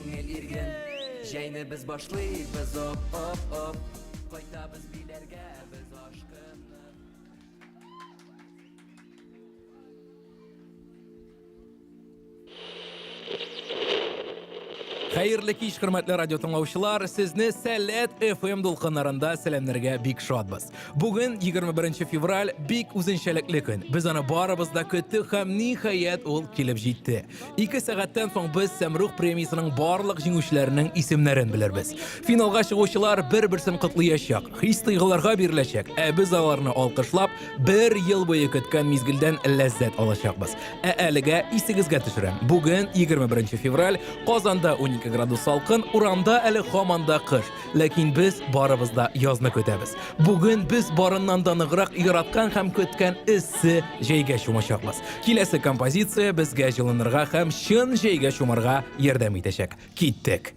Күңел ирген. Җәйне без башлыйбыз оп оп оп. Кайтабыз биләргә без ашкынып. Хәерле кич, хөрмәтле радио тыңлаучылар. Сезне Сәләт FM дулкыннарында сәламнәргә бик шатбыз. Бүген 21 февраль бик үзенчәлекле көн. Без аны барыбыз да көттек һәм ниһаять ул килеп җитте. Ике сәгатьтән соң без Сәмрух премиясенең барлык җиңүчеләренең исемнәрен белербез. Финалга чыгучылар бер-берсен котлыячак, хис-тойгыларга биреләчәк, ә без аларны алкышлап, бер ел буе көткән мизгелдән ләззәт алачакбыз. Ә әлегә исегезгә төшерәм. Бүген 21 февраль, Казанда 12 градус салкын, урамда әле һаман да кыш. Ләкин без барыбыз да язны көтәбез. Бүген без барыннан да ныграк яраткан һәм көткән эссе җәйгә чумачакбыз. Киләсе композиция безгә җылынырга һәм чын җәйгә чумарга ярдәм итәчәк. Киттек!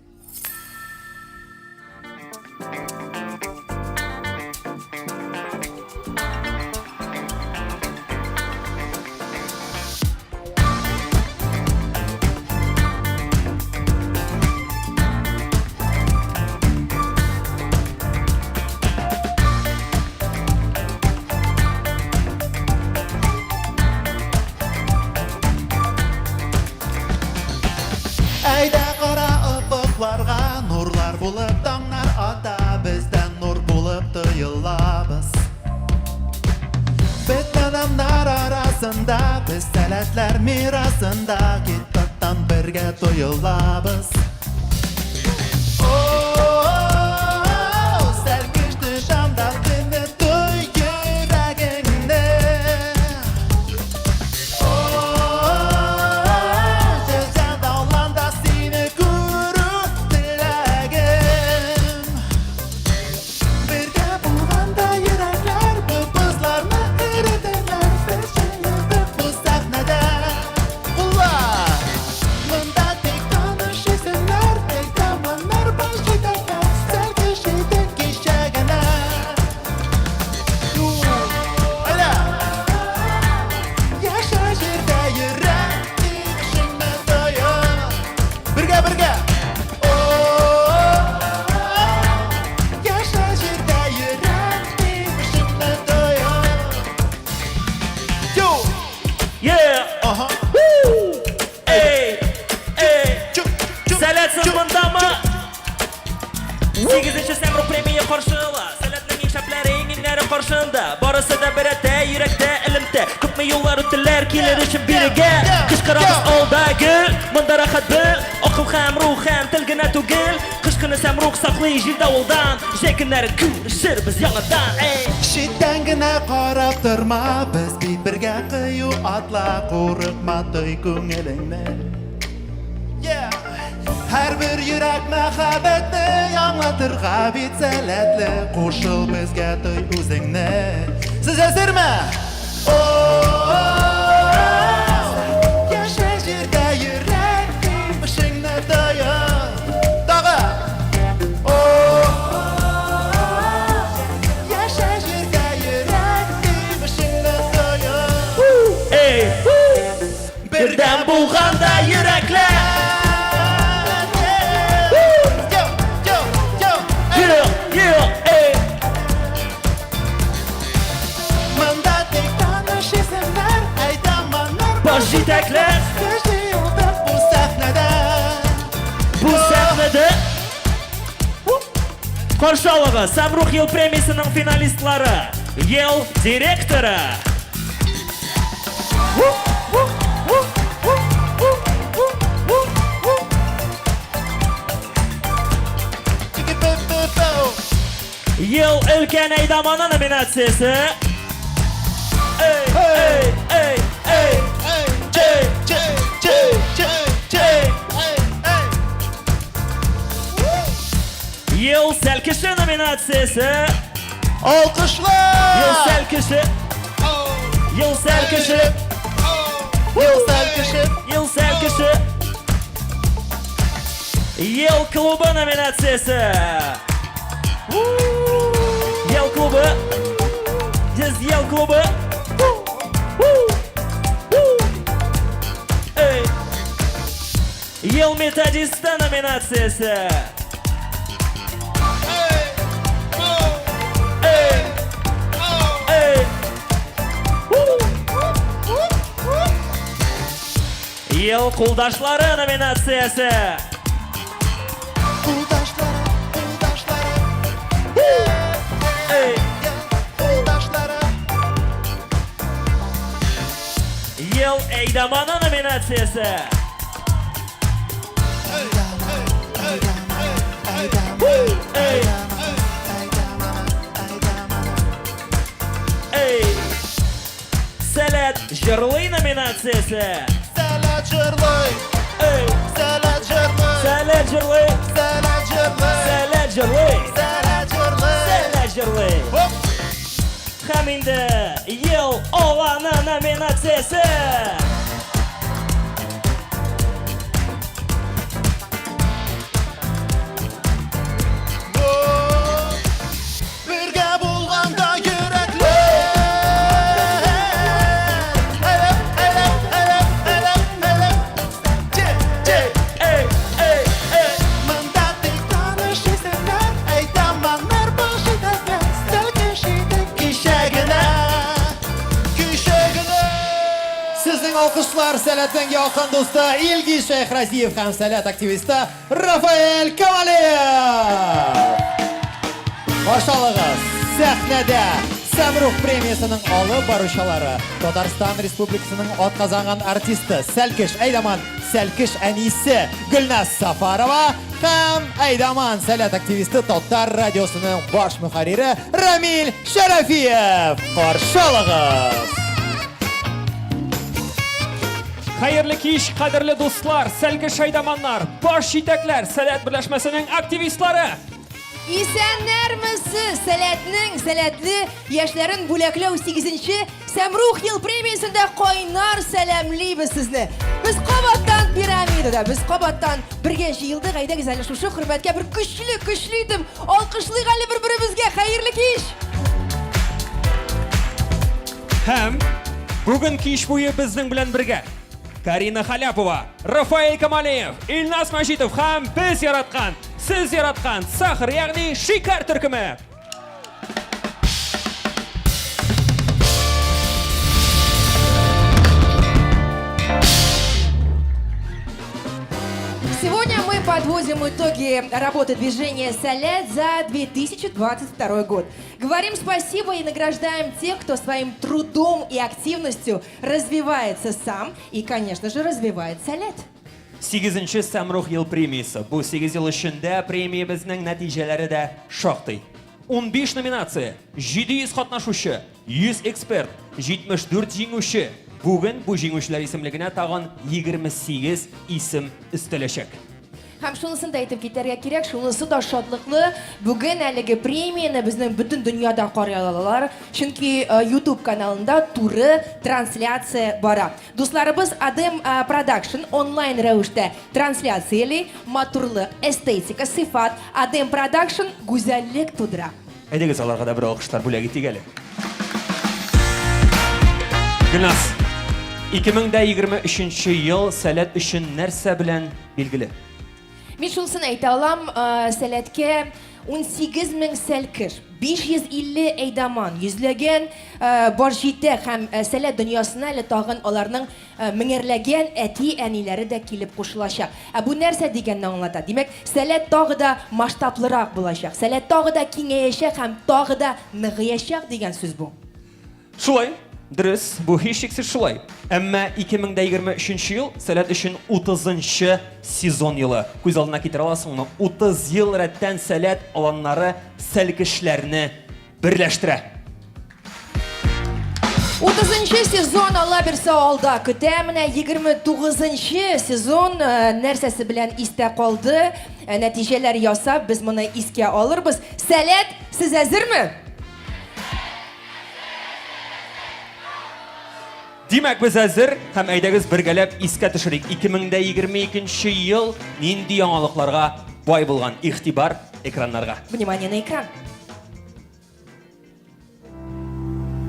Әйдә кара офыкларга, нурлар булып таңнар ата, бездән нур булып тоелабыз. Бөтен адамнар арасында, без сәләтләр мирасында, китаптан бергә тоелабыз. Бергә, бергә! Яшә җирдә йөрәк тибешеңне тоеп. Yo! Yeah! Ага. Woo! Ey! Ey! Чук, чук, Сәләт чук, мондамы? Сигезенче Сәмрух премия каршыла. Сәләтнең иң шәпләре, иң иңнәре каршында. Барысы да берәтә, йөрәктә элемтә. Күпме юллар үттеләр килер өчен бирегә. Кычкырабыз алда гел, монда рәхәт бел. Акыл һәм рух һәм тел генә түгел. Кыш көне Сәмрух саклый җил давылдан. Җәй көннәре күрешербез яңадан. Эй! Читтән генә карап торма, без бит бергә кыю атла, курыкма, той күңелеңне. Yeah! Һәрбер йөрәк мәхәббәтне аңлатырга бит сәләтле, кушыл безгә, той үзеңне. Сез әзерме? Яшә җирдә йөрәк тибешеңне тоеп. Тагы! Яшә җирдә йөрәк тибешеңне тоеп. Эй! Бердәм булганда йөрәкләр! Yeah, yeah, ey! Монда тик таныш исемнәр, әйдаманнар, Баш җитәкләр! Без җыелдык бу сәхнәдә. Бу сәхнәдә каршы алыгыз Самрух ел премиясенең финалистлары, ел директоры. Ел өлкән әйдаманы номинациясе. Эй, эй, эй, эй, эй, эй. Ел сәлкеше номинациясе. Алкышлар! Ел сәлкеше. Ел сәлкеше. Ел сәлкеше. Ел сәлкеше. Ел клубы номинациясе. Ел клубы. Йөз ел клубы. Эй. Ел методисты номинациясе. Ел кулдашлары номинациясе. Кулдашлары, кулдашлары. Эй. Кулдашлары. Ел әйдаманы номинациясе. Эй. Эй. Сәләт җырлый номинациясе. Сәләт җырлый. Эй. Сәләт җырлый. Сәләт җырлый. Сәләт җырлый. Сәләт җырлый. Сәләт җырлый. Сәләт җырлый. Оп. Һәм инде Ел аланы номинациясе. Бергә булганда йөрәкләр. Әләп, әләп, әләп, әләп, әләп. Че, че. Эй, эй, эй. Монда тик таныш исемнәр, әйдаманнар баш итәкләр, сәлкеш идек кичә генә, кичә генә. Сезнең алкышлар Сәләтнең якын дусты Илгиз Шәйхразиев һәм Сәләт активисты Рафаэль Камалиев. Каршы алыгыз, сәхнәдә Сәмрух премиясенең алып баручылары, Татарстан Республикасының атказанган артисты, Сәлкеш әйдаман, Сәлкеш әнисе Гөлназ Сафарова һәм әйдаман Сәләт активисты Татар радиосының баш мөхәррире Рамил Шәрәфиев. Каршы алыгыз! Хәерле кич, кадерле дуслар, сәлкеш әйдаманнар, баш җитәкләр, Сәләт берләшмәсенең активистлары! Исәннәрмесез! Сәләтнең сәләтле яшьләрен бүләкләү 8-нче Сәмрух ел премиясендә кайнар сәламлибез сезне. Без кабаттан пирамидада, без кабаттан бергә җыелдык. Әйдәгез әле шушы хөрмәткә бер көчле, көчле итеп алкышлыйк әле бер-беребезгә. Хәерле кич! Һәм бүген кич буе безнең белән бергә Карина Халяпова, Рафаэль Камалиев, Илназ Мәҗитов һәм без яраткан, сез яраткан Сахар, ягъни Шикәр төркеме. Сегодня мы подводим итоги работы движения «Сәләт» за 2022 год. Говорим спасибо и награждаем тех, кто своим трудом и активностью развивается сам и, конечно же, развивает «Сәләт». Сигезенче Сәмрух ел премиясе. Бу 8 ел эчендә премиябезнең нәтиҗәләре дә шактый. 15 номинация, 700 катнашучы, 100 эксперт, 74 җиңүче. Бүген бу җиңүчеләр исемлегенә тагын 28 исем өстәләчәк. Һәм шунысын да әйтеп китәргә кирәк, шунысы да шатлыклы. Бүген әлеге премияне безнең бөтен дөньяда карый алалар, чөнки YouTube каналында туры трансляция бара. Дусларыбыз Адем Production онлайн рәвештә трансляцияли, матурлык, эстетика, сыйфат, Адем Production гүзәллек тудыра. Әйдәгез аларга да бер алкышлар бүләк итик әле. Гөлназ, 2023 ел Сәләт өчен нәрсә белән билгеле? Мин шунысын әйтә алам, Сәләткә 18 мең сәлкеш, 550 әйдаман, йөзләгән баш җитәк һәм Сәләт дөньясына әле тагын аларның меңәрләгән әти-әниләре дә килеп кушылачак. Ә бу нәрсә дигәнне аңлата? Димәк, Сәләт тагы да масштаблырак булачак, Сәләт тагы да киңәячәк һәм тагы да ныгыячак дигән сүз бу. Шулай, дөрес, бу һичшиксез шулай. Әмма 2023 ел Сәләт өчен 30-нчы сезон елы. Күз алдына китерә аласыңмы? 30 ел рәттән Сәләт аланнары сәлкешләрне берләштерә. 30-нчы сезон Алла бирсә алда көтә. Менә 29-нчы сезон нәрсәсе белән истә калды? Нәтиҗәләр ясап, без моны искә алырбыз. Сәләт, сез әзерме? Димәк, без әзер һәм әйдәгез бергәләп искә төшерик. 2022 ел нинди яңалыкларга бай булган? Игътибар экраннарга. Внимание на экран.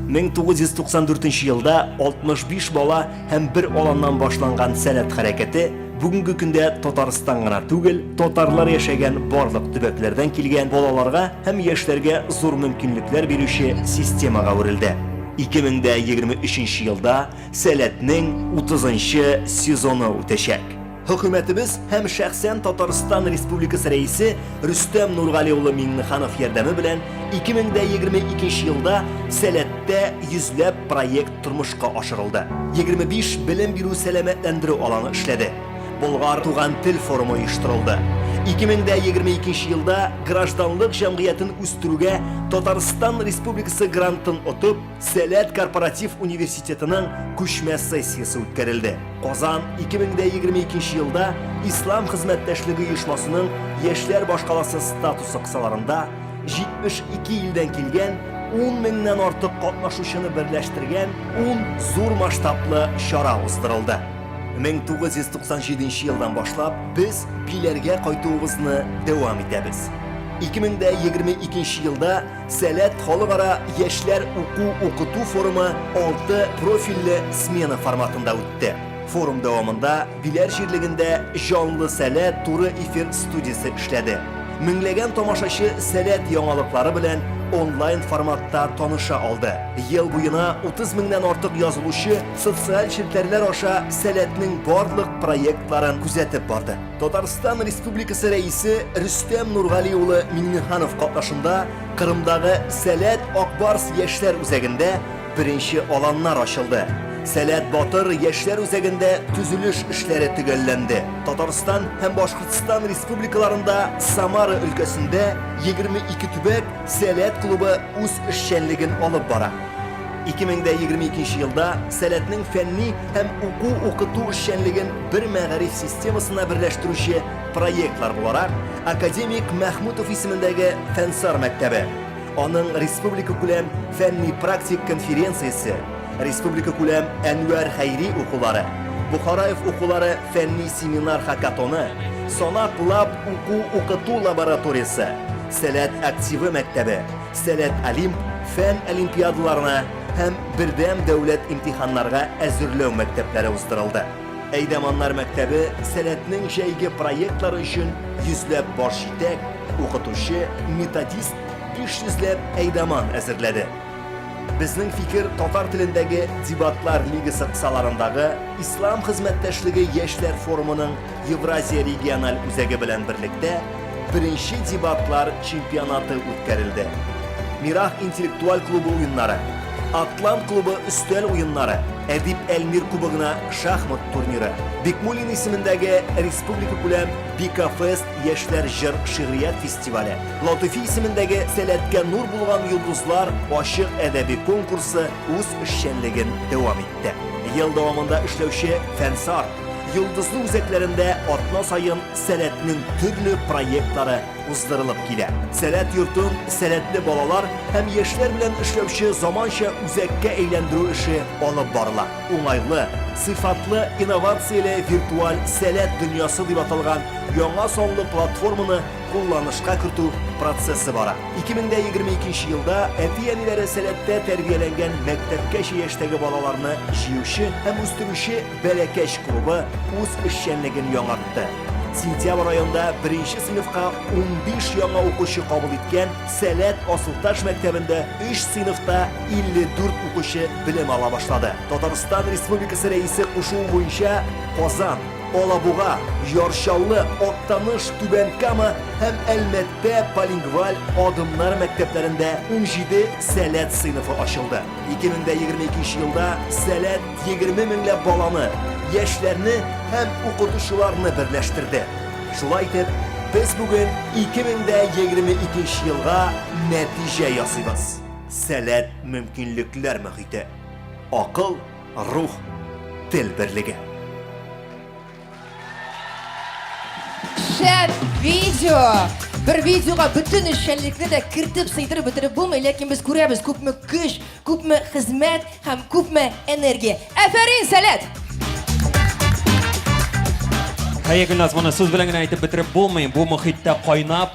1994 елда 65 бала һәм бер аланнан башланган Сәләт хәрәкәте бүгенге көндә Татарстан гына түгел, татарлар яшәгән барлык төбәкләрдән килгән балаларга һәм яшьләргә зур мөмкинлекләр бирүче системага әверелде. 2023 елда Сәләтнең 30 нчы сезоны үтәчәк. Хөкүмәтебез һәм шәхсән Татарстан Республикасы Рәисе Рөстәм Нургали улы Миңнеханов ярдәме белән 2022 елда Сәләттә йөзләп проект тормышка ашырылды. 25 белем бирү сәламәтләндерү аланы эшләде. Болгар туган тел форумы оештырылды. 2022 елда гражданлык җәмгыятен үстерүгә Татарстан Республикасы грантын отып, Сәләт корпоратив университетының күчмә сессиясе үткәрелде. Казан 2022 елда Ислам хезмәттәшлеге оешмасының яшьләр башкаласы статусы кысаларында 72 илдән килгән 10 меңнән артык катнашучыны берләштергән 10 зур масштаблы чара уздырылды. 1997 елдан башлап без Биләргә кайтуыбызны дәвам итәбез. 2022 елда Сәләт халыкара яшьләр уку-укыту форумы алты профильле смена форматында үтте. Форум дәвамында Биләр җирлегендә Җанлы Сәләт туры эфир студиясе эшләде. Меңләгән тамашачы Сәләт яңалыклары белән онлайн форматта таныша алды. Ел буена 30 меңнән артык язылучы социаль челтәрләр аша Сәләтнең барлык проектларын күзәтеп барды. Татарстан Республикасы Рәисе Рөстәм Нургали улы Миңнеханов катнашында Кырымдагы Сәләт Ак Барс яшьләр үзәгендә беренче аланнар ачылды. Сәләт Батыр яшьләр үзәгендә төзелеш эшләре төгәлләнде. Татарстан һәм Башкортстан республикаларында, Самара өлкәсендә 22 төбәк Сәләт клубы үз эшчәнлеген алып бара. 2022 елда Сәләтнең фәнни һәм уку-укыту эшчәнлеген бер мәгариф системасына берләштерүче проектлар буларак академик Мәхмүтов исемендәге Фәнсар мәктәбе, аның республикакүләм фәнни-практик конференциясе, республикакүләм Әнвәр Хәйри укулары, Бохараев укулары фәнни семинар-хакатоны, Санак Лаб уку-укыту лабораториясе, Сәләт активы мәктәбе, Сәләт Олимп фән олимпиадаларына һәм бердәм дәүләт имтиханнарга әзерләү мәктәпләре уздырылды. Әйдаманнар мәктәбе Сәләтнең җәйге проектлары өчен йөзләп баш җитәк, укытучы, методист, 500 ләп әйдаман әзерләде. Безнең фикер татар телендәге дебатлар лигасы кысаларындагы Ислам хезмәттәшлеге яшьләр форумының Евразия региональ үзәге белән берлектә беренче дебатлар чемпионаты үткәрелде. Мирах интеллектуаль клубы уеннары, Атлант клубы өстәл уеннары, Әдип Әлмир кубогына шахмат турниры, Бикмуллин исемендәге республикакүләм Бикафест яшьләр җыр шигърият фестивале, Латыфи исемендәге Сәләткә нур булган йолдызлар ачык әдәби конкурсы үз эшчәнлеген дәвам итте. Ел дәвамында эшләүче Фәнсар, Йолдызлы үзәкләрендә атна саен Сәләтнең төрле проектлары уздырылып килә. Сәләт йортын сәләтле балалар һәм яшьләр белән эшләүче заманча үзәккә әйләндерү эше алып барыла. Уңайлы, сыйфатлы, инновацияле виртуаль Сәләт дөньясы дип аталган яңа санлы платформаны кулланышка кертү процессы бара. 2022 елда әти-әниләре Сәләттә тәрбияләнгән мәктәпкәчә яшьтәге балаларны җыючы һәм үстерүче Бәләкәч клубы үз эшчәнлеген яңартты. Сентябрь аенда беренче сыйныфка 15 яңа укучы кабул иткән Сәләт Асылташ мәктәбендә өч сыйныфта 54 укучы белем ала башлады. Татарстан Республикасы Рәисе кушуы буенча Казан, Алабуга, Яр Чаллы, Актаныш, Түбән Кама һәм Әлмәттә полингваль Адымнар мәктәпләрендә 17 Сәләт сыйныфы ачылды. 2022 елда Сәләт 20 меңләп баланы, яшьләрне һәм укытучыларны берләштерде. Шулай итеп, без бүген 2022 елга нәтиҗә ясыйбыз. Сәләт мөмкинлекләр мөхите. Акыл, рух, тел берлеге. Шәп видео! Бер видеога бөтен эшчәнлекне дә кертеп сыйдырып бетереп булмый, ләкин без күрәбез күпме көч, күпме хезмәт һәм күпме энергия. Әфәрин, Сәләт! Әйе, Гөлназ, моны сүз белән генә әйтеп бетереп булмый. Бу мохиттә кайнап,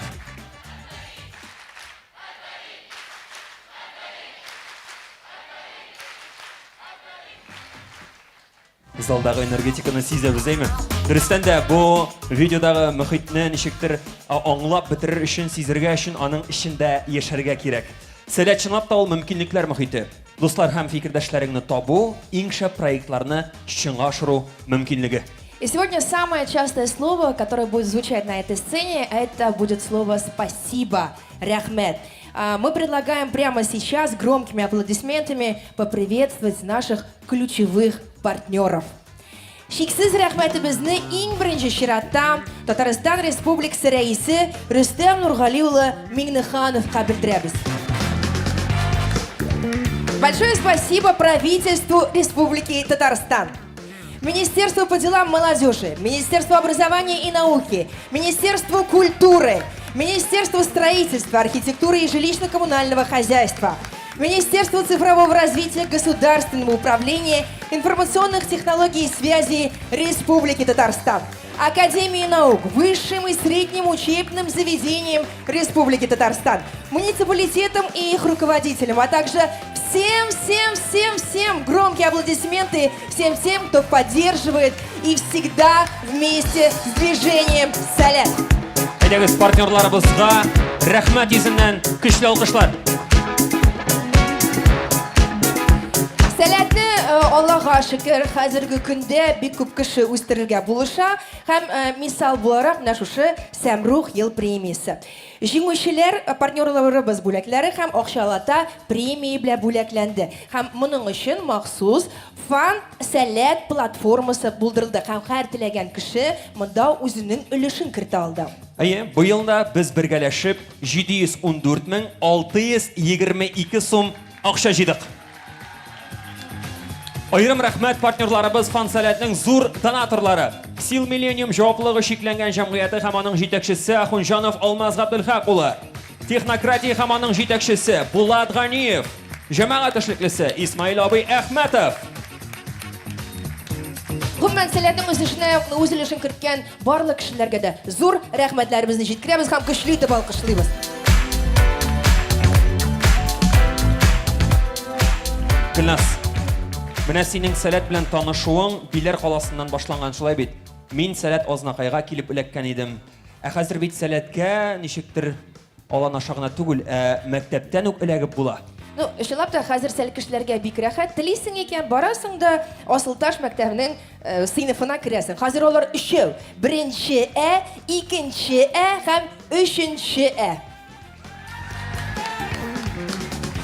Залдагы энергетиканы сизәбез, әйме? Дөрестән дә, бу видеодагы мөхитне ничектер аңлап бетерер өчен, сизергә өчен аның эчендә яшәргә кирәк. Сәләт чынлап та ул мөмкинлекләр мөхите. Дуслар һәм фикердәшләреңне табу, иң шәп проектларны чынга ашыру мөмкинлеге. И сегодня самое частое слово, которое будет звучать на этой сцене, это будет слово «спасибо», «рәхмәт». Мы предлагаем прямо сейчас громкими аплодисментами поприветствовать наших ключевых партнеров. Чиксез рәхмәтебезне иң беренче чиратта Татарстан Республикасы Рәисе Рөстәм Нургали улы Миңнехановка белдерәбез. Большое спасибо правительству Республики Татарстан. Министерству по делам молодежи, Министерству образования и науки, Министерству культуры, Министерству строительства, архитектуры и жилищно-коммунального хозяйства, Министерству цифрового развития, государственного управления, информационных технологий и связи Республики Татарстан, Академии наук, высшим и средним учебным заведениям Республики Татарстан, муниципалитетам и их руководителям, а также всем, всем, всем, всем громкие аплодисменты всем тем, кто поддерживает и всегда вместе с движением «Сәләт». Әйдәгез, партнерларыбызга рәхмәт йөзеннән көчле алкышлар. Сәләтне э, Аллага шөкер, хәзерге көндә бик күп кеше үстерергә булыша һәм э, мисал буларак менә шушы Сәмрух ел премиясе. Җиңүчеләр э, партнерларыбыз бүләкләре һәм акчалата премия белән бүләкләнде. Һәм моның өчен махсус Фанд Сәләт платформасы булдырылды һәм һәр теләгән кеше монда үзенең өлешен кертә алды. Әйе, быел да без бергәләшеп 714 622 сум акча җыйдык. Аерым рәхмәт партнерларыбыз Фан Сәләтнең зур донаторлары. Сил Миллениум җаваплылыгы чикләнгән җәмгыяте һәм аның җитәкчесе Ахунҗанов Алмаз Габделхак улы. Технократия һәм аның җитәкчесе Булат Ганиев. Җәмәгать эшлеклесе Исмаил абый Әхмәтов. Гомумән, Сәләтнең үсешенә үз өлешен керткән барлык кешеләргә дә зур рәхмәтләребезне җиткерәбез һәм көчле итеп алкышлыйбыз. Гөлназ, менә синең Сәләт белән танышуың Биләр каласыннан башланган, шулай бит? Мин Сәләт Азнакайга килеп эләккән идем. Ә хәзер бит Сәләткә ничектер Алан аша гына түгел, ә мәктәптән үк эләгеп була. Ну, чынлап та, хәзер сәлкешләргә бик рәхәт. Телисең икән, барасың да Асылташ мәктәбенең э, сыйныфына керәсең. Хәзер алар өчәү. Беренче Ә, икенче Ә һәм өченче Ә.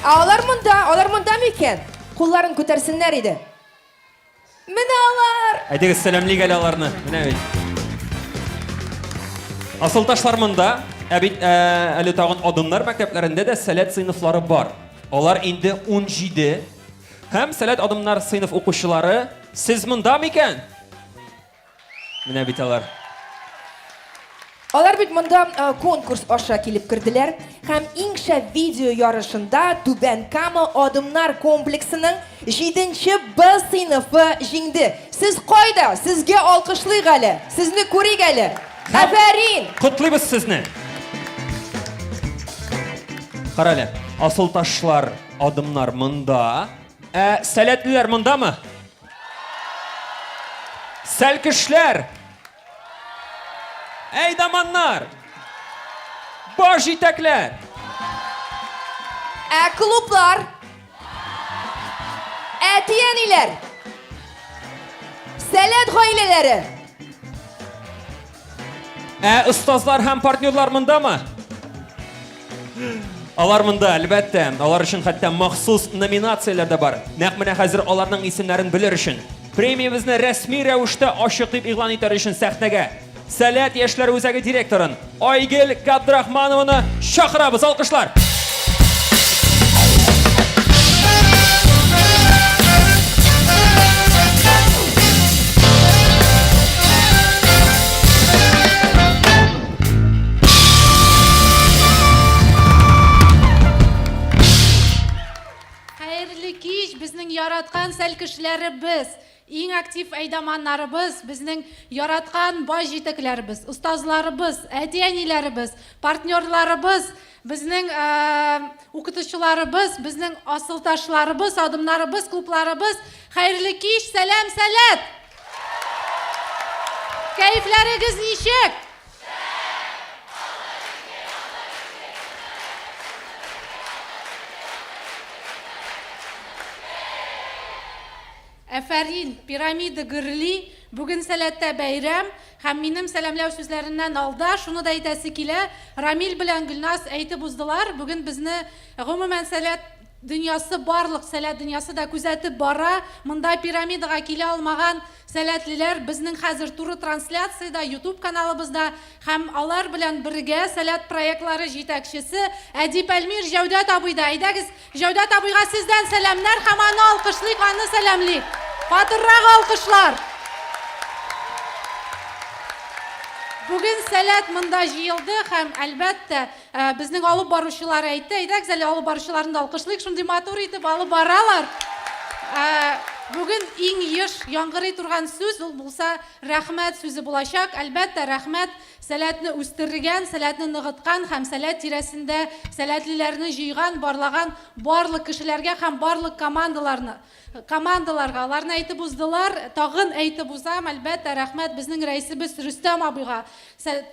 Ә алар монда, алар монда микән? Кулларын күтәрсеннәр иде. Менә алар! Әйдәгез, сәламлик әле аларны. Менә бит. Асылташлар монда. Ә бит ә, әле тагын Адымнар мәктәпләрендә дә сәләт сыйныфлары бар. Алар инде 17. Һәм сәләт Адымнар сыйныф укучылары, сез монда микән? Менә бит алар. Алар бит монда э, конкурс аша килеп керделәр һәм иң шәп видео ярышында Түбән Кама Адымнар комплексының 7 Б сыйныфы җиңде. Сез кайда? Сезгә алкышлыйк әле. Сезне күрик әле. Афәрин! Котлыйбыз сезне! Кара әле, асылташлар, адымнар монда. Ә сәләтлеләр мондамы? Сәлкешләр! Әйдаманнар! Баш җитәкләр! Ә клублар? Әти-әниләр? Сәләт гаиләләре? Ә остазлар һәм партнерлар мондамы? Алар монда, әлбәттә. Алар өчен хәтта махсус номинацияләр дә бар. Нәкъ менә хәзер аларның исемнәрен белер өчен, премиябезне рәсми рәвештә ачык дип игълан итәр өчен сәхнәгә Сәләт яшьләр үзәге директорын Айгел Габдрахманованы чакырабыз. Алкышлар! Хәерле кич, безнең яраткан сәлкешләребез, иң актив әйдаманнарыбыз, безнең яраткан бай җитәкләребез, остазларыбыз, әти-әниләребез, партнерларыбыз, безнең э, укытучыларыбыз, безнең асылташларыбыз, адымнарыбыз, клубларыбыз. Хәерле кич, сәлам, сәләт! Кәефләрегез ничек? Әфәрин, пирамида гөрли, бүген Сәләттә бәйрәм һәм минем сәламләү сүзләреннән алда шуны да әйтәсе килә, Рамил белән Гөлназ әйтеп уздылар, бүген безне гомумән Сәләт дөньясы, барлык Сәләт дөньясы да күзәтеп бара, монда пирамидага килә алмаган сәләтлеләр безнең хәзер туры трансляциядә, YouTube каналыбызда һәм алар белән бергә Сәләт проектлары җитәкчесе Әдип Әлмир Җәүдәт абый да. Әйдәгез, Җәүдәт абыйга сездән сәламнәр һәм аны алкышлыйк, аны сәламлик. Катыррак алкышлар. Бүген Сәләт монда җыелды һәм, әлбәттә, э, безнең алып баручылар әйтте. Әйдәгез әле алып баручыларны да алкышлыйк, шундый матур итеп алып баралар. Э, бүген иң еш яңгырый торган сүз ул булса рәхмәт сүзе булачак. Әлбәттә, рәхмәт Сәләтне үстергән, сәләтне ныгыткан һәм сәләт тирәсендә сәләтлеләрне җыйган, барлаган барлык кешеләргә һәм барлык командаларны, командаларга. Аларны әйтеп уздылар, тагын әйтеп узам, әлбәттә, рәхмәт безнең рәисебез Рөстәм абыйга,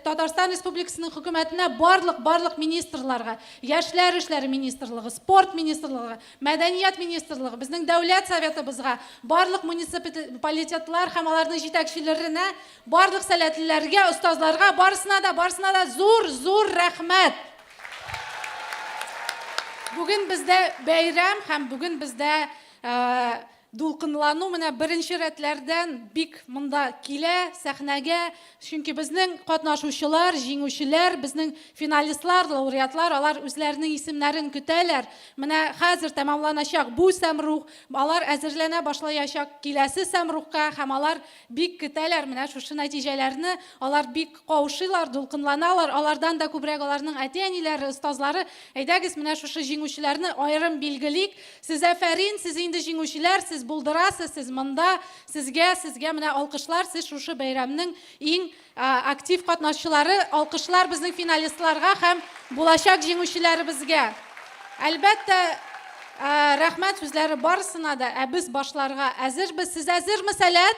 Татарстан Республикасының хөкүмәтенә, барлык, барлык министрларга, Яшьләр эшләре министрлыгы, спорт министрлыгы, Мәдәният министрлыгы, безнең Дәүләт Советыбызга, барлык муниципалитетлар һәм аларның җитәкчеләренә, Барлык сәләтлеләргә, остазларга, барысына да, барысына да зур, зур рәхмәт! Бүген бездә бәйрәм һәм бүген бездә дулкынлану менә беренче рәтләрдән бик монда килә сәхнәгә, чөнки безнең катнашучылар, җиңүчеләр, безнең финалистлар, лауреатлар, алар үзләренең исемнәрен көтәләр. Менә хәзер тәмамланачак бу сәмрух, алар әзерләнә башлаячак киләсе сәмрухка һәм алар Бик көтәләр менә шушы нәтиҗәләрне, алар бик каушыйлар, дулкынланалар, алардан да күбрәк аларның әти-әниләре, остазлары. Әйдәгез, менә шушы җиңүчеләрне аерым билгелик. Сез афәрин, сез инде җиңүчеләр, сез булдырасыз, сез монда, сезгә, сезгә менә алкышлар, сез шушы бәйрәмнең иң актив катнашчылары. Алкышлар безнең финалистларга һәм булачак җиңүчеләребезгә. Әлбәттә, рәхмәт сүзләре барысына да, ә без башларга әзербез. Сез әзерме, Сәләт?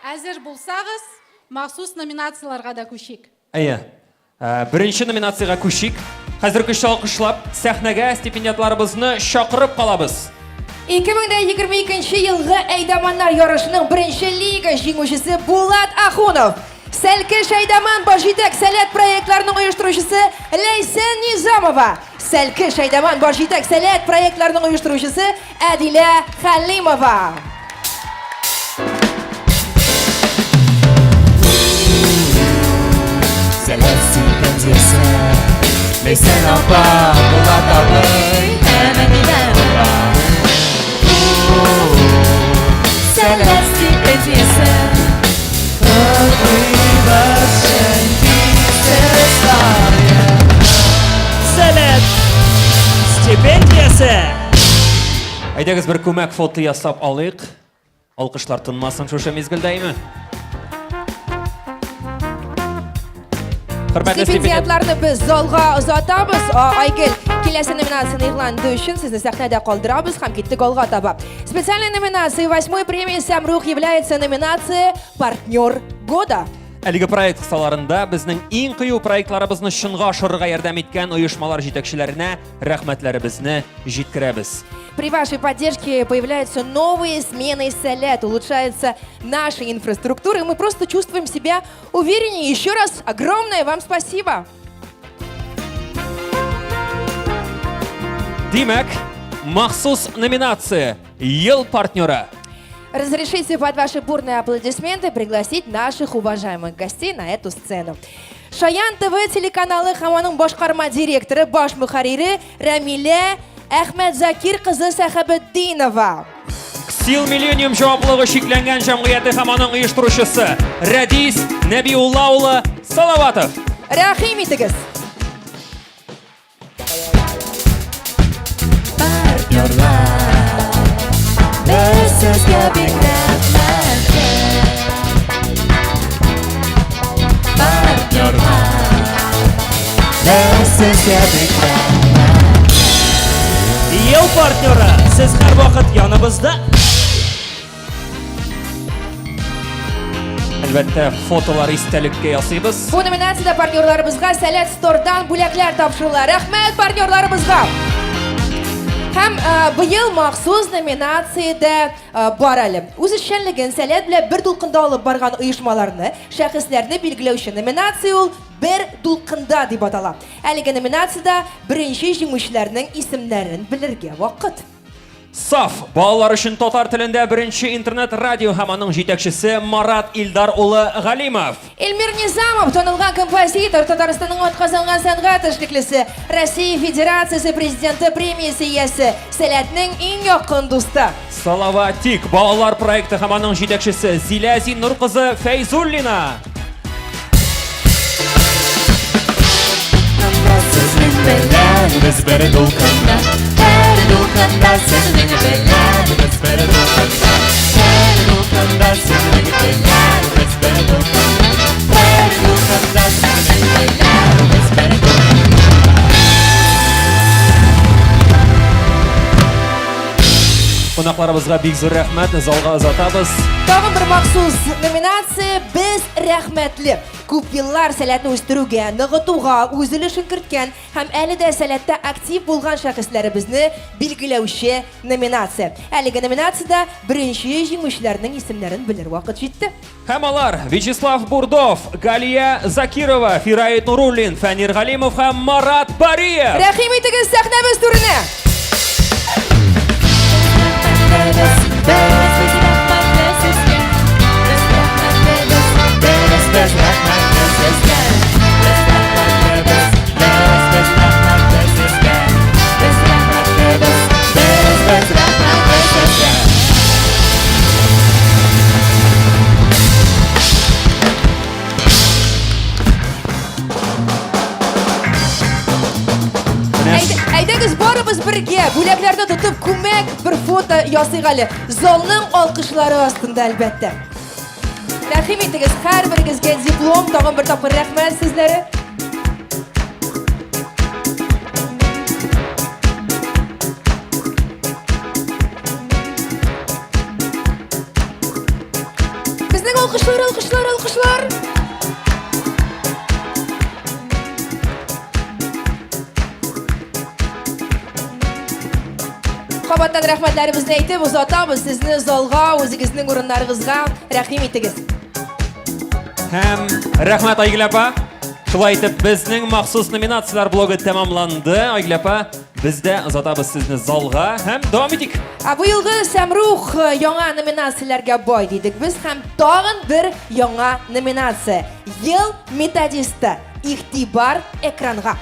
Әзер булсагыз, махсус номинацияләргә дә күчик. Әйе. Беренче номинациягә күчик. Хәзер көчле алкышлап, сәхнәгә стипендиатларыбызны чакырып калабыз. 2022 елгы әйдаманнар ярышының беренче лига җиңүчесе Булат Ахунов. Сәлкеш әйдаман башҗитәк сәләт проектларының оештыручысы Ләйсән Низамова. Сәлкеш әйдаман башҗитәк сәләт проектларының оештыручысы Әдилә Хәлимова. Сәләт стипендиясе Ләйсән апа, Булат абый һәм Әдилә апа. Сәләт стипендиясе Котлыйбыз, чөнки сез лаек. Сәләт стипендиясе! Әйдәгез бер күмәк фото ясап алыйк. Алкышлар тынмасын шушы мизгелдә, әйме? Хөрмәтле стипендиатларны без залга озатабыз. Айгөл, киләсе номинацияне игълан итү өчен сезне сәхнәдә калдырабыз һәм киттек алга таба. Специальной номинацией восьмой премии Сәмрух является номинация «Партнер года». Әлеге проект кысаларында безнең иң кыю проектларыбызны чынга ашырырга ярдәм иткән оешмалар җитәкчеләренә рәхмәтләребезне җиткерәбез. При вашей поддержке появляются новые смены Сәләт, улучшается наша инфраструктура, и мы просто чувствуем себя увереннее. Еще раз огромное вам спасибо! Димәк, махсус номинация «Ел партнеры». Разрешите под ваши бурные аплодисменты пригласить наших уважаемых гостей на эту сцену. Шаян ТВ телеканалы һәм аның башкарма директоры, баш мөхәррире Рәмилә Әхмәтзакир кызы Сәхәбетдинова. Ксил Миллениум җаваплылыгы чикләнгән җәмгыяте һәм аның оештыручысы Рәдис Нәбиулла улы Салаватов. Рәхим итегез! Партнерлар, без сезгә бик рәхмәтле. Партнерлар, без сезгә бик рәхмәтле. Ел партнеры, сез һәрвакыт яныбызда. Әлбәттә, фотолар истәлеккә ясыйбыз. Бу номинациядә партнерларыбызга Сәләт Стордан бүләкләр тапшырыла. Рәхмәт партнерларыбызга! Һәм э, быел махсус номинациядә э, бар әле. Үз эшчәнлеген Сәләт белән бер дулкында алып барган оешмаларны, шәхесләрне билгеләүче номинация ул Бер дулкында дип атала. Әлеге номинациядә беренче җиңүчеләрнең исемнәрен белергә вакыт. Саф, балалар өчен татар телендә беренче интернет-радио һәм аның җитәкчесе Марат Илдар улы Галимов. Эльмир Низамов, танылган композитор, Татарстанның атказанган сәнгать эшлеклесе, Россия Федерациясе Президенты премиясе иясе, Сәләтнең иң якын дусты. Салаватик балалар проекты һәм аның җитәкчесе Зилә Зиннур кызы Фәйзуллина. Сезнең белән без бер дулкында, бер дулкында сезнең белән без бер дулкында, бер дулкында сезнең белән без бер дулкында, бер дулкында сезнең белән без бер дулкында. Кунакларыбызга бик зур рәхмәт, залга озатабыз. Тагын бер махсус номинация Без рәхмәтле. Күп еллар сәләтне үстерүгә, ныгытуга үз өлешен керткән һәм әле дә сәләттә актив булган шәхесләребезне билгеләүче номинация. Әлеге номинациядә беренче җиңүчеләрнең исемнәрен белер вакыт җитте. Һәм алар Вячеслав Бурдов, Галия Закирова, Фираит Нуруллин, Фәнир Галимов һәм Марат Бариев. Рәхим итегез сәхнәбез түренә! Әйдәгез барыбыз бергә бүләкләрне тотып күмәк бер фото ясыйк әле. Залның алкышлары астында әлбәттә. Рәхим итегез, һәрберегезгә диплом, тагын бер тапкыр рәхмәт сезләре. Безнең алкышлар, алкышлар, алкышлар. Кабаттан рәхмәтләребезне әйтеп озатабыз сезне залга, үзегезнең урыннарыгызга. Рәхим итегез. Һәм рәхмәт Айгөл апа. Шулай итеп, безнең махсус номинацияләр блогы тәмамланды. Айгөл апа, Без дә озатабыз сезне залга һәм дәвам итик. Ә быелгы Сәмрух э, яңа номинацияләргә бай дидек без һәм тагын бер яңа номинация. Ел методисты. Игътибар экранга.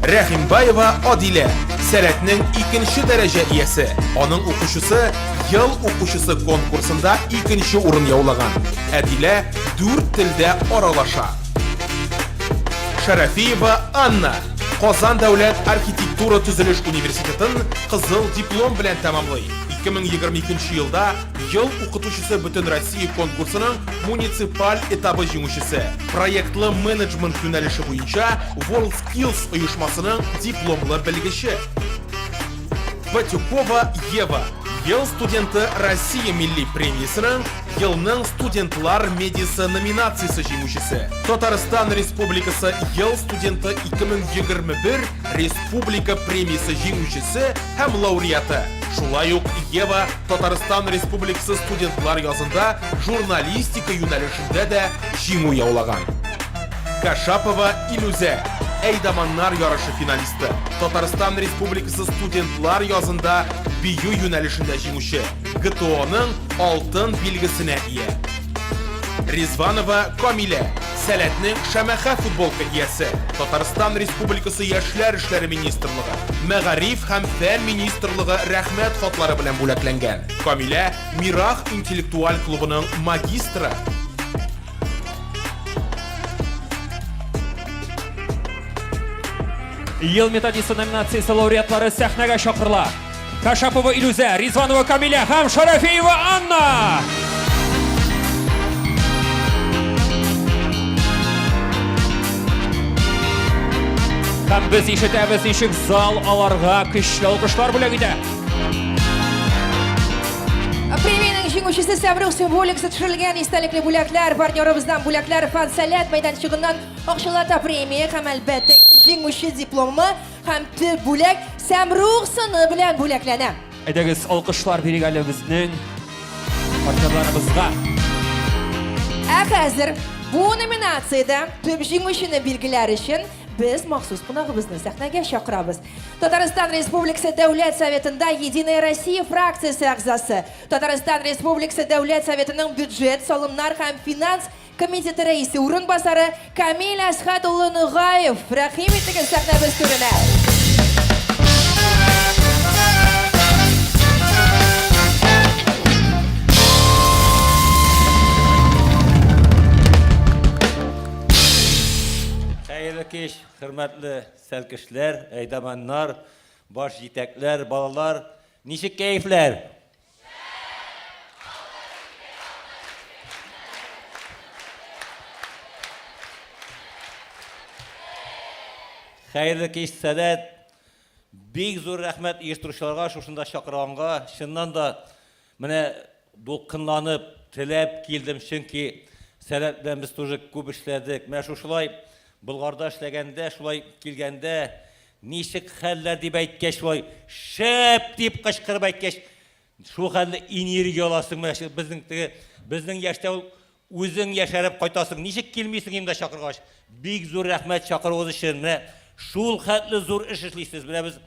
Рәхимбаева Адилә, Сәләтнең икенче дәрәҗә иясе. Аның укучысы Ел укучысы конкурсында икенче урын яулаган. Әдилә дүрт телдә аралаша. Шәрәфиева Анна, Казан дәүләт архитектура-төзелеш университетын кызыл диплом белән тәмамлый. 2022 елда Ел укытучысы Бөтенроссия конкурсының муниципаль этабы җиңүчесе, проектлы менеджмент юнәлеше буенча WorldSkills оешмасының дипломлы белгече. Батюкова Ева, Ел студенты Россия милли премиясенең Елның студентлар медиасы номинациясе җиңүчесе. Татарстан Республикасы Ел студенты 2021 республика премиясе җиңүчесе һәм лауреаты. Шулай ук Ева Татарстан Республикасы студентлар язында журналистика юнәлешендә дә җиңү яулаган. Кашапова Илүзә, әйдаманнар ярышы финалисты, Татарстан Республикасы студентлар язында бию юнәлешендә җиңүче. ГТОның алтын билгесенә ия. Ризванова Камилә, Сәләтнең шәмәхә футболка иясе, Татарстан Республикасы Яшьләр эшләре министрлыгы, Мәгариф һәм фән министрлыгы Рәхмәт хатлары белән бүләкләнгән. Камилә, Мирах интеллектуаль клубының магистры. Ел методисты номинациясе лауреатлары сәхнәгә чакырыла. Кашапова Илүзә, Ризванова Камилә һәм Шарафиева Анна! Һәм без ишетәбез, ничек зал аларга көчле алкышлар бүләк итә. Премиянең җиңүчесе Сәмрух символикасы төшерелгән истәлекле бүләкләр, партнерыбыздан бүләкләр, Фан Сәләт мәйданчыгыннан акчалата премия һәм әлбәттә инде җиңүче дипломы һәм төп бүләк Сәмрух сыны белән бүләкләнә. Әйдәгез, алкышлар бирик әле безнең партнерларыбызга. Ә хәзер бу номинациядә төп җиңүчене билгеләр өчен без махсус кунагыбызны сәхнәгә чакырабыз. Татарстан Республикасы Дәүләт Советында Единая Россия фракциясе әгъзасы, Татарстан Республикасы Дәүләт Советының бюджет, салымнар һәм финанс комитеты рәисе урынбасары Камил Әсхәт улы Нугаев. Рәхим итегез сәхнәбез түренә. Хәерле кич, хөрмәтле Сәлкешләр, әйдаманнар, баш җитәкләр, балалар, ничек кәефләр? Хәерле кич, Сәләт. Бик зур рәхмәт оештыручыларга, шушында чакырганга. Чыннан да, Менә дулкынланып, теләп килдем, чөнки Сәләт белән без тоже күп эшләдек. Менә шушылай Болгарда эшләгәндә, шулай килгәндә, ничек хәлләр дип әйткәч, шулай шәп дип кычкырып әйткәч, шул хәлле энергия аласың менә безнең теге безнең яшьтә ул Үзең яшәреп кайтасың, ничек килмисең инде чакыргач? Бик зур рәхмәт чакыруыгыз өчен. Менә шул хәтле зур эш эшлисез. Менә без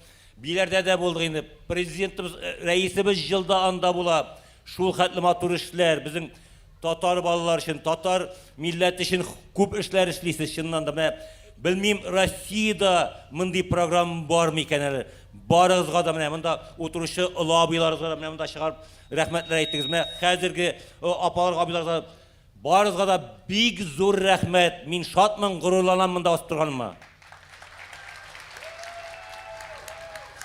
Биләрдә дә булдык инде. Президентыбыз, э, рәисебез җылда анда була. Шул хәтле матур эшләр. Безнең татар балалар өчен, татар милләте өчен күп эшләр эшлисез. Чыннан да менә белмим, Россиядә мондый программа бар микән әле? Барыгызга да менә монда утыручы олы абыйларыгызга да менә монда чыгарып Рәхмәтләр әйттегез. Менә хәзерге апаларга, абыйларга барыгызга да бик зур рәхмәт. Мин шатмын, горурланам монда басып торганыма.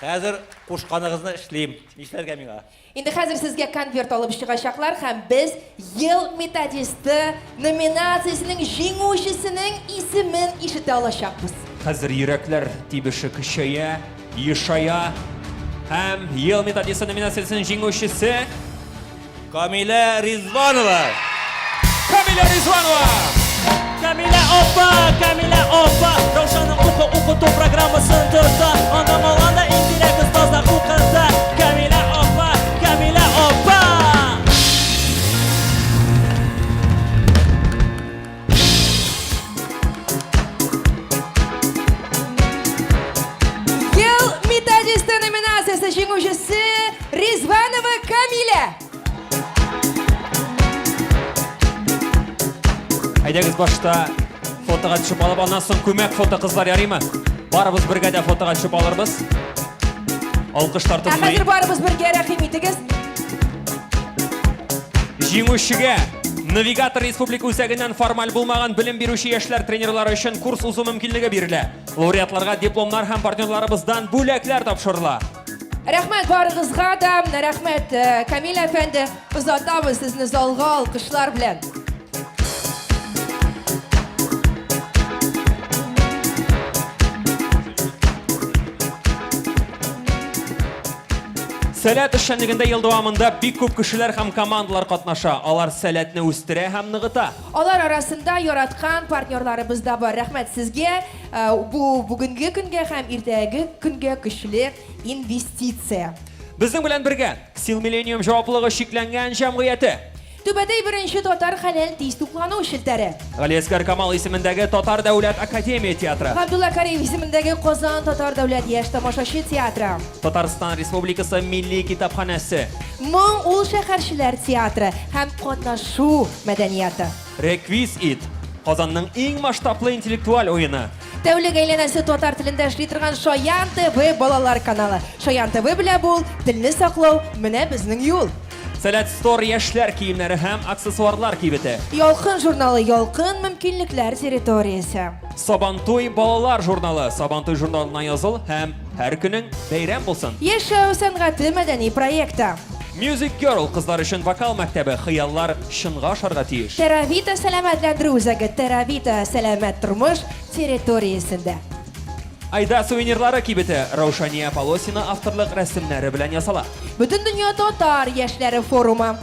Хәзер кушканыгызны эшлим. Нишләргә миңа? Инде хәзер сезгә конверт алып чыгачаклар һәм без Ел методисты номинациясенең җиңүчесенең исемен ишетә алачакбыз. Хәзер йөрәкләр тибеше көчәя. Ешая һәм Ел методисты номинациясенең җиңүчесе Камилә Ризванова. Камилә Ризванова! Камилә апа, Камилә апа, Раушанның уку укыту программасын тота. Анда маланда иң зирәк остазлар укыта. Камилә апа, Камилә апа! Ел методисты номинациясе җиңүчесе Ризванова Камилә. Әйдәгез башта фотога төшеп алып, аннан соң күмәк фото кызлар ярыймы? Барыбыз бергә дә фотога төшеп алырбыз. Алкышлар Ә тыңлый. хәзер барыбыз бергә рәхим итегез. Җиңүчегә Навигатор республика үзәгеннән формаль булмаган белем бирүче яшьләр тренерлары өчен курс узу мөмкинлеге бирелә. Лауреатларга дипломнар һәм партнерларыбыздан бүләкләр тапшырыла. Рәхмәт барыгызга да, рәхмәт, э, Камил әфәнде. Озатабыз сезне залга алкышлар белән. Сәләт эшчәнлегендә ел дәвамында бик күп кешеләр һәм командалар катнаша. Алар сәләтне үстерә һәм ныгыта. Алар арасында яраткан партнерларыбыз да бар. Рәхмәт сезгә. Э, бу бүгенге көнгә һәм иртәге көнгә көчле инвестиция. Безнең белән бергә Ксил Миллениум җаваплылыгы чикләнгән җәмгыяте. Түбәтәй беренче татар хәләл тиз туклану челтәре. Галиәсгар Камал исемендәге Татар дәүләт академия театры. Габдулла Кариев исемендәге Казан татар дәүләт яшь тамашачы театры. Татарстан Республикасы Милли китапханәсе. Моң ул шәһәрчеләр театры һәм катнашу мәдәнияты. Реквиз-ит, Казанның иң масштаблы интеллектуаль уены. Тәүлек әйләнәсе татар телендә эшли торган Шаян ТВ балалар каналы. Шаян ТВ белән бул, телне саклау, менә безнең юл. Сәләт Стор яшьләр киемнәре һәм аксессуарлар кибете. Ялкын журналы Ялкын мөмкинлекләр территориясе. Сабантуй балалар журналы. Сабантуй журналына языл һәм һәр көнең бәйрәм булсын. Яшәү сәнгате мәдәни проекты. Music Girl кызлар өчен вокал мәктәбе. Хыяллар чынга ашарга тиеш. Теравита сәламәтләндерү үзәге Теравита сәламәт тормыш территориясендә. Айда сувенирлары кибете Раушания Полосина авторлык рәсемнәре белән ясала. Бөтендөнья татар яшьләре форумы.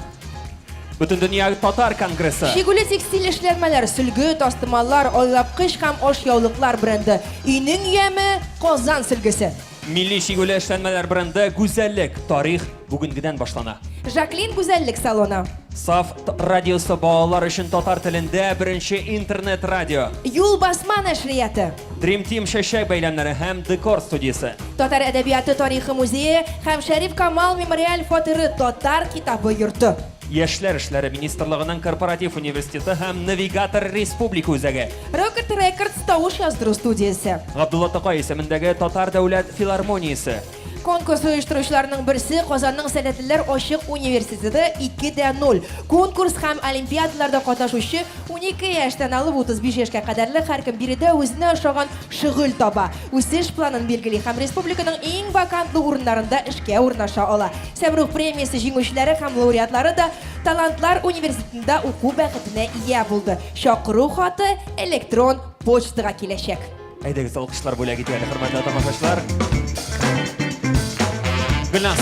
Бөтендөнья татар конгрессы. Чигүле текстиль эшләнмәләр, сөлге, тастымаллар, алъяпкыч һәм ашъяулыклар бренды. Өйнең яме, Казан сөлгесе. Милли чигүле эшләнмәләр бренды Гүзәллек, тарих бүгенгедән башлана. Жаклин гүзәллек салоны. Саф радиосы балалар өчен татар телендә беренче интернет-радио. Юл басма нәшрияты. Dream Team чәчәк бәйләмнәре һәм декор студиясе. Татар әдәбияты тарихы музее һәм Шәриф Камал мемориаль фатиры татар китабы йорты. Яшьләр эшләре министрлыгының корпоратив университеты һәм Навигатор республика үзәге. Рокет Рекордс тавыш яздыру студиясе. Габдулла Тукай исемендәге Татар дәүләт филармониясе. Конкурс оештыручыларының берсе Казанның Сәләтлеләр ачык университеты 2 дә 0. Конкурс һәм олимпиадаларда катнашучы 12 яшьтән алып 35 яшькә кадәрле һәркем биредә үзенә ошаган шөгыль таба, үсеш планын билгели һәм республиканың иң вакантлы урыннарында эшкә урнаша ала. Сәмрух премиясе җиңүчеләре һәм лауреатлары да Талантлар университетында уку бәхетенә ия булды. Чакыру хаты электрон почтага киләчәк. Әйдәгез, алкышлар бүләк итик әле, хөрмәтле тамашачылар. Гөлназ,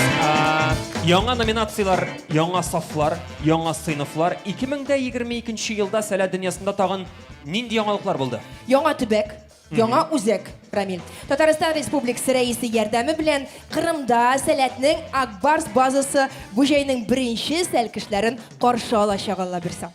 яңа номинацияләр, яңа сафлар, яңа сыйныфлар. 2022 елда Сәләт дөньясында тагын нинди яңалыклар булды? Яңа төбәк, яңа үзәк, Рамил. Татарстан Республикасы Рәисе ярдәме белән Кырымда Сәләтнең Акбарс базасы бу җәйнең беренче сәлкешләрен каршы алачак, Алла бирса.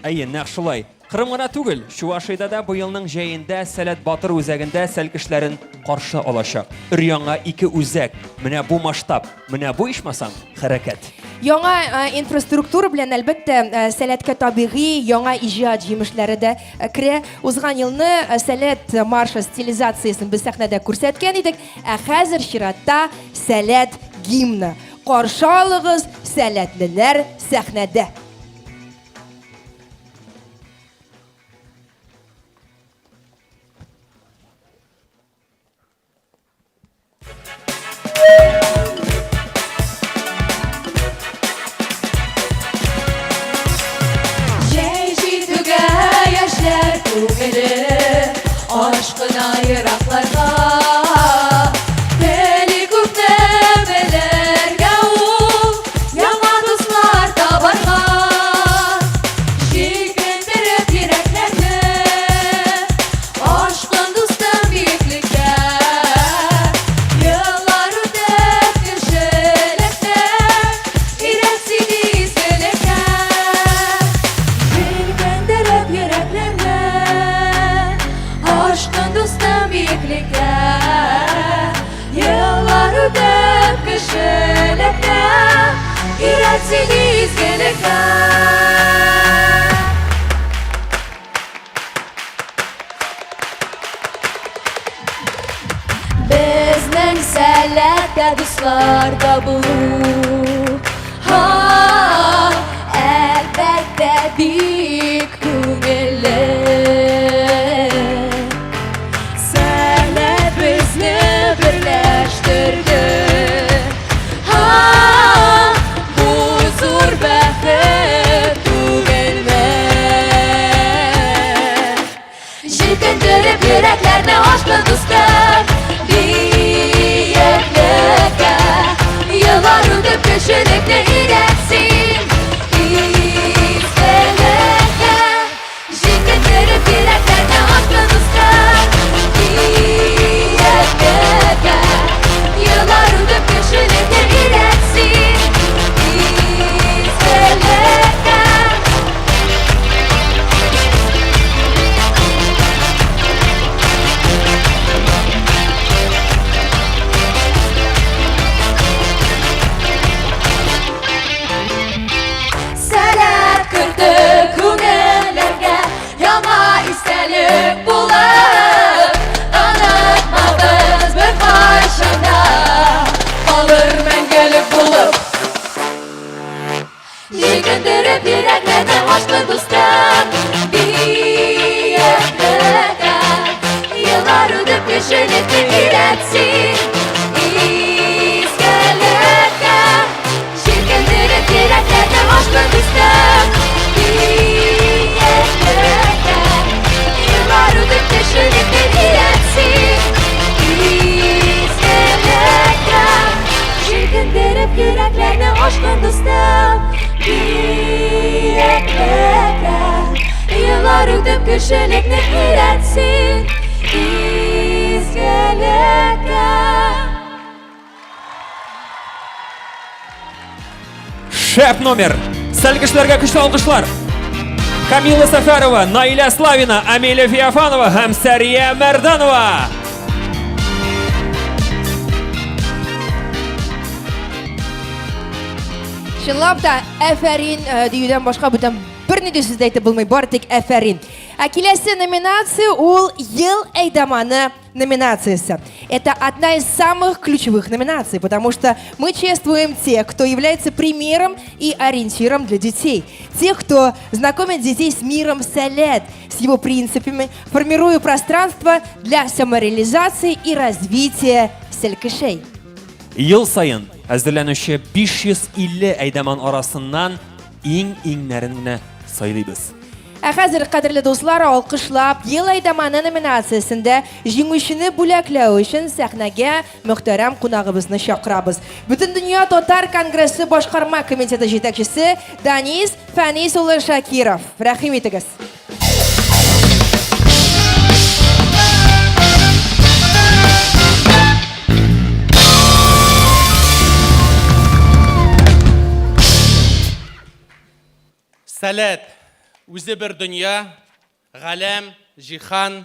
Әйе, нәкъ шулай. Кырым гына түгел, Чувашиядә дә быелның җәендә Сәләт Батыр үзәгендә сәлкешләрен каршы алачак. Өр-яңа ике үзәк. Менә бу масштаб, менә бу ичмасам, хәрәкәт. Яңа инфраструктура белән, әлбәттә, Сәләткә табигый яңа иҗат җимешләре дә керә. Узган елны Сәләт маршы стилизациясен без сәхнәдә күрсәткән идек, ә хәзер чиратта Сәләт гимны. Каршы алыгыз, сәләтлеләр сәхнәдә! Җәй җитүгә яшьләр күңеле Ашкына еракларга. Тели күпне белергә ул, Яңа дуслар табарга. Җилкендереп йөрәкләрне, Ашкын дустым биеклеккә. Еллар үтеп кешелекне Өйрәт син изгелеккә. Җилкендереп йөрәкләрне, Ашкын дустым биеклеккә. Еллар үтеп кешелекне Өйрәт син изгелеккә. Безнең сәләткә дуслар табылу, ха, әлбәттә, бик күңелле. Сәләт безне берләштерде. Ха, бу зур бәхет түгелме? Җилкендереп йөрәкләрне ашкын дустым биеклеккә. Еллар үтеп кешелекне өйрәт син изгелеккә. Җилкендереп йөрәкләрне ашкын дустым биеклеккә. Еллар үтеп кешелекне өйрәт син изгелеккә. Еллар үтеп кешелекне өйрәт син изгелеккә. Шәп номер! Сәлкешләргә көчле алкышлар! Камила Сәфәрова, Наилә Славина, Амелия Феофанова һәм Сәрия Мәрданова! Чынлап та, әфәрин э, диюдән башка бүтән берни дә сүз дә әйтеп булмый, бары тик әфәрин. Ә киләсе номинация ул Ел әйдаманы номинациясе. Это одна из самых ключевых номинаций, потому что мы чествуем тех, кто является примером и ориентиром для детей. Тех, кто знакомит детей с миром Сәләт, с его принципами, формируя пространство для самореализации и развития сәлкешей. Ел саен әзерләнүче 550 әйдаман арасыннан иң-иңнәрен генә сайлыйбыз. Ә хәзер, кадерле дуслар, алкышлап, Ел әйдаманы номинациясендә җиңүчене бүләкләү өчен сәхнәгә мөхтәрәм кунагыбызны чакырабыз. Бөтендөнья татар конгрессы башкарма комитеты җитәкчесе Данис Фәнис улы Шакиров. Рәхим итегез. Сәләт, үзе бер дөнья, галәм, җиһан,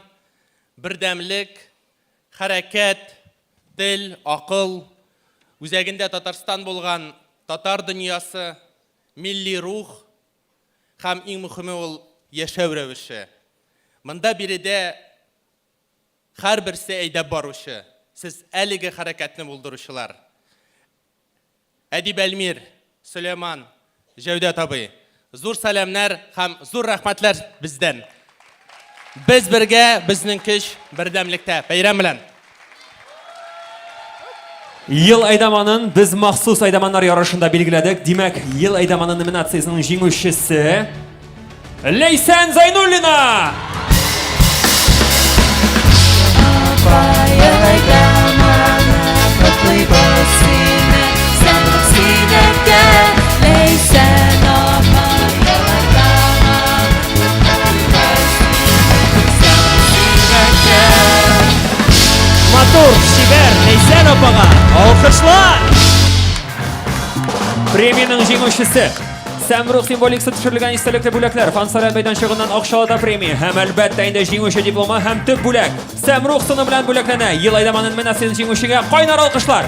бердәмлек, хәрәкәт, тел, акыл, үзәгендә Татарстан булган татар дөньясы, милли рух һәм иң мөхиме ул яшәү рәвеше. Монда биредә һәрберсе әйдәп баручы, сез әлеге хәрәкәтне булдыручылар. Әдип Әлмир, Сөләйман, Җәүдәт абый, зур сәламнәр һәм зур рәхмәтләр бездән. Без бергә, безнең көч бердәмлектә. Бәйрәм белән! Ел әйдаманын без махсус әйдаманнар ярышында билгеләдек. Димәк, Ел әйдаманы номинациясенең җиңүчесе Ләйсән Зайнуллина! Матур, чибәр Ләйсән апага алкышлар! Премиянең җиңүчесе Сәмрух символикасы төшерелгән истәлекле бүләкләр, Фансарай мәйданчыгыннан акчалата премия һәм әлбәттә инде җиңүче дипломы һәм төп бүләк. Сәмрух сыны белән бүләкләнә. Ел әйдаманын менә син җиңүчегә кайнар алкышлар.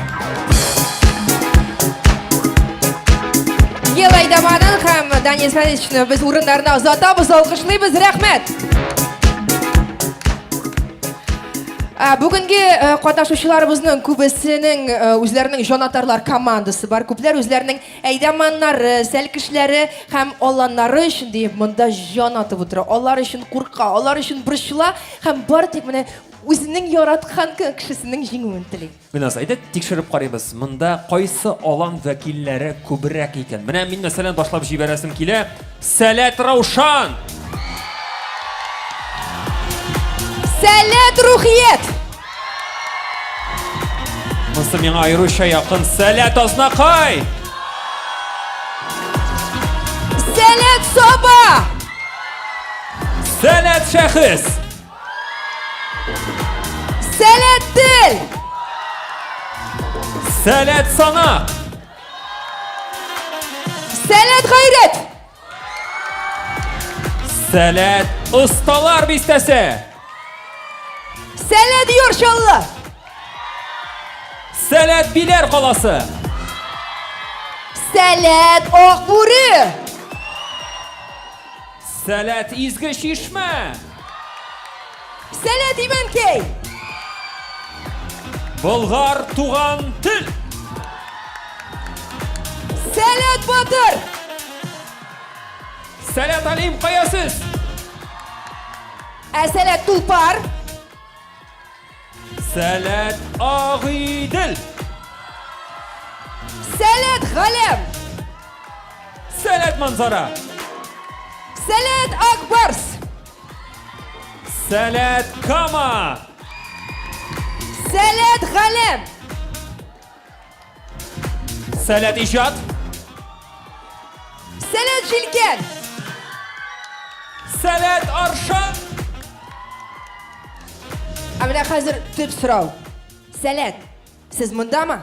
Ел әйдаманын һәм Данис Фәнисовичны без урыннарына озатабыз, алкышлыйбыз. Рәхмәт! Бүгенге э, катнашучыларыбызның күбесенең э, үзләренең җанатарлар командасы бар. Күпләр үзләренең әйдаманнары, сәлкешләре һәм алланнары өчен диеп монда җан атып утыра. Алар өчен курка, алар өчен борчыла һәм бары тик менә үзенең яраткан кешесенең җиңүен тели. Гөлназ, әйдә тикшереп карыйбыз. Монда кайсы алан вәкилләре күбрәк икән? Менә мин, мәсәлән, башлап җибәрәсем килә. Сәләт Раушан! Сәләт Рухият! Монысы миңа аеруча якын. Сәләт Азнакай! Сәләт Саба! Сәләт Шәхес! Сәләт тел! Сәләт санак! Сәләт гайрәт! Сәләт осталар бистәсе! Сәләт Яр Чаллы! Сәләт Биләр каласы! Сәләт Акбүре! Сәләт Изге Чишмә! Сәләт Имәнкәй! Болгар туган тел! Сәләт Батыр! Сәләт Алим кая сез? Ә Сәләт Тулпар! Сәләт Агыйдел! Сәләт Галәм! Сәләт Манзара! Сәләт Акбарс! Сәләт Кама! Сәләт Галәм! Сәләт Иҗат! Сәләт Җилкән! Сәләт Аршан! Ә менә хәзер төп сорау. Сәләт, сез мондамы?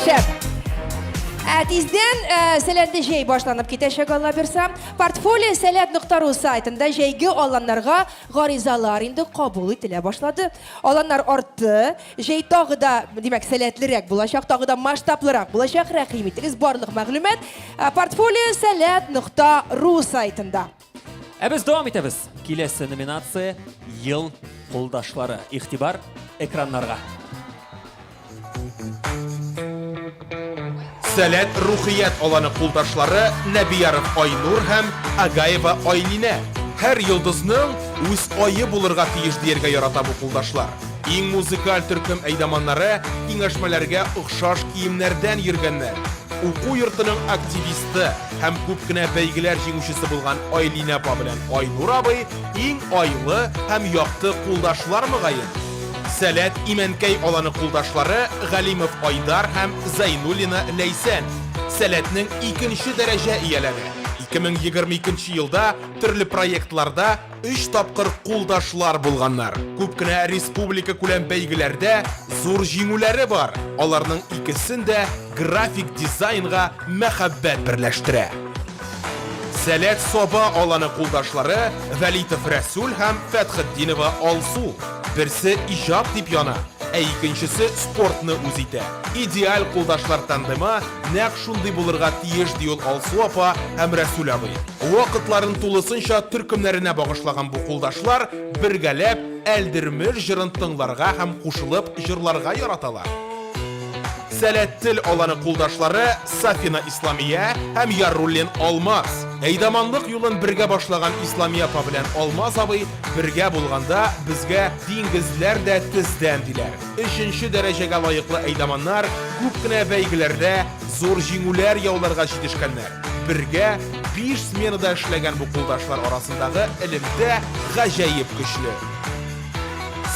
Шәп. Ә тиздән ә, сәләтле җәй башланып китәчәк, Алла бирса. Портфолио сәләт нокта ру сайтында җәйге аланнарга гаризалар инде кабул ителә башлады. Аланнар артты, җәй тагы да, димәк, сәләтлерәк булачак, тагы да масштаблырак булачак. Рәхим итегез, барлык мәгълүмат ә, портфолио сәләт нокта ру сайтында. Ә без дәвам итәбез. Киләсе номинация Ел кулдашлары. Игътибар экраннарга. Сәләт Рухият аланы кулдашлары Нәбияров Айнур һәм Агаева Айлинә. Һәр йолдызның үз ае булырга тиеш дияргә ярата бу кулдашлар. Иң музыкаль төркем әйдаманнары киңәшмәләргә охшаш киемнәрдән йөргәннәр. Уку йортының активисты һәм күп кенә бәйгеләр җиңүчесе булган Айлинә апа белән Айнур абый иң айлы һәм якты кулдашлар мөгаен. Сәләт Имәнкәй аланы кулдашлары Галимов Айдар һәм Зайнуллина Ләйсән. Сәләтнең икенче дәрәҗә ияләре. 2022 елда төрле проектларда өч тапкыр кулдашлар булганнар. Күп кенә республика күләм бәйгеләрдә зур җиңүләре бар. Аларның икесен дә график дизайнга мәхәббәт берләштерә. Сәләт Саба аланы кулдашлары Вәлитов Рәсүл һәм Фәтхетдинова Алсу. Берсе иҗат дип яна, ә икенчесе спортны үз итә. Идеаль кулдашлар тандемы нәкъ шундый булырга тиеш, ди ул Алсу апа һәм Рәсүл абый. Вакытларын тулысынча төркемнәренә багышлаган бу кулдашлар бергәләп Әлдермеш җырын тыңларга һәм кушылып җырларга яраталар. Сәләт тел аланы кулдашлары Сафина Исламия һәм Яруллин Алмаз. Әйдаманлык юлын бергә башлаган Исламия апа белән Алмаз абый бергә булганда безгә диңгезләр дә тездән диләр. Өченче дәрәҗәгә лаеклы әйдаманнар күп кенә бәйгеләрдә зур җиңүләр яуларга җитешкәннәр. Бергә биш сменада эшләгән бу кулдашлар арасындагы элемтә гаҗәеп көчле.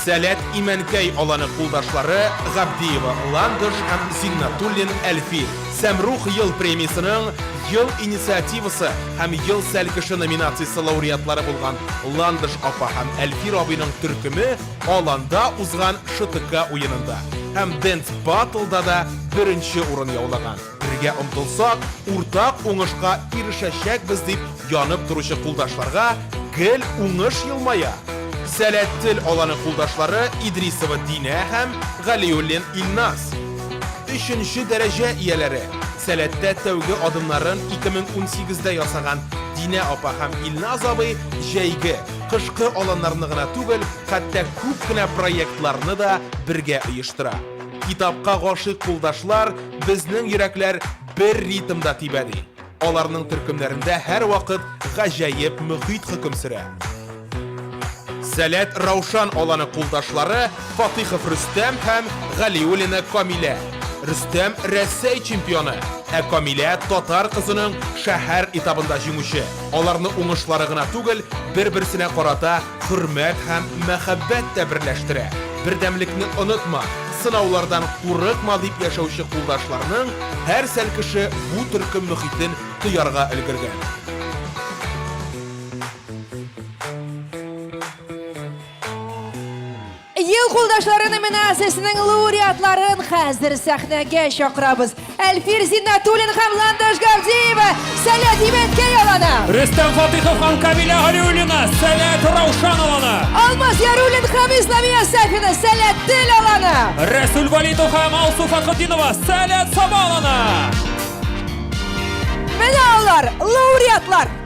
Сәләт Имәнкәй аланы кулдашлары Габдиева Ландыш һәм Зиннатуллин Әлфир. Сәмрух ел премиясенең Ел инициативасы һәм Ел сәлкеше номинациясе лауреатлары булган Ландыш апа һәм Әлфир абыйның төркеме аланда узган ШТК уенында һәм Dance Battle-да да беренче урын яулаган. Бергә омтылсак, уртак уңышка ирешәчәкбез дип янып торучы кулдашларга гел уңыш елмая. Сәләт тел аланы кулдашлары Идрисова Динә һәм Галиуллин Илназ. Өченче дәрәҗә ияләре, Сәләттә тәүге адымнарын 2018дә ясаган Динә апа һәм Илназ абый җәйге, кышкы аланнарны гына түгел, хәтта күп кенә проектларны да бергә оештыра. Китапка гашыйк кулдашлар Безнең йөрәкләр бер ритмда тибә, ди. Аларның төркемнәрендә һәрвакыт гаҗәеп мөхит хөкем сөрә. Сәләт Раушан аланы кулдашлары Фатыйхов Рөстәм һәм Галиуллина Камилә. Рөстәм Рәсәй чемпионы, ә Камилә татар кызының шәһәр этабында җиңүче. Аларны уңышлары гына түгел, бер-берсенә карата Хөрмәт һәм мәхәббәт тә берләштерә. Бердәмлекне онытма, сынаулардан курыкма дип яшәүче кулдашларның һәр сәлкеше бу төркем мөхитен тоярга өлгергән. Ел кулдашлары номинациясенең лауреатларын хәзер сәхнәгә чакырабыз. Әлфир Зиннатуллин һәм Ландыш Гавдиева, Сәләт Имәнкәй аланы. Рөстәм Фатыйхов һәм Камилә Галиуллина, Сәләт Раушан аланы. Алмаз Яруллин һәм Исламия Сафина, Сәләт Тел аланы. Рәсүл Валитов һәм Алсу Фәтхетдинова, Сәләт Саба аланы. Менә алар, лауреатлар.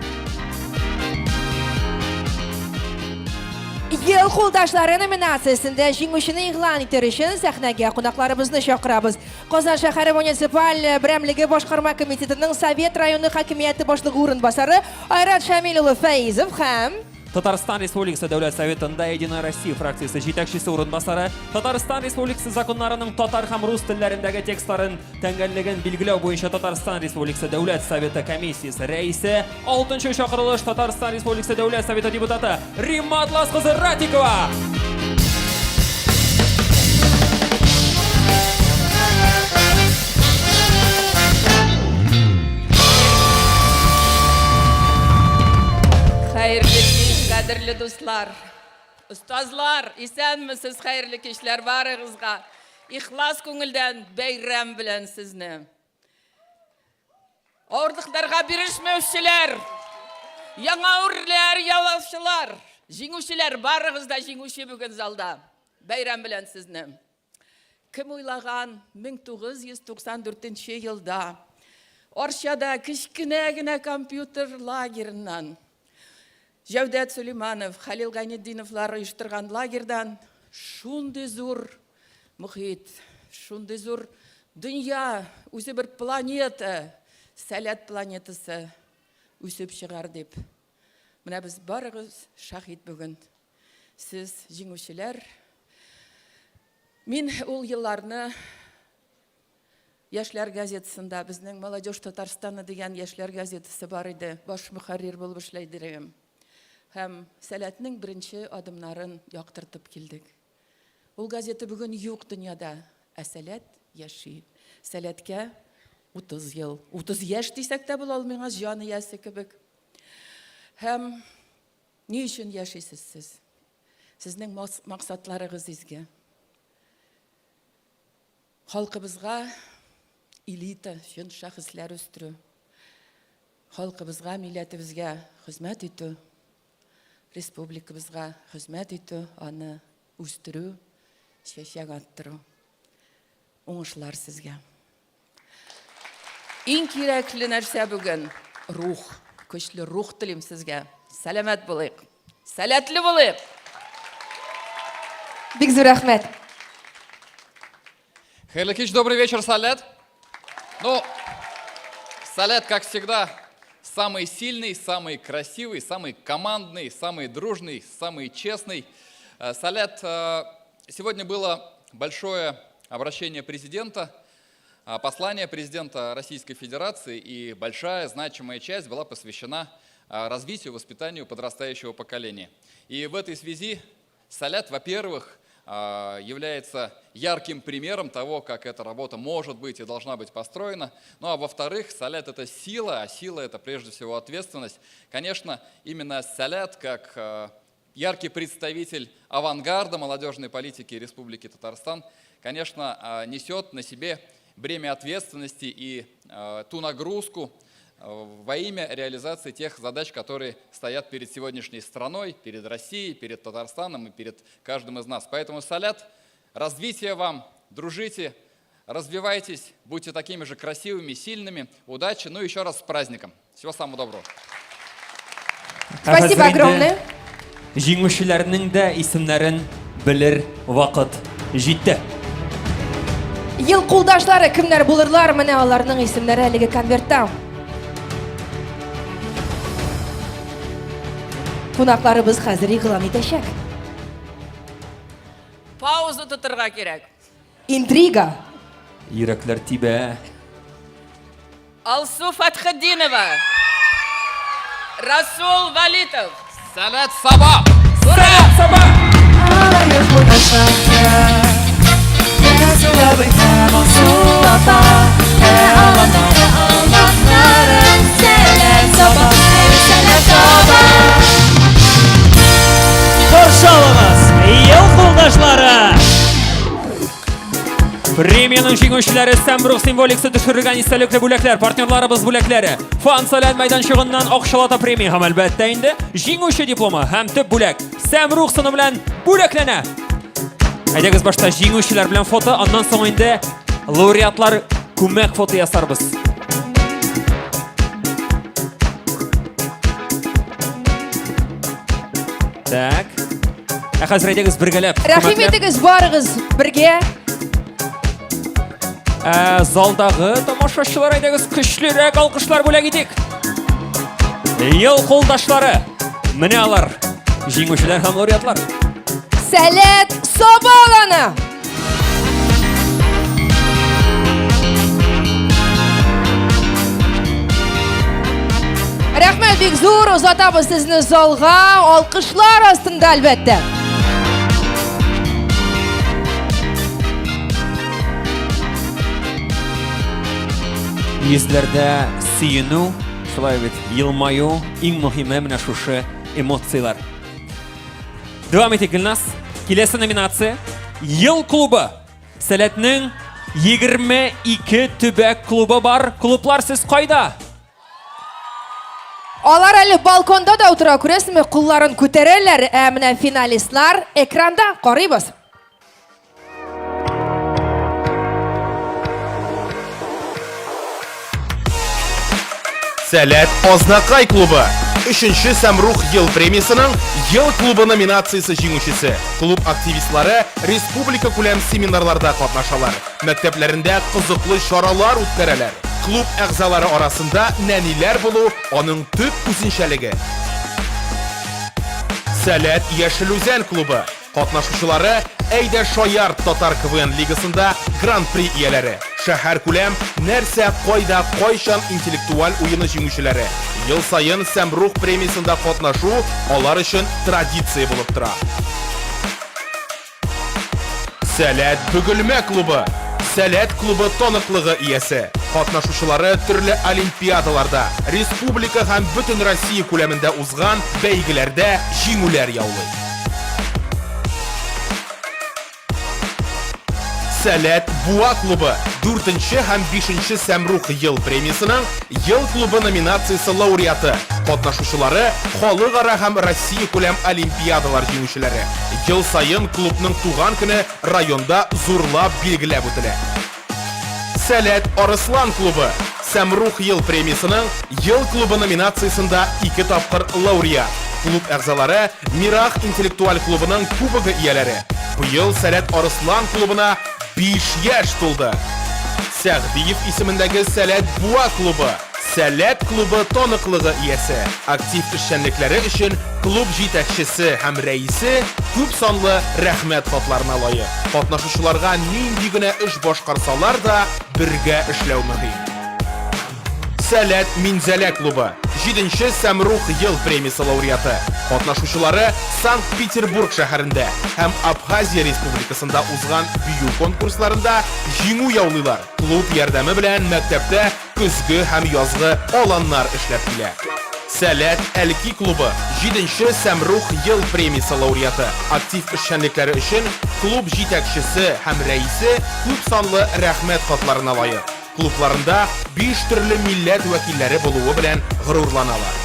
Ел кулдашлары номинациясендә җиңүчене игълан итер өчен сәхнәгә кунакларыбызны чакырабыз. Казан шәһәре муниципаль берәмлеге башкарма комитетының Совет районы хакимияте башлыгы урынбасары Айрат Шамил улы Фәизов һәм Татарстан Республикасы Дәүләт Советында Единая Россия фракциясе җитәкчесе урынбасары, Татарстан Республикасы законнарының татар һәм рус телләрендәге текстларын тәңгәллеген билгеләү буенча Татарстан Республикасы Дәүләт Советы комиссиясе рәисе, Алтынчы чакырылыш Татарстан Республикасы Дәүләт Советы депутаты Римма Атлас кызы Ратикова. Кадерле дуслар, остазлар, исәнмесез, хәерле кичләр барыгызга. Ихлас күңелдән бәйрәм белән сезне. Авырлыкларга бирешмәүчеләр, яңа үрләр яулаучылар, җиңүчеләр, барыгыз да җиңүче бүген залда. Бәйрәм белән сезне. Кем уйлаган 1994 елда Арчада кечкенә генә компьютер лагерыннан Җәүдәт Сөлейманов, Хәлил Гайнетдиновлар оештырган лагерьдан шундый зур мохит, шундый зур дөнья, үзе бер планета, Сәләт планетасы үсеп чыгар дип. Менә без барыгыз шаһит бүген. Сез җиңүчеләр. Мин ул елларны Яшьләр газетасында, безнең Молодежь Татарстана дигән яшьләр газетасы бар иде, баш мөхәррир булып эшләй идем. Һәм Сәләтнең беренче адымнарын яктыртып килдек. Ул газета бүген юк дөньяда, ә Сәләт яши. Сәләткә 30 ел, 30 яшь дисәк тә була, ул миңа җан иясе кебек. Һәм ни өчен яшисез сез? Сезнең максатларыгыз изге. Халкыбызга элита, чын шәхесләр үстерү, халкыбызга, милләтебезгә хезмәт итү, республикабызга хезмәт итү, аны үстерү, чәчәк аттыру. Уңышлар сезгә. Иң кирәкле нәрсә бүген рух, көчле рух телим сезгә. Сәламәт булыйк. Сәләтле булыйк! Бик зур рәхмәт. Хәерле кич, добрый вечер, Сәләт. Ну, Сәләт, как всегда, самый сильный, самый красивый, самый командный, самый дружный, самый честный. Э, Сәләт, э, сегодня было большое обращение президента, э, послание президента Российской Федерации, и большая значимая часть была посвящена развитию, воспитанию подрастающего поколения. И в этой связи Сәләт, во-первых, является ярким примером того, как эта работа может быть и должна быть построена. Ну а во-вторых, Сәләт – это сила, а сила – это прежде всего ответственность. Конечно, именно Сәләт, как яркий представитель авангарда молодежной политики Республики Татарстан, конечно, несет на себе бремя ответственности и ту нагрузку, во имя реализации тех задач, которые стоят перед сегодняшней страной, перед Россией, перед Татарстаном и перед каждым из нас. Поэтому, Сәләт, развития вам, дружите, развивайтесь, будьте такими же красивыми, сильными. Удачи, ну и еще раз с праздником. Всего самого доброго. Спасибо огромное. Җиңүчеләрнең дә исемнәрен белер вакыт җитте. Ел кулдашлары кемнәр булырлар? Менә аларның исемнәре әлеге конвертта. Кунакларыбыз хәзер игълан итәчәк. Пауза тотырга кирәк. Интрига. Йөрәкләр тибә. Алсу Фатхетдинова. Расул Валитов. Сәләт Саба. Сәләт Саба. Каршы алыгыз, ел кулдашлары! Премиянең җиңүчеләре Сәмрух символикасы төшерелгән истәлекле бүләкләр, партнерларыбыз бүләкләре, Фан Сәләт мәйданчыгыннан акчалата премия һәм әлбәттә инде җиңүче дипломы һәм төп бүләк Сәмрух сыны белән бүләкләнә. Әйдәгез башта җиңүчеләр белән фото, аннан соң инде лауреатлар күмәк фото ясарбыз. Так. Ә хәзер әйдәгез бергәләп. Рәхим итегез барыгыз бергә. Ә, залдагы тамашачылар әйдәгез көчлерәк алкышлар бүләк итик. Ел кулдашлары. Менә алар. Җиңүчеләр һәм лауреатлар. Сәләт Сабаланы. Рәхмәт бик зур, озатабыз сезне залга, алкышлар астында әлбәттә. Йөзләрдә сөенү, шулай бит, елмаю, иң мөһиме менә шушы эмоцияләр. Дәвам итик, Гөлназ. Киләсе номинация Ел клубы. Сәләтнең 22 төбәк клубы бар. Клублар сез кайда? Алар әле балконда да утыра, күрәсезме, кулларын күтәрәләр. Ә менә финалистлар экранда карыйбыз. Сәләт Азнакай клубы. Өченче Сәмрух ел премиясенең Ел клубы номинациясе җиңүчесе. Клуб активистлары республика күләм семинарларда катнашалар, мәктәпләрендә кызыклы чаралар үткәрәләр. Клуб әгъзалары арасында нәниләр булу аның төп үзенчәлеге. Сәләт Яшел Үзән клубы. Катнашучылары Әйдә шаярт татар КВН лигасында Гран-при ияләре, шәһәркүләм Нәрсә, кайда, кайчан интеллектуаль уены җиңүчеләре. Ел саен Сәмрух премиясендә катнашу алар өчен традиция булып тора. Сәләт Бөгелмә клубы, Сәләт клубы таныклыгы иясе. Катнашучылары төрле олимпиадаларда, республика һәм бөтенроссия күләмендә узган бәйгеләрдә җиңүләр яулый. Сәләт Буа клубы дүртенче һәм бишенче Сәмрух ел премиясенең Ел клубы номинациясе лауреаты, катнашучылары халыкара һәм Россиякүләм олимпиадалар җиңүчеләре. Ел саен клубның туган көне районда зурлап билгеләп үтелә. Сәләт Арыслан клубы Сәмрух ел премиясенең Ел клубы номинациясендә ике тапкыр лауреат. Клуб әгъзалары Мирах интеллектуаль клубының кубогы ияләре. Быел Сәләт Арыслан клубына 5 яшь тулды. Сәгъдиев исемендәге Сәләт Буа клубы Сәләт клубы таныклыгы иясе. Актив эшчәнлекләре өчен клуб җитәкчесе һәм рәисе күп санлы Рәхмәт хатларына лаек. Катнашучыларга нинди генә эш башкарсалар да, бергә эшләү мөһим. Сәләт Минзәлә клубы, җиденче Сәмрух ел премиясе лауреаты. Катнашучылары Санкт-Петербург шәһәрендә һәм Абхазия Республикасында узган бию конкурсларында җиңү яулыйлар. Клуб ярдәме белән мәктәптә Көзге һәм язгы аланнар эшләп килә. Сәләт Әлки клубы, җиденче Сәмрух ел премиясе лауреаты. Актив эшчәнлекләре өчен клуб җитәкчесе һәм рәисе күп санлы Рәхмәт хатларына лаек. Клубларында биш төрле милләт вәкилләре булуы белән горурланалар.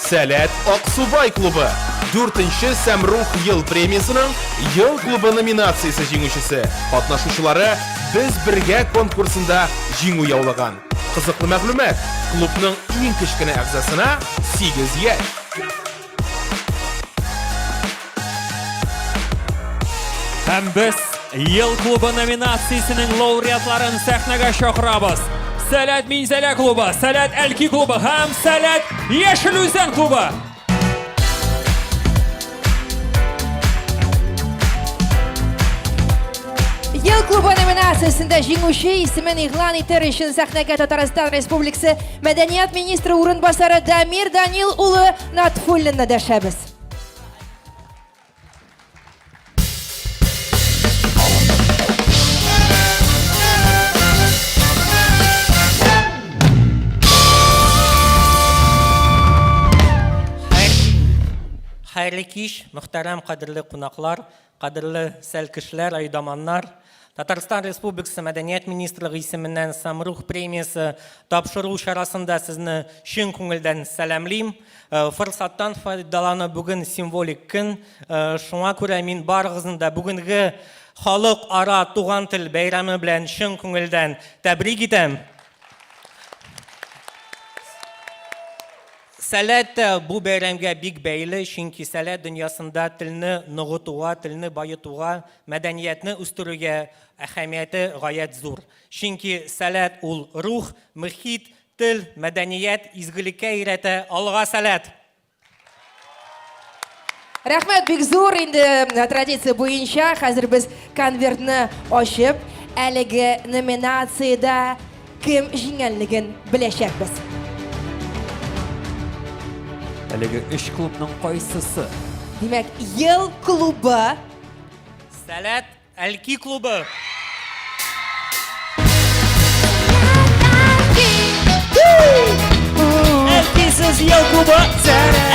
Сәләт Аксубай клубы, дүртенче Сәмрух ел премиясенең Ел клубы номинациясе җиңүчесе. Катнашучылары Без бергә конкурсында җиңү яулаган. Кызыклы мәгълүмат, клубның иң кечкенә әгъзасына 8 яшь. Һәм без Ел клубы номинациясенең лауреатларын сәхнәгә чакырабыз. Сәләт Минзәлә клубы, Сәләт Әлки клубы һәм Сәләт Яшел Үзән клубы. Ел клубы номинациясендә җиңүче исемен игълан итер өчен сәхнәгә Татарстан Республикасы Мәдәният министры урынбасары Дамир Данил улы Натфуллинны дәшәбез. Хәерле кич, мөхтәрәм кадерле кунаклар, кадерле сәлкешләр, айдаманнар. Татарстан Республикасы Мәдәният министрлыгы исеменнән Самрух премиясе тапшыру чарасында сезне чын күңелдән сәламлим. Э, форсаттан файдаланып бүген символик көн. Э, шуңа күрә мин барыгызны да бүгенге халыкара туган тел бәйрәме белән чын күңелдән тәбрик итәм. Сәләт тә бу бәйрәмгә бик бәйле, чөнки сәләт дөньясында телне ныгытуга, телне баетуга, мәдәниятне үстерүгә әһәмияте гаять зур. Чөнки сәләт ул рух, мөхит, тел, мәдәният, изгелеккә өйрәтә. Алга сәләт! Рәхмәт бик зур инде э, традиция буенча хәзер без конвертны ачып, әлеге номинациядә кем җиңгәнлеген беләчәкбез. Әлеге өч клубның кайсысы? Димәк, ел клубы Сәләт Әлки клубы. Әлкисез ел клубы.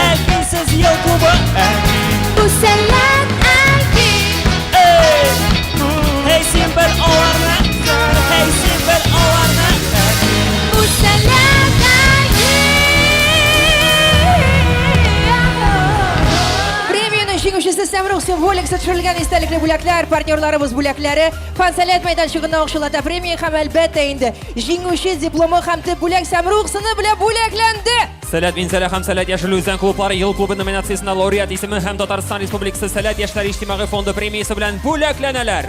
Әлкисез ел клубы. Бу Сәләт әйе. Эй, син бел аларны, эй, син бел аларны. Бу Сәләт әйе. Премиянең җиңүчесе Сәмрух символикасы төшерелгән истәлекле бүләкләр, партнерларыбыз бүләкләре, Фан-Сәләт мәйданчыгына акчалата премия һәм әлбәттә инде җиңүче дипломы һәм төп бүләк Сәмрух сыны белән бүләкләнде. Сәләт Минзәлә һәм Сәләт Яшел Үзән клублары ел клубы номинациясендә лауреат исеме һәм Татарстан Республикасы Сәләт яшьләр иҗтимагый фонды премиясе белән бүләкләнәләр.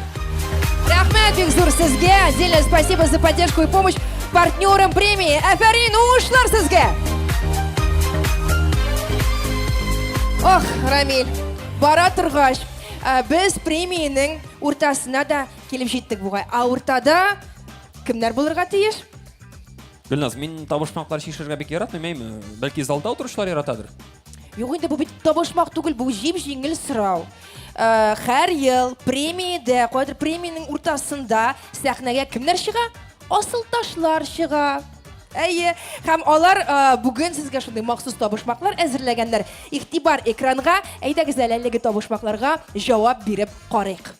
Рәхмәт бик зур сезгә. Отдельное спасибо за поддержку и помощь партнерам премии. Афәрин, уңышлар сезгә! Ох, Рамиль, бара торгач, э, без премиянең уртасына да килеп җиттек бугай. Ә уртада кемнәр булырга тиеш? Гөлназ, мин табышмаклар чишергә бик яратмыйм, әйме? Бәлки залда утыручылар яратадыр? Юк инде бу бит табышмак түгел, бу җип-җиңел сорау. Э, һәр ел премиядә, кайдыр премиянең уртасында сәхнәгә кемнәр чыга? Асылташлар чыга. Әйе, һәм алар э, бүген сезгә шундый махсус табышмаклар әзерләгәннәр. Игътибар экранга, әйдәгез әле әлеге табышмакларга җавап биреп карыйк.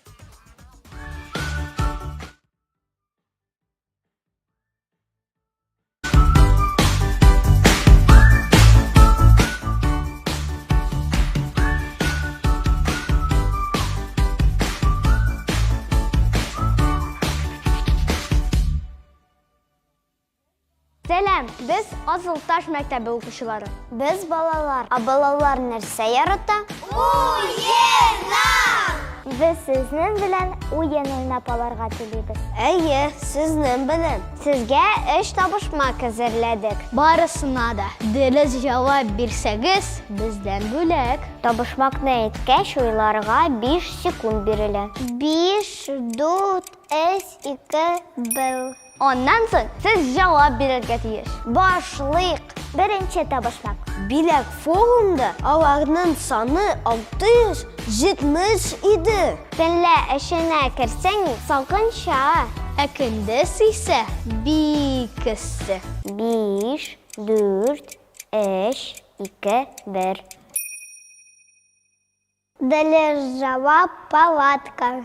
Сәлам, без Асылташ мәктәбе укучылары. Без балалар. Ә балалар нәрсә ярата? Уеннар! Без сезнең белән уен уйнап алырга телибез. Әйе, сезнең белән. Сезгә өч табышмак әзерләдек. Барысына да дөрес җавап бирсәгез, бездән бүләк. Табышмакны әйткәч, уйларга 5 секунд бирелә. 5, 4, 3, 2, 1. Аннан соң сез җавап бирергә тиеш. Башлыйк! Беренче табышмак. Биләк форумда аларның саны 670 иде. Төнлә эченә керсәң, салкынча. Ә көндез исә бик эссе. 5, 4, 3, 2, 1. Дөрес җавап, палатка.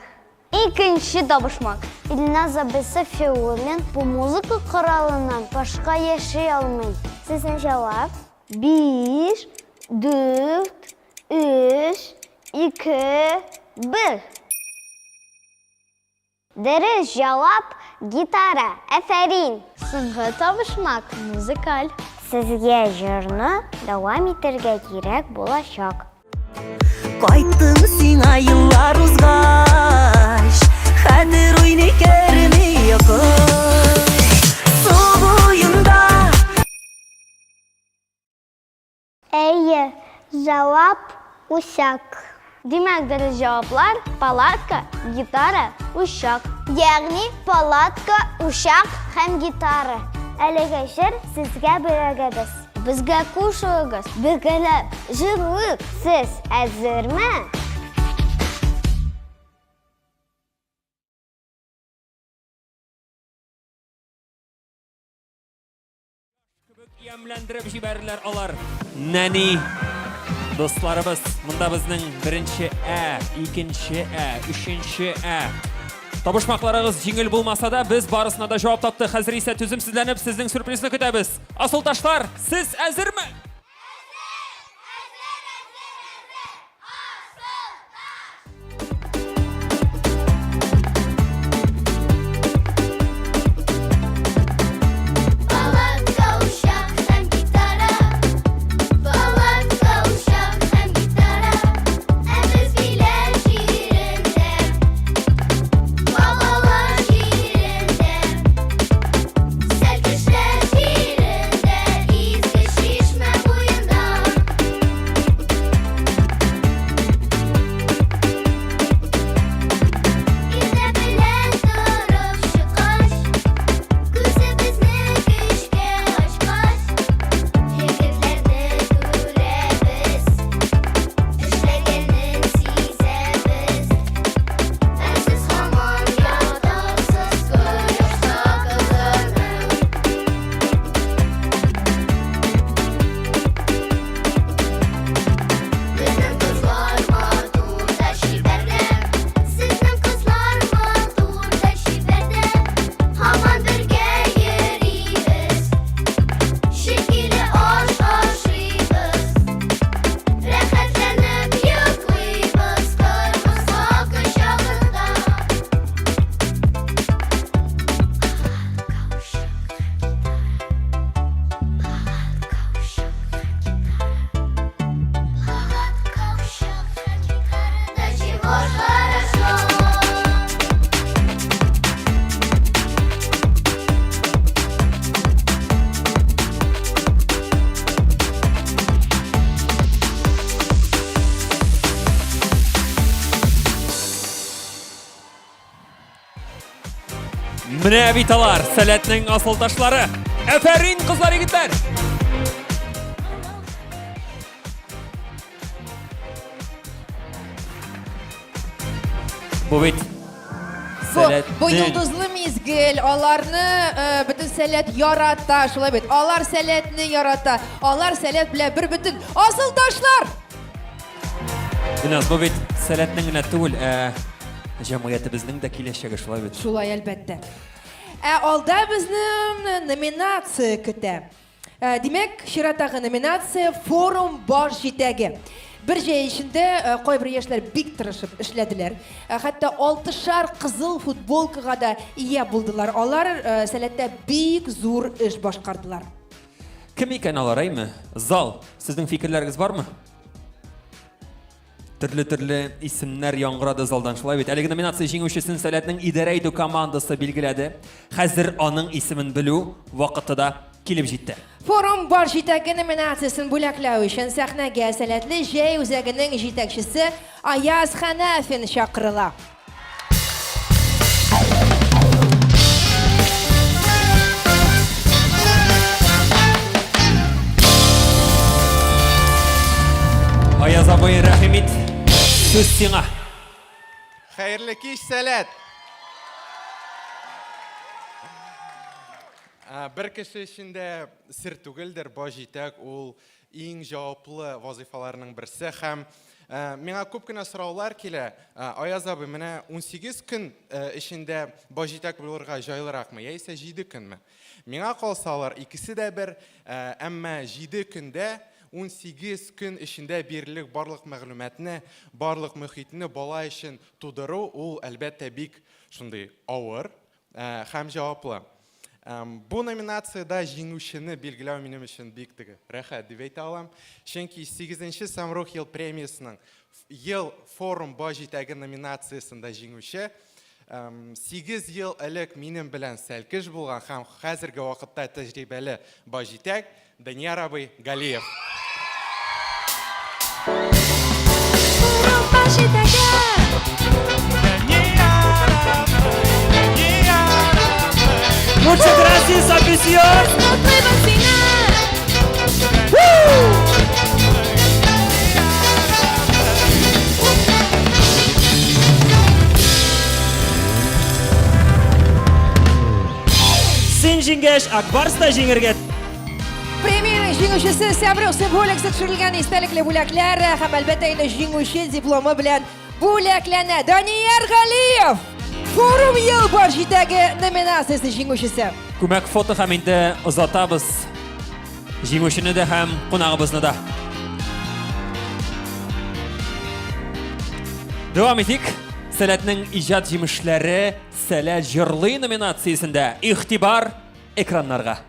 Икенче табышмак. Илназ абыйсы Фиолин бу музыка коралыннан башка яши алмый. Сезнең җавап? Биш, дүрт, өч, ике, бер. Дөрес җавап, гитара. Афәрин! Соңгы табышмак, музыкаль. Сезгә җырны дәвам итәргә кирәк булачак. Кайттым сиңа еллар узгач, Хәтер уйный керми йокы. Су буенда. Әйе, җавап, учак. Димәк, дөрес җаваплар, палатка, гитара, учак. Ягъни палатка, учак һәм гитара. Әлеге җыр сезгә бүләгебез. Безгә кушылыгыз, бергәләп җырлыйк. Сез әзерме? Ямьләндереп җибәрделәр алар. Нәни дусларыбыз, монда безнең беренче ә, икенче ә, өченче ә. Табышмакларыгыз җиңел булмаса да, без барысына да җавап таптык. Хәзер исә түземсезләнеп сезнең сюрпризны көтәбез. Асылташлар, сез әзерме? Палатка, учак һәм гитара. Палатка, учак һәм гитара. Ә без биләр җирендә. Бабалар җирендә. Сәлкешләр җирендә. Изге чишмә. Менә бит алар, Сәләтнең асылташлары. Әфәрин, кызлар, егетләр! Бу бит Бу, бу йолдызлы мизгел, аларны э, бөтен сәләт ярата, шулай бит. Алар сәләтне ярата, алар сәләт белән бер бөтен. Асыл ташлар! Гөлназ, бу бит сәләтнең генә түгел, ә җәмгыятебезнең дә киләчәге, шулай бит. Шулай, әлбәттә. Ә алда безне номинация көтә. Э, димәк, чираттагы номинация форум баш җитәге. Бер җәй эчендә э, кайбер яшьләр бик тырышып эшләделәр. Э, хәтта алтышар кызыл футболкага да ия булдылар. Алар сәләттә бик зур эш башкардылар. Кем икән алар, әйме? Зал, сезнең фикерләрегез бармы? Төрле-төрле исемнәр яңгырады залдан, шулай бит. Әлеге номинация җиңүчесен Сәләтнең идарә итү командасы билгеләде. Хәзер аның исемен белү вакыты да килеп җитте. Форум бар җитәге номинациясен бүләкләү өчен сәхнәгә Сәләтле җәй үзәгенең җитәкчесе Аяз Хәнәфин чакырыла. Аяз абый, рәхим ит. Сүз сиңа. Хәерле кич, Сәләт! Бер кеше өчен дә сер түгелдер, баш җитәк ул иң җаваплы вазыйфаларның берсе һәм миңа күп кенә сораулар килә. Аяз абый, менә 18 көн эчендә баш җитәк булырга җайлыракмы, яисә 7 көнме? Миңа калса, алар икесе дә бер, әмма 7 көндә 18 көн эчендә бирелек барлык мәгълүматны, барлык мөхитне бала өчен тудыру, ул, әлбәттә, бик шундый авыр. Һәм җаваплы. Бу номинациядә җиңүчене билгеләү минем өчен бик теге рәхәт дип әйтә алам. Чөнки 8-нче Самрух ел премиясенең Ел форум баш җитәге номинациясендә җиңүче 8 ел элек минем белән сәлкеш булган һәм хәзерге вакытта тәҗрибәле баш җитәк Данияр абый Галиев. Muchas gracias, afición. Син җиңгәч, Акбарс та җиңергә Премиянең җиңүчесе Сәбрүк символикасы төшерелгән истәлекле бүләкләр һәм әлбәттә инде җиңүче дипломы белән бүләкләнә. Данияр Галиев! Форум ел бар җитәге номинациясе җиңүчесе. Күмәк фото һәм инде озатабыз җиңүчене дә һәм кунагыбызны да. Дәвам итик. Сәләтнең иҗат җимешләре Сәләт җырлый номинациясендә игътибар экраннарга.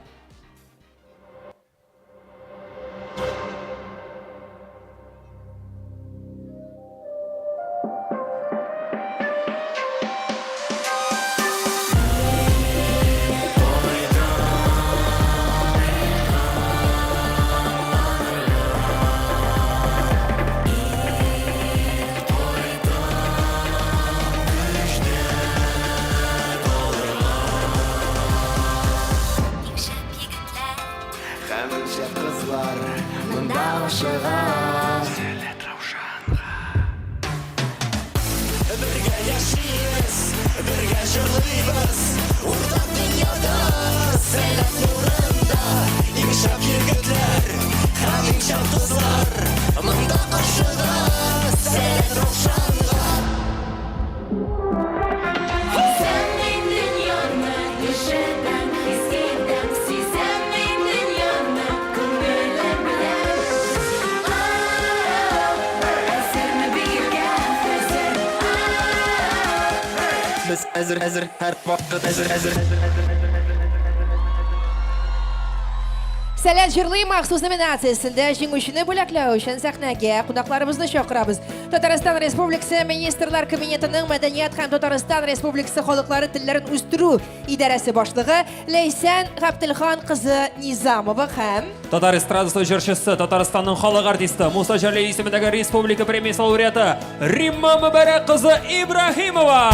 Һәм шәп кызлар монда ашыга. Сәләт Раушанга. Бергә яшибез, бергә җырлыйбыз. Уртак дөньяда, сәләт нурында. Иң шәп егетләр һәм иң шәп кызлар монда ашыга. Сәләт Раушанга. Без әзер, әзер, һәр вакыт әзер, әзер. Сәләт җырлый махсус номинациясендә җиңүчене бүләкләү өчен сәхнәгә кунакларыбызны чакырабыз. Татарстан Республикасы Министрлар Кабинетының Мәдәният һәм Татарстан Республикасы халыклары телләрен үстерү идарәсе башлыгы Ләйсән Габделхан кызы Низамова һәм Татар эстрадасы җырчысы, Татарстанның халык артисты, Муса Җәлил исемендәге республика премиясе лауреаты Римма Мөбәрәк кызы Ибраһимова.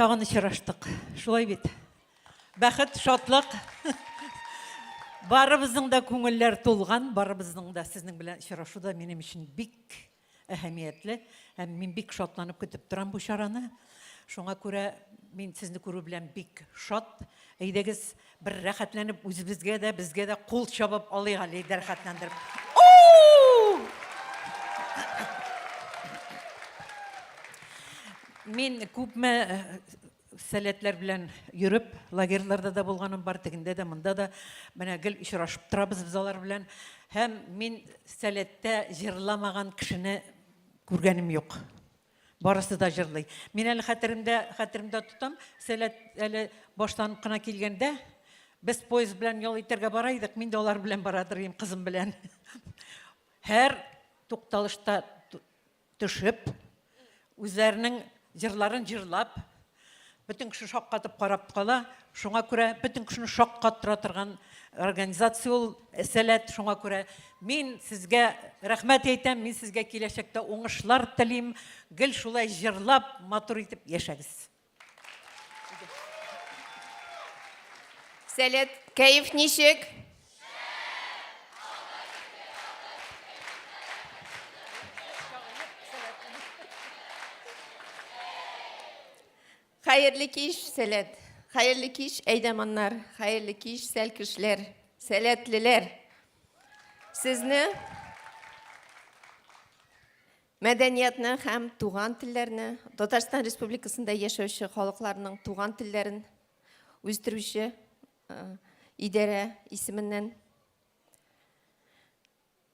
Тагын очраштык. Шулай бит. Бәхет, шатлык. Барыбызның да күңелләр тулган, барыбызның да сезнең белән очрашу да минем өчен бик әһәмиятле. Һәм мин бик шатланып көтеп торам бу чараны. Шуңа күрә мин сезне күрү белән бик шат. Әйдәгез, бер рәхәтләнеп үзебезгә дә, безгә дә кул чабып алыйк әле, әйдә рәхәтләндереп. Мин күпме сәләтләр белән йөреп, лагерьларда да булганым бар, тегендә дә, монда да. Менә гел очрашып торабыз без алар белән. Һәм мин сәләттә җырламаган кешене күргәнем юк. Барысы да җырлый. Мин әле хәтеремдә, хәтеремдә тотам, сәләт әле башланып кына килгәндә, без поезд белән ял итәргә бара идек, мин дә алар белән барадыр идем, кызым белән. Һәр тукталышта төшеп, үзләренең җырларын җырлап, бөтен кеше шаккатып карап кала. Шуңа күрә бөтен кешене шаккаттыра торган организация ул Сәләт. Шуңа күрә мин сезгә рәхмәт әйтәм, мин сезгә киләчәктә уңышлар телим. Гел шулай җырлап, матур итеп яшәгез. Сәләт, кәеф ничек? Хәерле кич, Сәләт. Хәерле кич, әйдәманнар. Хәерле кич, сәлкешләр, сәләтлеләр. Сезне Мәдәниятне һәм туган телләрне, Татарстан Республикасында яшәүче халыкларның туган телләрен үстерүче идарә исеменнән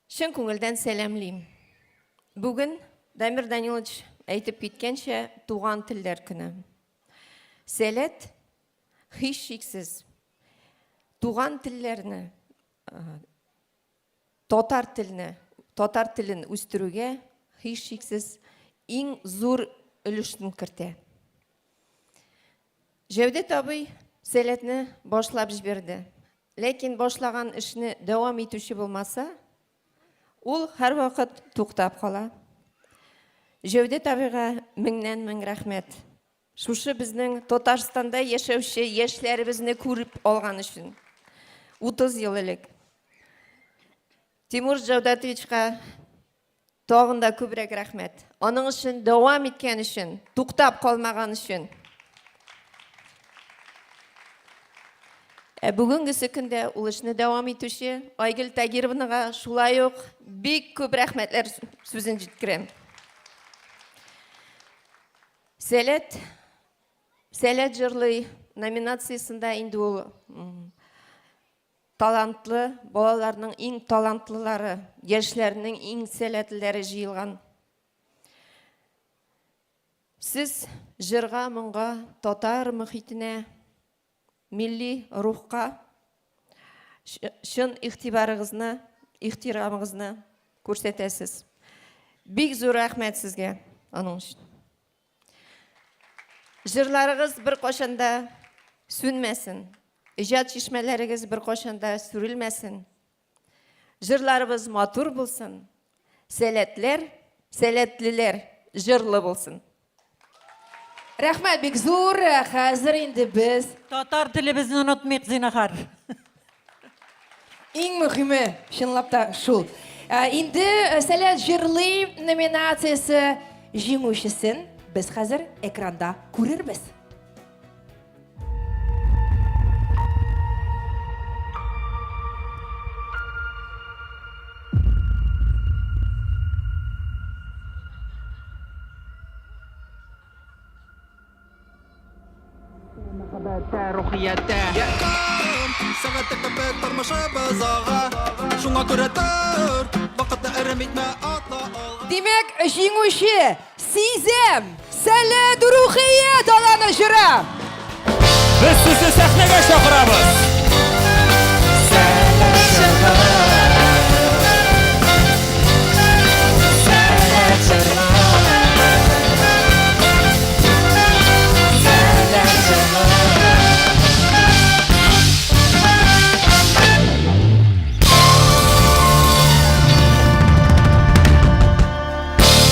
чын күңелдән сәламлим. Бүген Дамир Данилович әйтеп киткәнчә, туган телләр көне. Сәләт, һичшиксез, туган телләрне Татар телне, татар телен үстерүгә, һичшиксез, иң зур өлешен кертә. Җәүдәт абый Сәләтне башлап җибәрде. Ләкин башлаган эшне дәвам итүче булмаса, ул һәрвакыт туктап кала. Җәүдәт абыйга меңнән-мең рәхмәт. Шушы безнең Татарстанда яшәүче яшьләребезне күреп алган өчен. 30 ел элек. Тимур Җәүдәтовичка тагын да күбрәк рәхмәт. Аның өчен дәвам иткән өчен, туктап калмаган өчен. Ә бүгенгесе көндә ул эшне дәвам итүче Айгөл Тагировнага шулай ук бик күп рәхмәтләр сүзен җиткерәм. Сәләт, Сәләт җырлый номинациясендә инде ул талантлы балаларның иң талантлылары, яшьләрнең иң сәләтлеләре җыелган. Сез җырга, моңга, татар мөхитенә Милли рухка чын игътибарыгызны, ихтирамыгызны күрсәтәсез. Бик зур рәхмәт сезгә аның өчен. Җырларыгыз беркайчан да сүнмәсен. Иҗат чишмәләрегез беркайчан да сүрелмәсен. Җырларыбыз матур булсын. Сәләтләр, сәләтлеләр җырлы булсын. Рәхмәт бик зур. Хәзер инде без Татар телебезне онытмыйк, зинахар. Иң мөхиме, чынлап та шул. Ә, Инде э, Сәләт җырлый номинациясе җиңүчесен без хәзер экранда күрербез. Мәхәббәттә, рухияттә. Сәгатьтә кебек тормышыбыз ага. Шуңа күрә тор, вакытны әрәм итмә, атла алга. Димәк, җиңүче Сизәм! Сәләт рухият аланы җыры! Без сезне сәхнәгә чакырабыз!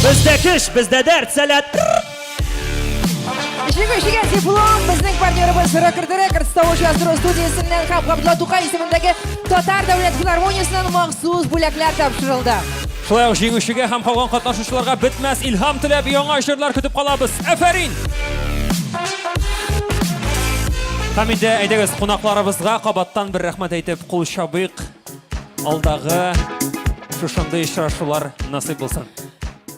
Бездә көч, бездә дәрт, сәләт. Җиңүчегә диплом безнең партнерыбыз Record Records тавыш яздыру студиясеннән һәм Габдулла Тукай исемендәге Татар дәүләт филармониясеннән махсус бүләкләр тапшырылды. Шулай ук җиңүчегә һәм калган катнашучыларга бетмәс илһам теләп яңа җырлар көтеп калабыз. Афәрин! Һәм инде әйдәгез кунакларыбызга кабаттан бер рәхмәт әйтеп кул чабыйк. Алдагы шушындый очрашулар насыйп булсын.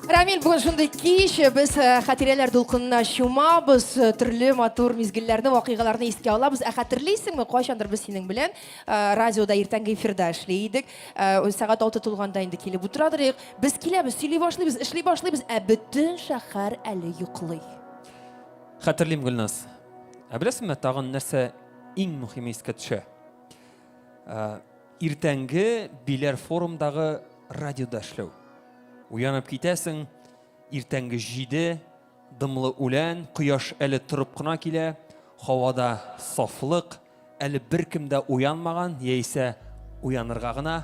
Рамил, бүген шундый кич, без э, хатирәләр дулкынына чумабыз, э, төрле матур мизгелләрне, вакыйгаларны искә алабыз. Ә хәтерлисеңме, кайчандыр без синең белән э, радиода иртәнге эфирда эшли идек. Сәгать 6 тулганда инде килеп утырадыр идек. Без киләбез, сөйли башлыйбыз, эшли башлыйбыз, ә бөтен шәһәр әле йоклый. Хәтерлим, Гөлназ. Ә беләсеңме, тагын нәрсә иң мөһиме искә төшә? Иртәнге Биләр форумдагы радиода эшләү. Уянып китәсең, иртәнге җиде, дымлы үлән, кояш әле торып кына килә, һавада сафлык, әле беркем дә уянмаган, яисә уянырга гына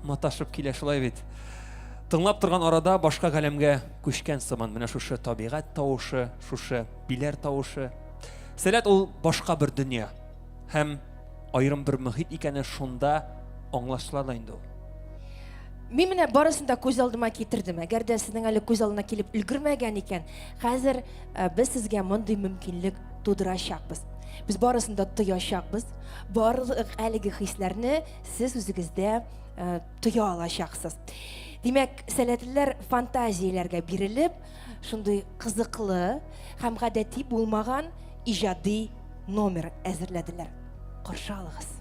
маташып килә, шулай бит. Тыңлап торган арада башка галәмгә күчкән сыман, менә шушы табигать тавышы, шушы Биләр тавышы. Сәләт ул башка бер дөнья. Һәм аерым бер мөхит икәне шунда аңлашыла да инде ул. Мин менә барысын да күз алдыма китердем. Әгәр дә сезнең әле күз алдына килеп өлгермәгән икән, хәзер э, без сезгә мондый мөмкинлек тудырачакбыз. Без барысын да тоячакбыз. Барлык әлеге хисләрне сез үзегездә э, тоя алачаксыз. Димәк, сәләтлеләр фантазияләргә бирелеп, шундый кызыклы һәм гадәти булмаган иҗади номер әзерләделәр. Каршы алыгыз.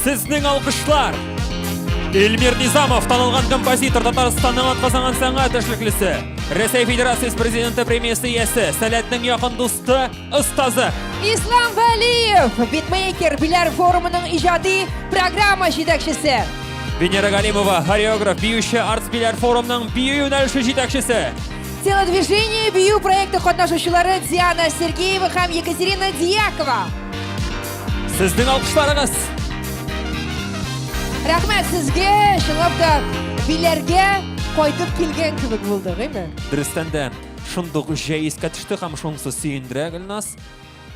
Сезнең алкышлар! Эльмир Низамов, танылган композитор, Татарстанның атказанган сәнгать эшлеклесе, Рәсәй Федерациясе Президенты премиясе иясе, Сәләтнең якын дусты, остазы. Ислам Вәлиев, битмейкер, Биләр форумының иҗади программа җитәкчесе. Венера Галимова, хореограф, биюче, Арт Биләр форумның бию юнәлеше җитәкчесе. Телодвижение бию проекты катнашучылары Диана Сергеева һәм Екатерина Дьякова. Сезнең алкышларыгыз! Рәхмәт сезгә, чынлап та Биләргә кайтып килгән кебек булдык, әйме? Дөрестән дә, шундук җәй искә төште һәм шунысы сөендерә, Гөлназ.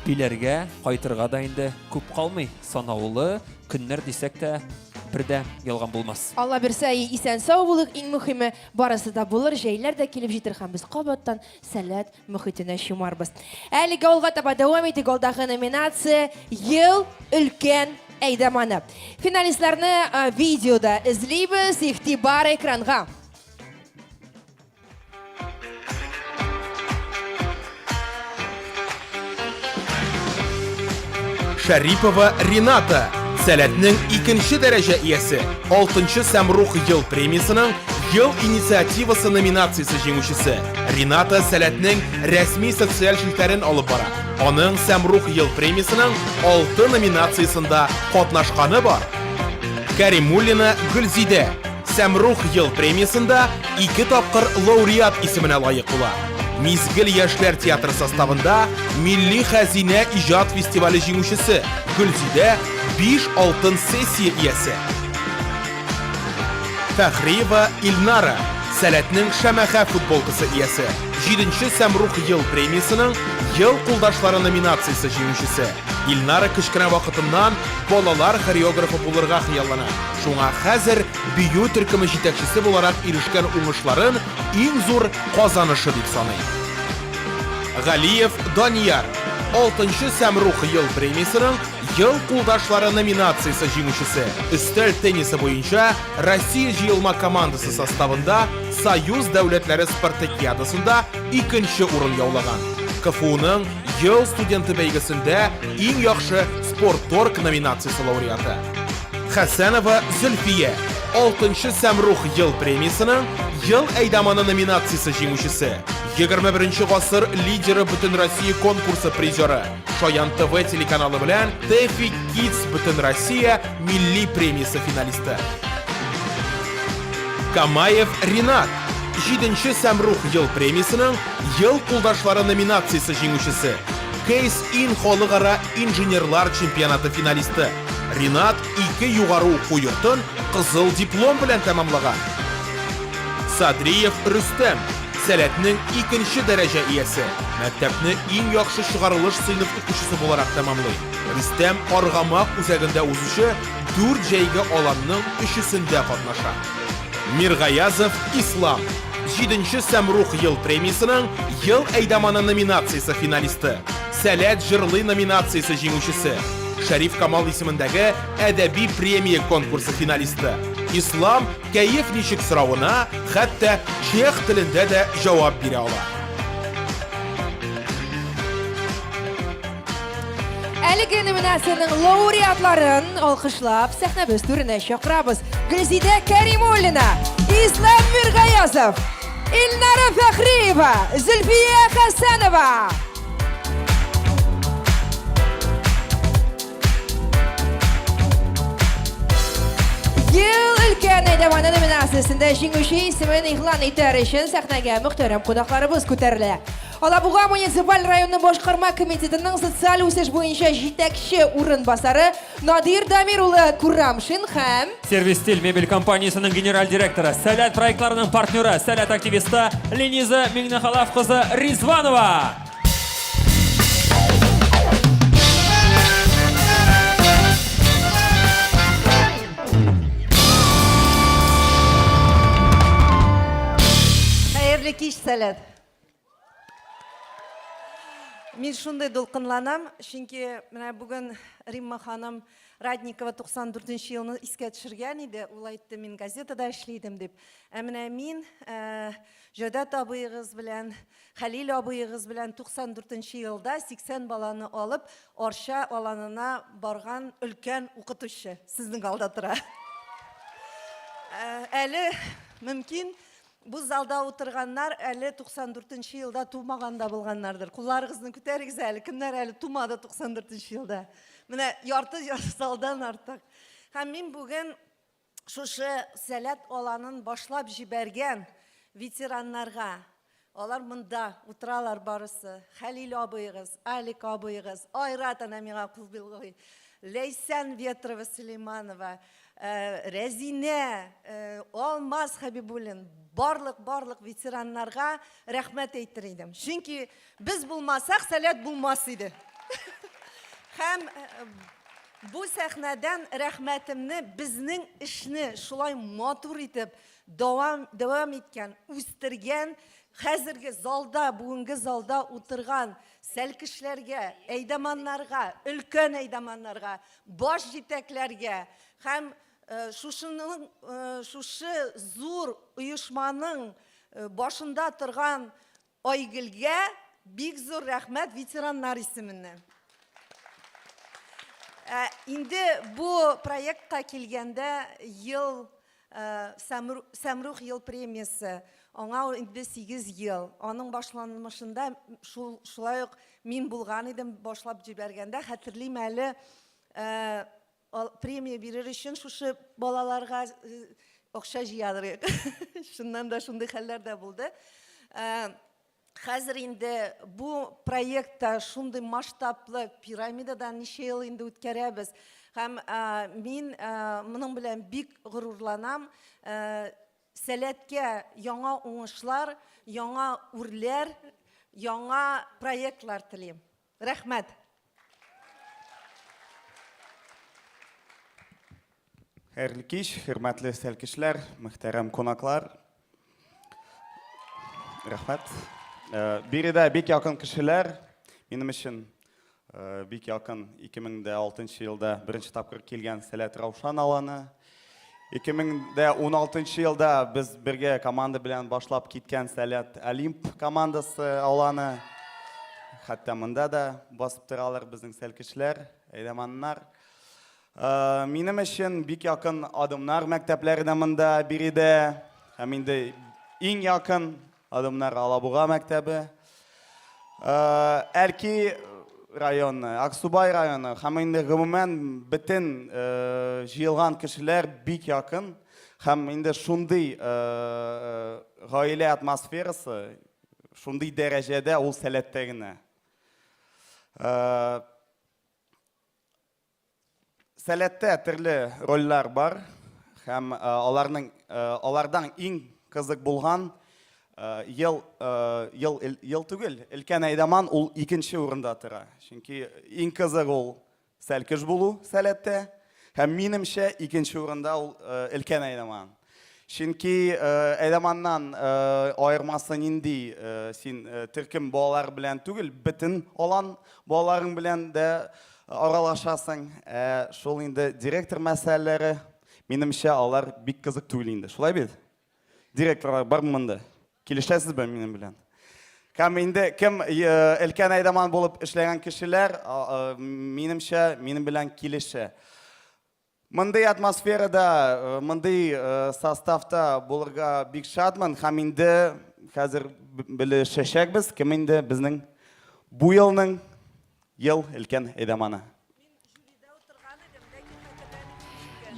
Биләргә кайтырга да инде күп калмый, санаулы көннәр дисәк тә, бер дә ялган булмас. Алла бирсә, исән-сау булыйк, иң мөхиме, барысы да булыр, җәйләр дә килеп җитер һәм без кабаттан Сәләт мөхитенә чумарбыз. Әлегә алга таба дәвам итик, алдагы номинация Ел өлкән әйдаманы. Финалистларны видеода эзлибез, игътибар экранга. Шәрипова Рената, Сәләтнең икенче дәрәҗә иясе, 6 Сәмрух ел премиясенең Ел инициативасы номинациясе җиңүчесе. Рената Сәләтнең рәсми социаль челтәрен алып бара. Аның Сәмрух ел премиясенең 6 номинациясендә катнашканы бар. Кәримуллина Гөлзидә Сәмрух ел премиясендә ике тапкыр лауреат исеменә лаек була. Мизгел яшьләр театры составында Милли хәзинә иҗат фестивале җиңүчесе Гөлзидә 5 алтын сессия иясе. Фәхриева Илнара Сәләтнең Шәмәхә футболкасы иясе, 7 Сәмрух ел премиясенең Ел кулдашлары номинациясе җиңүчесе. Илнара кечкенә вакытыннан балалар хореографы булырга хыяллана. Шуңа хәзер бию төркеме җитәкчесе буларак ирешкән уңышларын иң зур казанышы дип саный. Галиев Данияр, 6 Сәмрух ел премиясенең Ел кулдашлары номинациясе җиңүчесе, өстәл теннисы буенча Россия җыелма командасы составында Союз дәүләтләре спартакиадасында икенче урын яулаган. КФУның Ел студенты бәйгесендә иң яхшы спортторг номинациясе лауреаты. Хәсәнова Зөлфия, 6 Сәмрух ел премиясенең Ел әйдаманы номинациясе җиңүчесе, 21 гасыр лидеры Бөтенроссия конкурсы призеры, Шаян ТВ телеканалы белән Тэфи Kids Бөтенроссия милли премиясе финалисты. Камаев Ринат, 7 Сәмрух ел премиясенең Ел кулдашлары номинациясе җиңүчесе, Кейс Ин халыкара инженерлар чемпионаты финалисты. Ринат ике югары уку йортын кызыл диплом белән тәмамлаган. Садриев Рөстәм, Сәләтнең икенче дәрәҗә иясе, мәктәпне иң яхшы чыгарылыш сыйныф укучысы буларак тәмамлый. Рөстәм Аргамак үзәгендә узучы дүрт җәйге аланның өчесендә катнаша. Миргаязов Ислам, җиденче Сәмрух ел премиясенең Ел әйдаманы номинациясе финалисты. Сәләт җырлый номинациясе җиңүчесе, Шәриф Камал исемендәге әдәби премия конкурсы финалисты. Ислам кәеф ничек соравына хәтта чех телендә дә җавап бирә ала. Әлеге номинациянең лауреатларын алкышлап сәхнәбез түренә чакырабыз. Гөлзидә Кәримуллина, Ислам Миргаязов, Илнара Фәхриева, Зөлфия Хәсәнова. Ел өлкән әйдәманы номинациясендә җиңүче исемен игълан итәр өчен сәхнәгә мөхтәрәм кунакларыбыз күтәрелә. Алабуга муниципаль районы башкарма комитетының социаль үсеш буенча җитәкче урынбасары Надир Дамир улы Курамшин һәм Сервис Стиль мебель компаниясенең генераль директоры, Сәләт проектларының партнеры, Сәләт активисты Лениза Миңнехалаф кызы Ризванова. Хәерле кич, Сәләт. Мин шундый дулкынланам, чөнки менә бүген Римма ханым Радникова 94 нче елны искә төшергән иде. Ул әйтте, мин газетада эшли идем дип. Ә менә мин э, Җәүдәт абыегыз белән, Хәлил абыегыз белән 94 нче елда 80 баланы алып Арча аланына барган өлкән укытучы сезнең алда тора. Э, әле мөмкин бу залда утырганнар әле 94 нче елда тумаган да булганнардыр. Кулларыгызны күтәрегез әле, кемнәр әле тумады 94 нче елда? Менә ярты залдан артык. Һәм мин бүген шушы Сәләт аланын башлап җибәргән ветераннарга, алар монда утыралар барысы, Хәлил абыегыз, Алик абыегыз, Айрат әнә миңа кул болгый, Ләйсән Ветрова Сөләйманова, э, Рәзинә, э, Алмаз Хәбибуллин, барлык-барлык ветераннарга рәхмәт әйтер идем. Чөнки Без булмасак, Сәләт булмас иде. Һәм э, бу сәхнәдән рәхмәтемне безнең эшне шулай матур итеп дәвам, дәвам иткән, үстергән, хәзерге залда, бүгенге залда утырган сәлкешләргә, әйдаманнарга, өлкән әйдаманнарга, баш җитәкләргә һәм э, шушының э, шушы зур оешманың башында торган Айгөлгә бик зур рәхмәт ветераннар исеменнән. Ә, инде бу проектка килгәндә ел ә, Сәмрух ел премиясе, аңа инде 8 ел. Аның башланмышында шул шулай ук мин булган идем башлап җибәргәндә, хәтерлим әле, ә, премия бирер өчен шушы балаларга э, акча җыядыр идек. Чыннан да шундый хәлләр дә булды. Э, хәзер инде бу проектта шундый масштаблы пирамидадан ничә ел инде үткәрәбез. Һәм э, мин моның белән бик горурланам. Сәләткә яңа уңышлар, яңа үрләр, яңа проектлар телим. Рәхмәт. Хәерле кич, хөрмәтле сәлкешләр, мөхтәрәм кунаклар. Рәхмәт. Э, биредә бик якын кешеләр. Минем өчен э, бик якын 2006 елда беренче тапкыр килгән Сәләт Раушан аланы. 2016 елда без бергә команда белән башлап киткән Сәләт Олимп командасы аланы. Хәтта монда да басып торалар безнең сәлкешләр, әйдәманнар. Э, минем өчен бик якын Адымнар мәктәпләре дә монда биредә. Һәм инде иң якын Адымнар Алабуга мәктәбе. Э, Әлки районы, Аксубай районы һәм инде гомумән бөтен э, җыелган кешеләр бик якын һәм инде шундый э, гаилә атмосферасы, шундый дәрәҗәдә ул сәләттә генә. Сәләттә төрле рольләр бар һәм э, аларның э, алардан иң кызык булган э, ел ел ел түгел, өлкән әйдаман ул икенче урында тора. Чөнки иң кызык ул сәлкеш булу сәләттә һәм минемчә икенче урында ул өлкән әйдаман. Чөнки әйдаманнан аермасы нинди, син төркем балалар белән түгел, бөтен алан балаларың белән дә аралашасың. Ә шул инде директор мәсьәләләре, минемчә, алар бик кызык түгел инде. Шулай бит? Директорлар бармы монда? Килешәсезме минем белән? Һәм инде кем өлкән әйдаман булып эшләгән кешеләр, минемчә, минем белән килешә. Мондый атмосферада, э, мондый э, составта булырга бик шатмын һәм инде хәзер белешәчәкбез, кем инде безнең бу елның ел өлкән әйдаманы.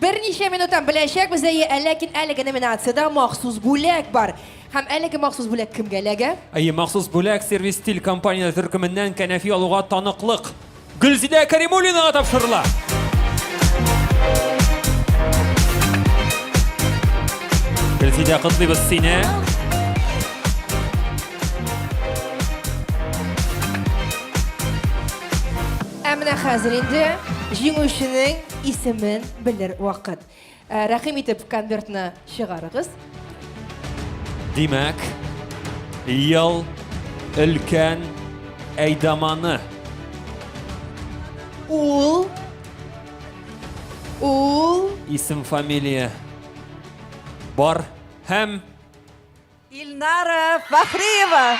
Берничә минуттан беләчәкбез, әйе, ә ләкин әлеге номинациядә махсус бүләк бар. Һәм әлеге махсус бүләк кемгә эләгә? Әйе, махсус бүләк Сервис Стиль компания төркеменнән кәнәфи алуга таныклык. Гөлзидә Каримуллинага тапшырыла. Гөлзидә, котлыйбыз сине. Ә менә хәзер инде җиңүченең исемен белер вакыт. Ә, рәхим итеп конвертны чыгарыгыз. Димәк, ел өлкән әйдаманы. Ул. Ул Исем, фамилия бар һәм Илнара Фахриева.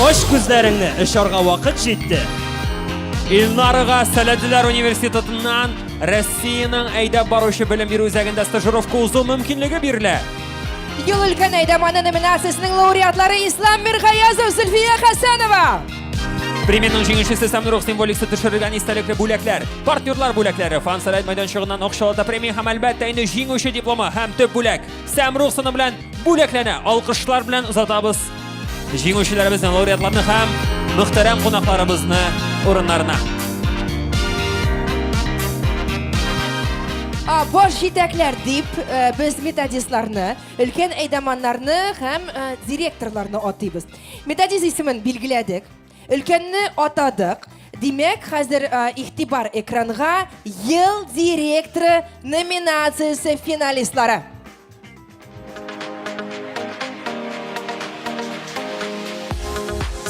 Ач күзләреңне, очарга вакыт җитте. Илнарага Сәләтлеләр университетыннан Россиянең әйдәп баручы белем бирү үзәгендә стажировка узу мөмкинлеге бирелә. Ел өлкән әйдаманы номинациясенең лауреатлары Ислам Миргаязов, Зөлфия Хәсәнова. Премиянең җиңүчесе Сәмнурух символикасы төшерелгән истәлекле бүләкләр, партнерлар бүләкләре, Фан Сәләт мәйданчыгыннан акчалата премия һәм әлбәттә инде җиңүче дипломы һәм төп бүләк Сәмрух сыны белән бүләкләнә. Алкышлар белән озатабыз җиңүчеләребезне, лауреатларны һәм мөхтәрәм кунакларыбызны урыннарына. Баш җитәкләр дип э, без методистларны, өлкән әйдаманнарны һәм э, директорларны атыйбыз. Методист исемен билгеләдек. Өлкәнне атадык. Димәк, хәзер э, игътибар экранга ел директоры номинациясе финалистлары.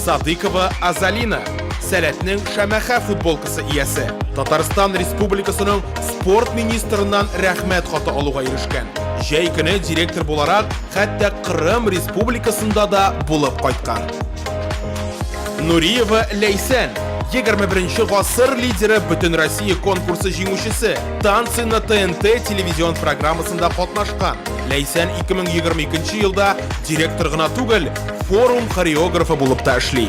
Садыкова Азалина, Сәләтнең Шәмәхә футболкасы иясе, Татарстан Республикасының спорт министрыннан рәхмәт хаты алуга ирешкән. Җәй көне директор буларак хәтта Кырым Республикасында да булып кайткан. Нуриева Ләйсән, 21 гасыр лидеры Бөтенроссия конкурсы җиңүчесе, Танцы на ТНТ телевизион программасында катнашкан. Ләйсән 2022 елда директор гына түгел, форум хореографы булып та эшли.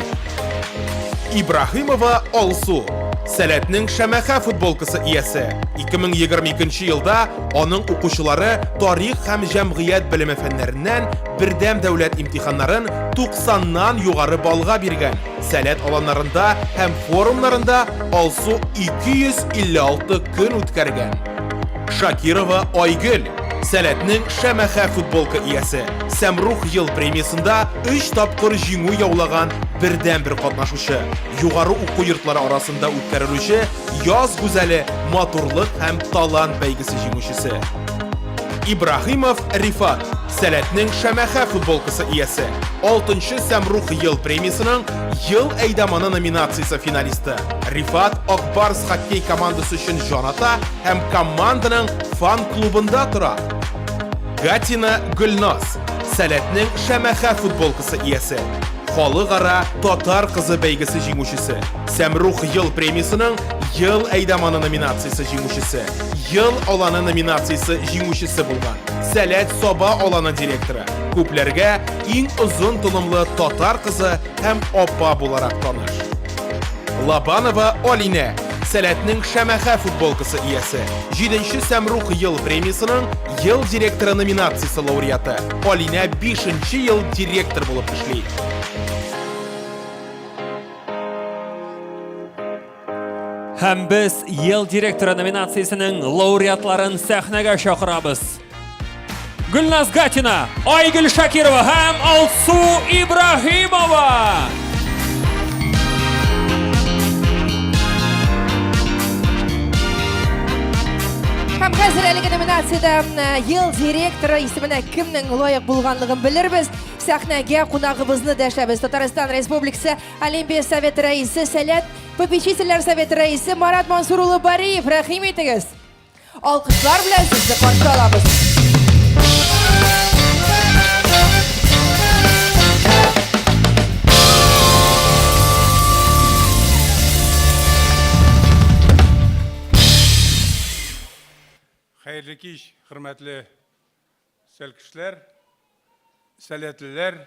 Ибраһимова Алсу, Сәләтнең Шәмәхә футболкасы иясе. 2022 елда аның укучылары тарих һәм җәмгыять белеме фәннәреннән бердәм дәүләт имтиханнарын 90-нан югары баллга биргән. Сәләт аланнарында һәм форумнарында Алсу 256 көн үткәргән. Шакирова Айгөл, Сәләтнең Шәмәхә футболка иясе, Сәмрух ел премиясендә 3 тапкыр җиңү яулаган бердәнбер катнашучы. Югары уку йортлары арасында үткәрелүче Яз гүзәле матурлык һәм талант бәйгесе җиңүчесе. Ибраһимов Рифат, Сәләтнең Шәмәхә футболкасы иясе, 6нчы Сәмрух ел премиясенең Ел әйдаманы номинациясе финалисты. Рифат Ак Барс хоккей командасы өчен җан ата һәм команданың фан-клубында тора. Гатина Гөлназ, Сәләтнең Шәмәхә футболкасы иясе, Халыкара Татар кызы бәйгесе җиңүчесе, Сәмрух ел премиясенең Ел әйдаманы номинациясе җиңүчесе, Ел аланы номинациясе җиңүчесе булган, Сәләт Саба аланы директоры, күпләргә иң озын толымлы татар кызы һәм апа буларак таныш. Лобанова Алинә, Сәләтнең Шәмәхә футболкасы иясе, җиденче Сәмрух ел премиясенең Ел директоры номинациясе лауреаты. Алинә бишенче ел директор булып эшли. Һәм без Ел директоры номинациясенең лауреатларын сәхнәгә чакырабыз. Гөлназ Гатина, Айгөл Шакирова һәм Алсу Ибраһимова! Һәм хәзер әлеге номинациядә ел директоры исеменә кемнең лаек булганлыгын белербез. Сәхнәгә кунагыбызны дәшәбез. Татарстан Республикасы Олимпия Советы рәисе, Сәләт попечительләр советы рәисе Марат Мансур улы Бариев. Рәхим итегез. Алкышлар белән сезне каршы алабыз. Хәерле кич, хөрмәтле сәлкешләр, сәләтлеләр,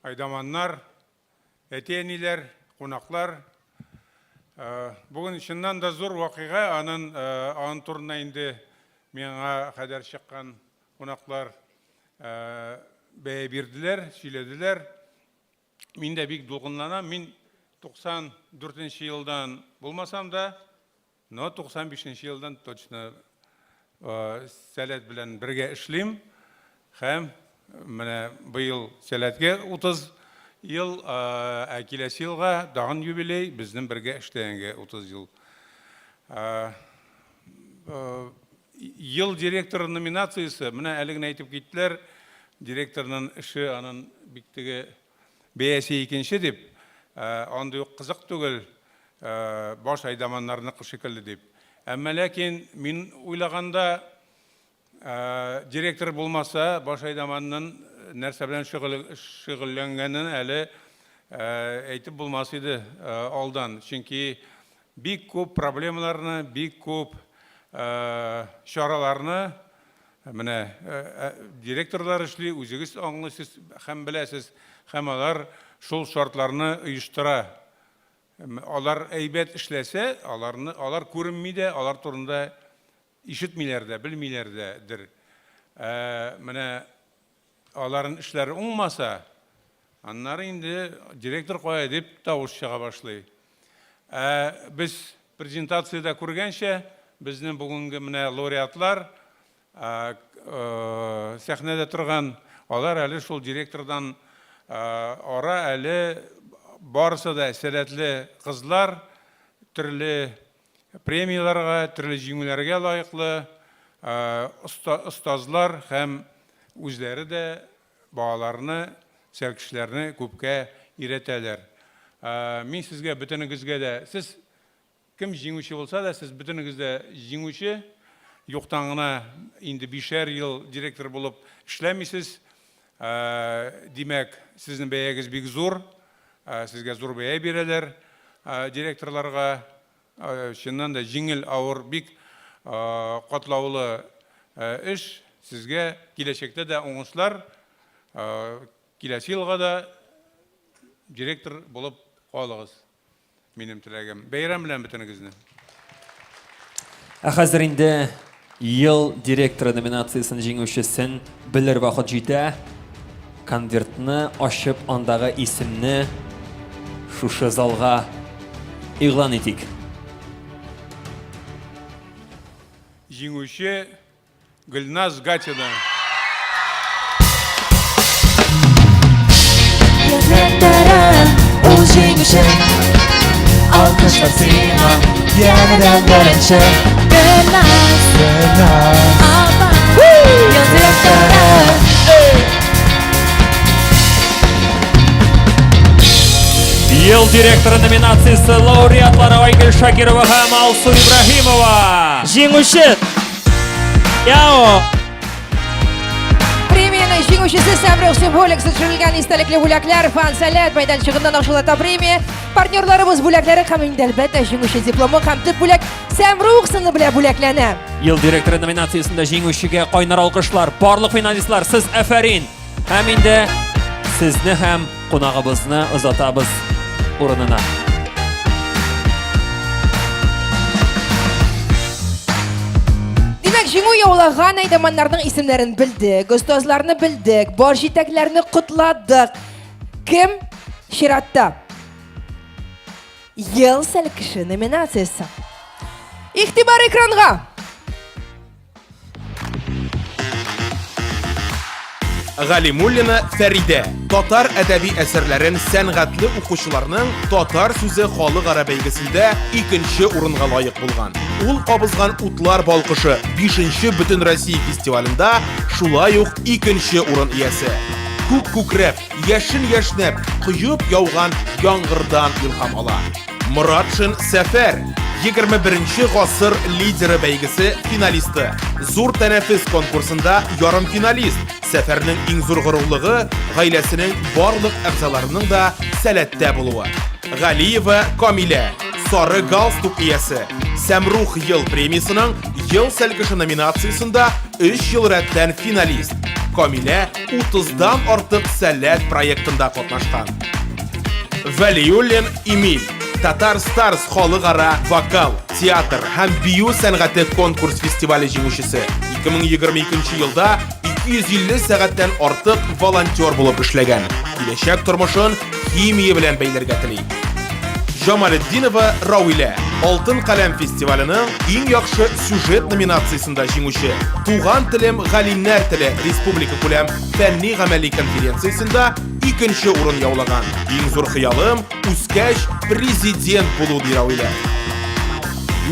айдаманнар, әти-әниләр, кунаклар. Бүген чыннан да зур вакыйга, анын анын турында инде миңа кадәр чыккан кунаклар бәя бирделәр, сөйләделәр. Мин дә бик дулкынланам. Мин 94 нче елдан булмасам да, Но 95 нче елдан точно Сәләт белән бергә эшлим һәм Менә быел Сәләткә 30 ел, ә киләсе елга тагын юбилей, безнең бергә эшләгәнгә 30 ел. Ел директоры номинациясе, менә әле генә әйтеп киттеләр, директорның эше анын бик теге бәясе икенче дип, андый ук кызык түгел, баш әйдаманнарныкы шикелле дип. Әмма ләкин мин уйлаганда, Директор булмаса, баш әйдаманның нәрсә белән шөгыльләнгәнен әле әйтеп булмас иде алдан. Чөнки бик күп проблемаларны, бик күп чараларны менә директорлар эшли, үзегез аңлыйсыз һәм беләсез, һәм алар шул шартларны оештыра. Алар әйбәт эшләсә, аларны алар күренми дә, алар турында Ишетмиләр дә, белмиләр дә дер. Ә менә аларын эшләре уңмаса, аннары инде директор кая дип тавыш чыга башлый. Ә без презентациядә күргәнчә, безнең бүгенге менә лауреатлар, сәхнәдә торган, алар әле шул директордан ара әле барысы да сәләтле кызлар, төрле Премияләргә, төрле җиңүләргә лаеклы остазлар һәм үзләре дә балаларны, сәлкешләрне күпкә өйрәтәләр. Мин сезгә бөтенегезгә дә, сез кем җиңүче булса да, сез бөтенегез дә җиңүче. Юктан гына инде бишәр ел директор булып эшләмисез. Димәк, сезнең бәягез бик зур. Сезгә зур бәя бирәләр директорларга. Чыннан да җиңел, авыр, бик катлаулы эш. Сезгә киләчәктә дә уңышлар, киләсе елга да директор булып калыгыз. Минем теләгем. Бәйрәм белән бөтенегезне! Ә хәзер инде Ел директоры номинациясен җиңүчесен белер вакыт җитә. Конвертны ачып, андагы исемне шушы залга игълан итик. Җиңүче Гөлназ Гатина. Ул җиңүче Алкышлар сиңа Янәдән беренче Гөлназ Гөлназ Апа Ел директоры Ел директоры номинациясе лауреатлары Айгөл Шакирова һәм Алсу Ибраһимова. Җиңүче Яо! Премиянең җиңүчесе Сәмрух символикасы төшерелгән истәлекле бүләкләр Фан Сәләт мәйданчыгыннан акчалата премия, партнерларыбыз бүләкләре һәм инде әлбәттә җиңүче дипломы һәм төп бүләк Сәмрух сыны белән бүләкләнә. Ел директоры номинациясендә җиңүчегә кайнар алкышлар. Барлык финалистлар, сез афәрин! Һәм инде сезне һәм кунагыбызны озатабыз урынына. Димәк, җиңү яулаган әйдаманнарның исемнәрен белдек, остазларны белдек, бар җитәкләрне котладык. Кем чиратта? Ел сәлкеше номинациясе. Игътибар экранга! Галимуллина Фәридә татар әдәби әсәрләрен сәнгатьле укучыларның Татар сүзе халыкара бәйгесендә икенче урынга лаек булган. Ул кабызган утлар балкышы 5нче Бөтенроссия фестивалендә шулай ук икенче урын иясе. Күк күкрәп, яшен яшьнәп, коеп яуган яңгырдан илһам ала. Моратшин Сәфәр, 21 гасыр лидеры бәйгесе финалисты. Зур тәнәфес конкурсында ярымфиналист. Сәфәрнең иң зур горурлыгы гаиләсенең барлык әгъзаларының да сәләттә булуы. Галиева Камилә, сары галстук иясе. Сәмрух ел премиясының Ел сәлкеше номинациясендә 3 ел рәттән финалист. Камилә 30-дан артык сәләт проектында катнашкан. Вәлиуллин Эмиль, Татар Старс халыкара вокал, театр һәм бию сәнгате конкурс фестивале җиңүчесе. 2022 елда 250 сәгатьтән артык волонтер булып эшләгән. Киләчәк тормышын химия белән бәйләргә тели. Җамалетдинова Рауилә. Алтын каләм фестиваленең иң яхшы сюжет номинациясендә җиңүче. Туган телем галимнәр теле республика күләм фәнни-гамәли конференциясендә икенче урын яулаган. Иң зур хыялым үскәч президент булу, ди Равилә.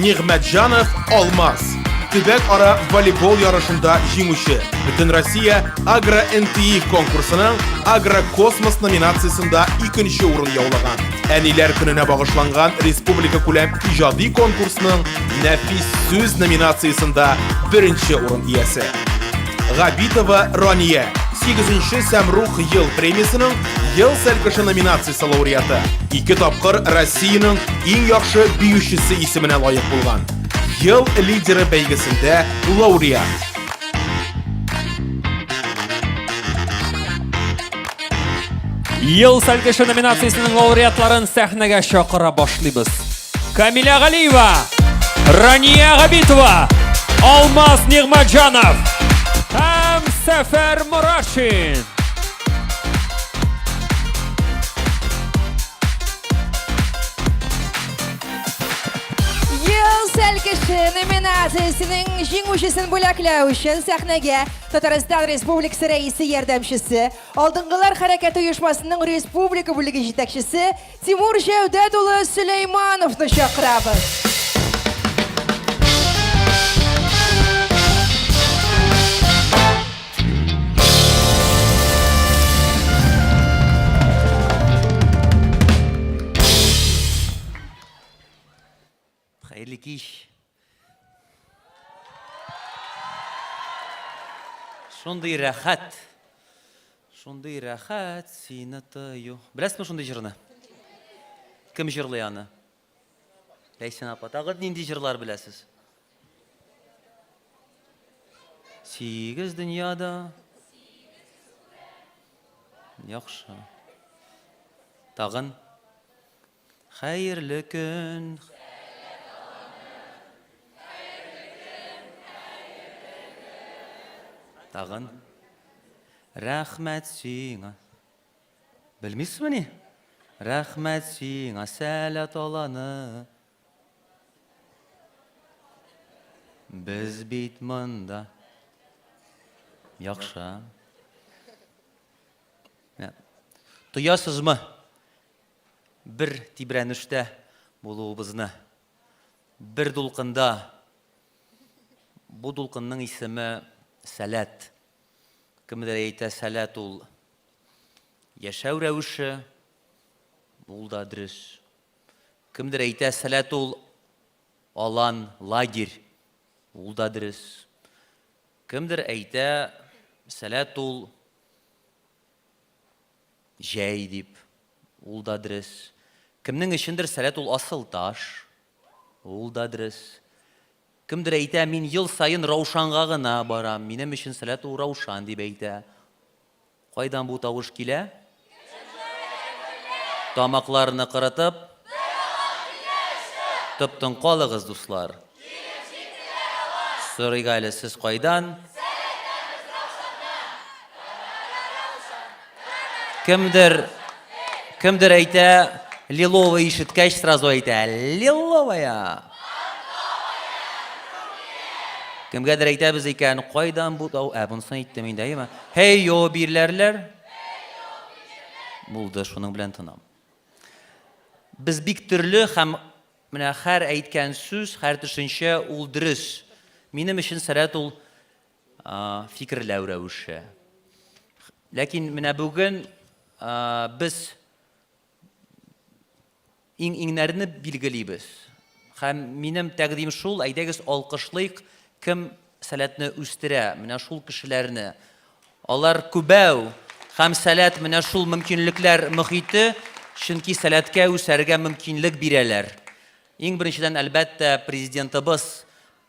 Нигъмәтҗанов Алмаз. Төбәк-ара волейбол ярышында җиңүче. Бөтенроссия Агро-НТИ конкурсының Агрокосмос номинациясендә икенче урын яулаган. Әниләр көненә багышланган республика күләм иҗади конкурсның Нәфис сүз номинациясендә беренче урын иясе. Габитова Рания, 8-нче Сәмрух ел премиясенең Ел сәлкеше номинациясе лауреаты. Ике тапкыр Россиянең иң яхшы биючесе исеменә лаек булган. Ел лидеры бәйгесендә лауреат. Ел сәлкеше номинациясенең лауреатларын сәхнәгә чакыра башлыйбыз. Камиля Галиева, Рания Габитова, Алмаз Нигъмәтҗанов һәм Сәфәр Мурашин. Ел сәлкеше номинациясенең җиңүчесен бүләкләү өчен сәхнәгә Татарстан Республикасы Рәисе ярдәмчесе, Алдынгылар хәрәкәте оешмасының республика бүлеге җитәкчесе Тимур Җәүдәт улы Сөләймановны чакырабыз. Хәерле кич. Шундый рәхәт. Шундый рәхәт сине тою. Беләсезме шундый җырны? Кем җырлый аны? Ләйсән апа, тагын нинди җырлар беләсез? Сигез дөньяда. Яхшы. Тагын. Хәерле көн. Тагын. Рәхмәт сиңа. Белмисезмени? Рәхмәт сиңа, Сәләт аланы. Без бит монда. Яхшы. Тоясызмы? Бер тибрәнештә булуыбызны. Бер дулкында. Бу дулкынның исеме Сәләт. Кемдер әйтә, сәләт ул яшәү рәвеше, ул да дөрес. Кемдер әйтә, сәләт ул алан, лагерь, ул да дөрес. Кемдер әйтә, сәләт ул Җәй дип, ул да дөрес. Кемнең өчендер сәләт ул асыл таш, ул да дөрес. Кемдер әйтә, мин ел саен Раушанга гына барам, минем өчен сәләт ул Раушан дип әйтә. Кайдан бу тавыш килә? Тамакларны кырытып, Тып-тын калыгыз, дуслар. Сорыйк әле, сез кайдан? Кемдер, кемдер әйтә, лиловый ишеткәч, сразу әйтә, лиловая. Кемгәдер әйтәбез икән, кайдан бу тау? Ә, бунысын әйттем инде, әйеме? Һей, йо, бирләрләр. Булды, шуның белән тынам. Без бик төрле һәм менә һәр әйткән сүз, һәр төшенчә ул дөрес. Минем өчен сәләт ул фикерләү рәвеше. Ләкин менә бүген без иң-иңнәрне билгелибез. Һәм минем тәкъдим шул, әйдәгез алкышлыйк, кем сәләтне үстерә, менә шул кешеләрне. Алар күбәү һәм сәләт менә шул мөмкинлекләр мохите, чөнки сәләткә үсәргә мөмкинлек бирәләр. Иң беренчедән, әлбәттә, президентыбыз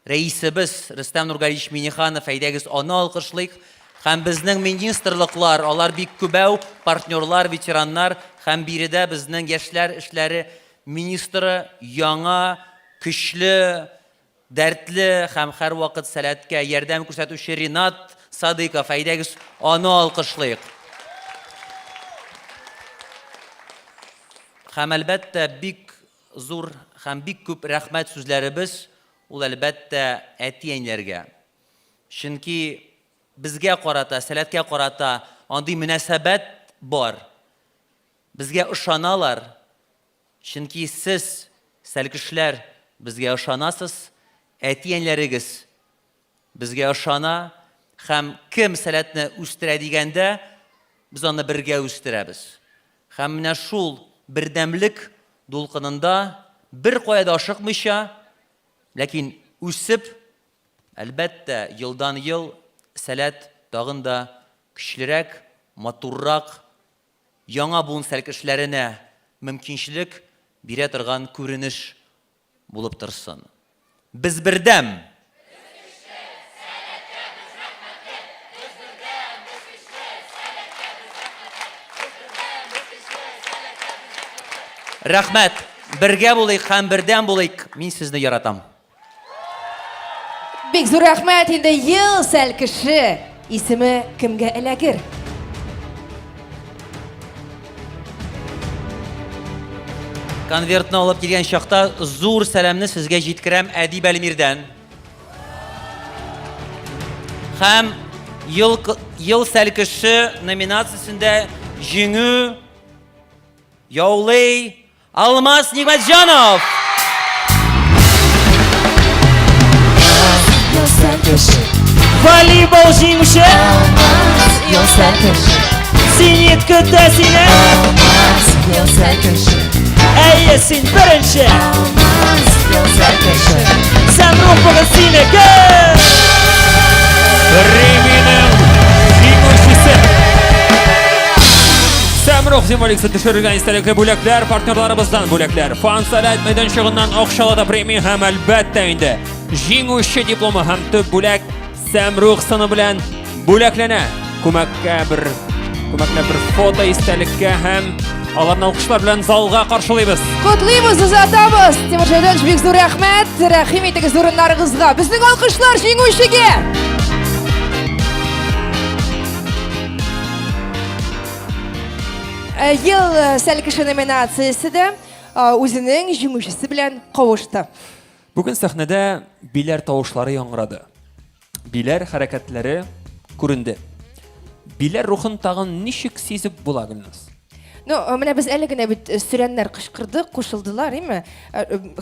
Рәисебез Рөстәм Нургалиевич Минниханов, әйдәгез аны алкышлыйк. Һәм безнең министрлыклар, алар бик күбәү, партнерлар, ветераннар һәм биредә безнең яшьләр эшләре министры яңа, көчле, дәртле һәм һәрвакыт сәләткә ярдәм күрсәтүче Ринат Садыйков, әйдәгез аны алкышлыйк. Һәм әлбәттә, бик зур һәм бик күп рәхмәт сүзләребез ул, әлбәттә, әти-әниләргә. Чөнки безгә карата, Сәләткә карата андый мөнәсәбәт бар. Безгә ышаналар. Чөнки сез, сәлкешләр, безгә ышанасыз, әти-әниләрегез безгә ышана һәм кем Сәләтне үстерә дигәндә, без аны бергә үстерәбез. Һәм менә шул бердәмлек дулкынында беркая да ашыкмыйча, ләкин үсеп, әлбәттә, елдан-ел Сәләт тагын да көчлерәк, матуррак, яңа буын сәлкешләренә мөмкинчелек бирә торган күренеш булып торсын. Без бердәм! Рәхмәт! Бергә булыйк һәм бердәм булыйк! Мин сезне яратам. Бик зур рәхмәт инде ел сәлкеше исеме кемгә эләгер? Конвертны алып килгән чакта зур сәламне сезгә җиткерәм Әдип Әлмирдән. Һәм ел, ел сәлкеше номинациясендә җиңү яулый Алмаз Нигъмәтҗанов! Волейбол җиңүче! Зенит көтә сине! Әйе, син беренче! Сәмрух бүген синеке! Премиянең җиңүчесе! Сәмрух символикасы төшерелгән истәлекле бүләкләр, партнерларыбыздан бүләкләр. Фан Сәләт мәйданчыгыннан акчалата премия һәм әлбәттә инде җиңүче дипломы һәм төп бүләк Сәмрух сыны белән бүләкләнә. Күмәккә бер күмәкләп бер фото истәлеккә һәм аларны алкышлар белән залга каршылыйбыз. Котлыйбыз, озатабыз. Тимур Шәйдуллович, бик зур рәхмәт. Рәхим итегез урыннарыгызга. Безнең алкышлар җиңүчегә! Э, ел э, сәлкеше номинациясе дә э, үзенең җиңүчесе белән кавышты. Бүген сәхнәдә биләр тавышлары яңгырады. Биләр хәрәкәтләре күренде. Биләр рухын тагын ничек сизеп була, Гөлназ? Ну, менә без әле генә бит сөрәннәр кычкырдык, кушылдылар, име?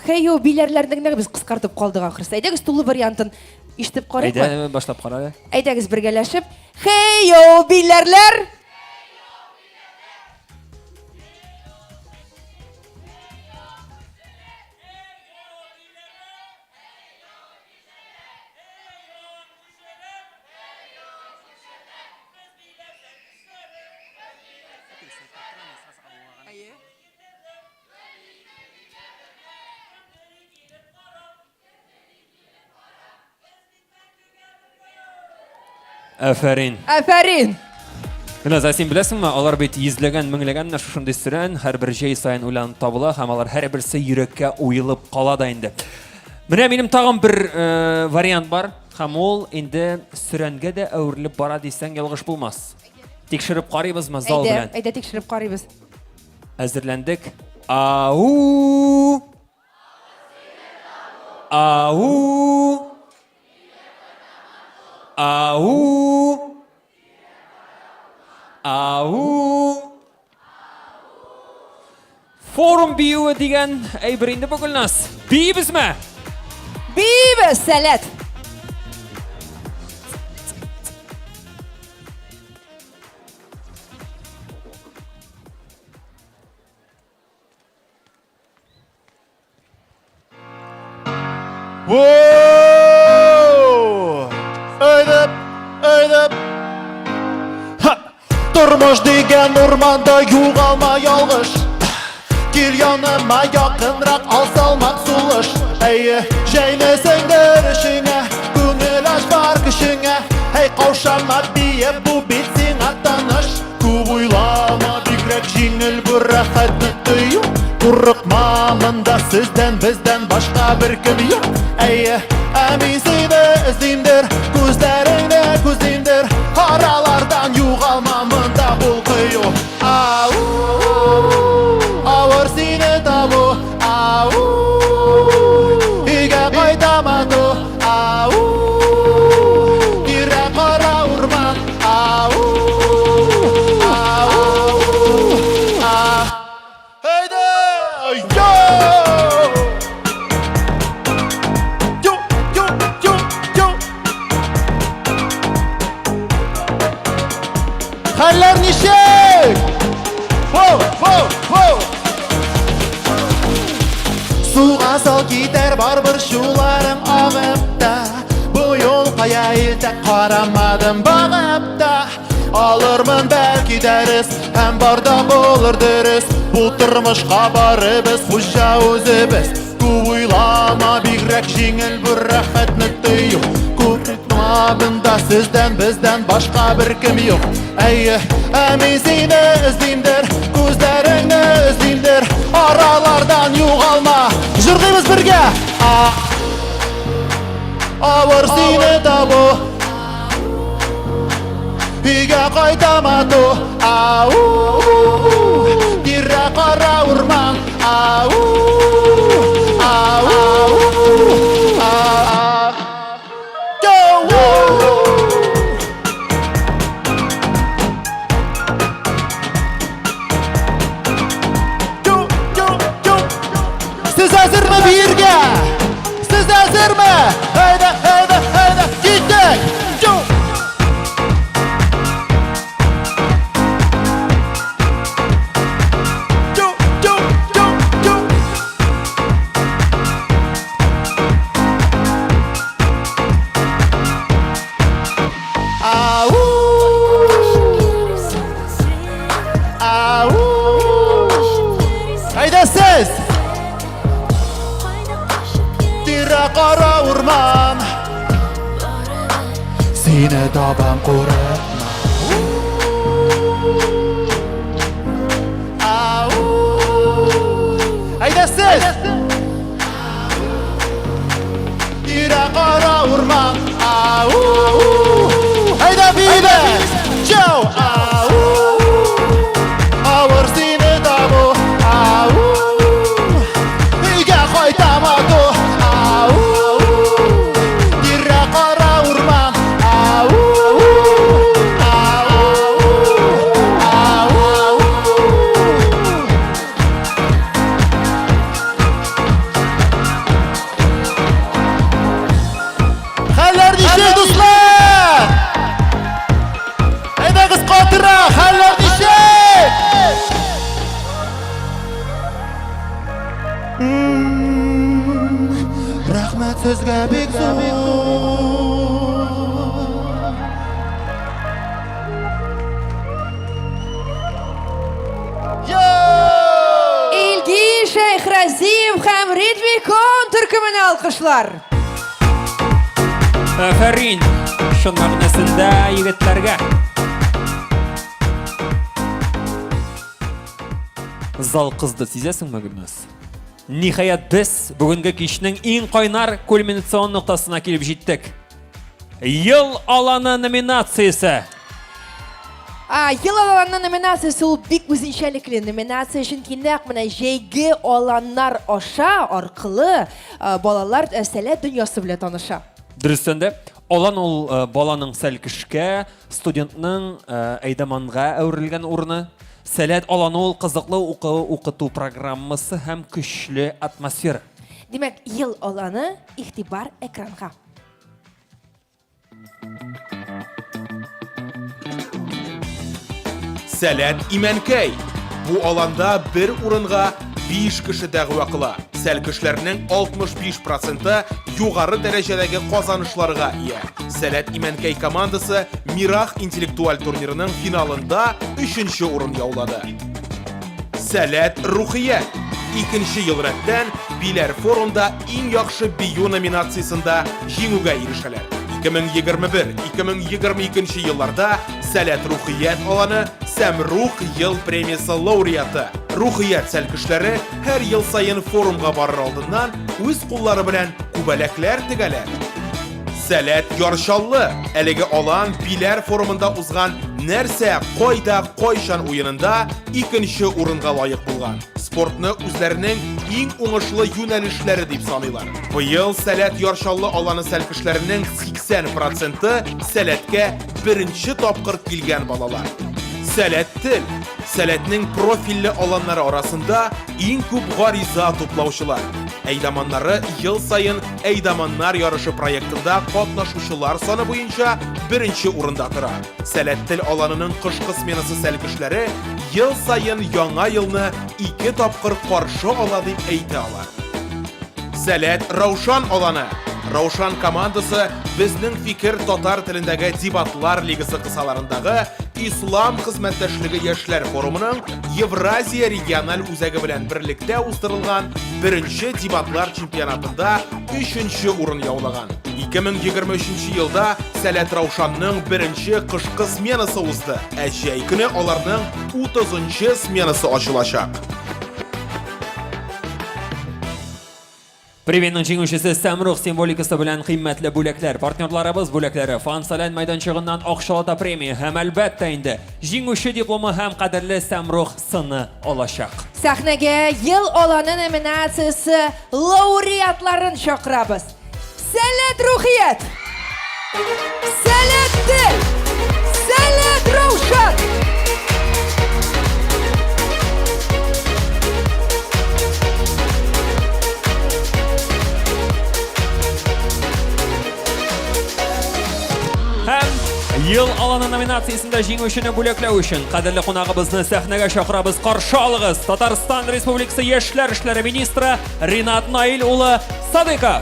Хәйо биләрләрне генә без кыскартып калдык ахрысы. Әйдәгез тулы вариантын ишетеп карыйкмы? Әйдә, башлап кара әле. Әйдәгез бергәләшеп. Хәйо биләрләр! Афәрин. Афәрин. Гөлназ, ә син беләсеңме, алар бит йөзләгән, меңләгән менә шушындый сөрән һәрбер җәй саен уйланып табыла һәм алар һәрберсе йөрәккә уелып кала да инде. Менә минем тагын бер э, вариант бар һәм ул инде сөрәнгә дә әверелеп бара дисәң ялгыш булмас. Тикшереп карыйбызмы зал Әйдә, белән? әйдә тикшереп карыйбыз. Әзерләндек. Ау! Ау! Ау! Ау! Форум биюе дигән әйбер инде бу Гөлназ. Биибезме? Биибез, Сәләт! Әйдәп, әйдәп. Ха! Тормыш дигән урманда югалма ялгыш. Кил яныма якынрак ал салмак сулыш. Әйе, җәйне сеңдер эчеңә, күңел ач бар көчеңә. Әй, каушама биеп, бу бит сиңа таныш. Күп уйлама, бигрәк җиңел бу рәхәтне тою. Курыкма, монда сездән, бездән башка беркем юк. Әйе, ә мин сине эзлимдер, күзләреңне күзлимдер. Аралардан югалма, монда бул кыю. Ау, авыр сине табу. Ау. Хыял китәр бар борчуларым агып та. Бу юл кая илтә карамадым багып та. Алырмын бәлки дәрес һәм бар да булыр дөрес. Бу тормышка барыбыз хуҗа үзебез. Күп уйлама, бигрәк җиңел бу рәхәтне тою. Курыкма, монда сездән бездән башка беркем юк. Әйе, ә мин сине эзлимдер, күзләреңне эзлимдер. Аралардан югалма. Җырлыйбыз бергә. А Авыр сине табу. Өйгә кайтам ату. Ау. Тирә кара урман. Ау. Ау. Ау. Сез әзерме биергә? Сез әзерме? Әйдә, әйдә, әйдә, киттек! Йоу! Йоу, йоу, йоу, йоу! Ау! Ау! Әйдә сез! Тирә кара урман Сине табам курыкма Ау! Әйдә сез! Тирә кара урман Ау! Әйдә биибез! Чау! Ау! Авыр сине табу Ау! Өйгә кайтам ату Ау! Тирә кара урман Ау! Ау! Ау! Хәлләр ничек, дуслар? Әйдәгез катырак, хәлләр ничек? Рәхмәт сезгә бик зур. Илгиз Шәйхразиев һәм Ритмикон төркеменә алкышлар. Афәрин! Чын мәгънәсендә егетләргә. Зал кызды, сизәсеңме, Гөлназ? Ниһаять, без бүгенге кичнең иң кайнар кульминацион ноктасына килеп җиттек. Ел аланы номинациясе. А, Ел аланы номинациясе ул бик үзенчәлекле номинация, чөнки нәкъ менә җәйге аланнар аша аркылы балалар сәләт дөньясы белән таныша. Дөрестән дә, алан ул баланың сәлкешкә, студентның әйдаманга әверелгән урыны. Сәләт аланы ул кызыклы уку-укыту программасы һәм көчле атмосфера. Димәк, ел аланы игътибар экранга. Сәләт Имәнкәй. Бу аланда бер урынга 5 кеше дәгъва кыла. Сәлкешләрнең 65 проценты югары дәрәҗәдәге казанышларга ия. Сәләт Имәнкәй командасы Мирах интеллектуаль турнирының финалында өченче урын яулады. Сәләт Рухият. Икенче ел рәттән Биләр форумда иң яхшы бию номинациясендә җиңүгә ирешәләр. 2021-2022 елларда Сәләт Рухият аланы Сәмрух ел премиясе лауреаты. Рухият сәлкешләре һәр ел саен форумга барыр алдыннан үз куллары белән күбәләкләр тегәләр. Сәләт Яр Чаллы. Әлеге алан Биләр форумында узган Нәрсә, кайда, кайчан уенында икенче урынга лаек булган. Спортны үзләренең иң уңышлы юнәлешләре дип саныйлар. Быел Сәләт Яр Чаллы аланы сәлкешләренең 80 проценты Сәләткә беренче тапкыр килгән балалар. Сәләт тел. Сәләтнең профильле аланнары арасында иң күп гариза туплаучылар. Әйдаманнары ел саен Әйдаманнар ярышы проектында катнашучылар саны буенча беренче урында тора. Сәләт тел аланының кышкы сменасы сәлкешләре ел саен Яңа елны ике тапкыр каршы ала дип әйтә ала. Сәләт Раушан аланы. Раушан командасы Безнең фикер татар телендәге дебатлар лигасы кысаларындагы Ислам хезмәттәшлеге яшьләр форумының Евразия региональ үзәге белән берлектә уздырылган беренче дебатлар чемпионатында өченче урын яулаган. 2023 елда Сәләт Раушанның беренче кышкы сменасы узды, ә җәй көне аларның 30 сменасы ачылачак. Премиянең җиңүчесе Сәмрух символикасы белән кыйммәтле бүләкләр, партнерларыбыз бүләкләре, Фан-Салян мәйданчыгыннан акчалата премия һәм, әлбәттә инде, җиңүче дипломы һәм кадерле Сәмрух сыны алачак. Сәхнәгә Ел аланы номинациясе лауреатларын чакырабыз. Сәләт рухият! Сәләт тел! Сәләт Раушан! Һәм Ел аланы номинациясендә җиңүчене бүләкләү өчен кадерле кунагыбызны сәхнәгә чакырабыз. Каршы алыгыз, Татарстан Республикасы Яшьләр эшләре министры Ринат Наил улы Садыков.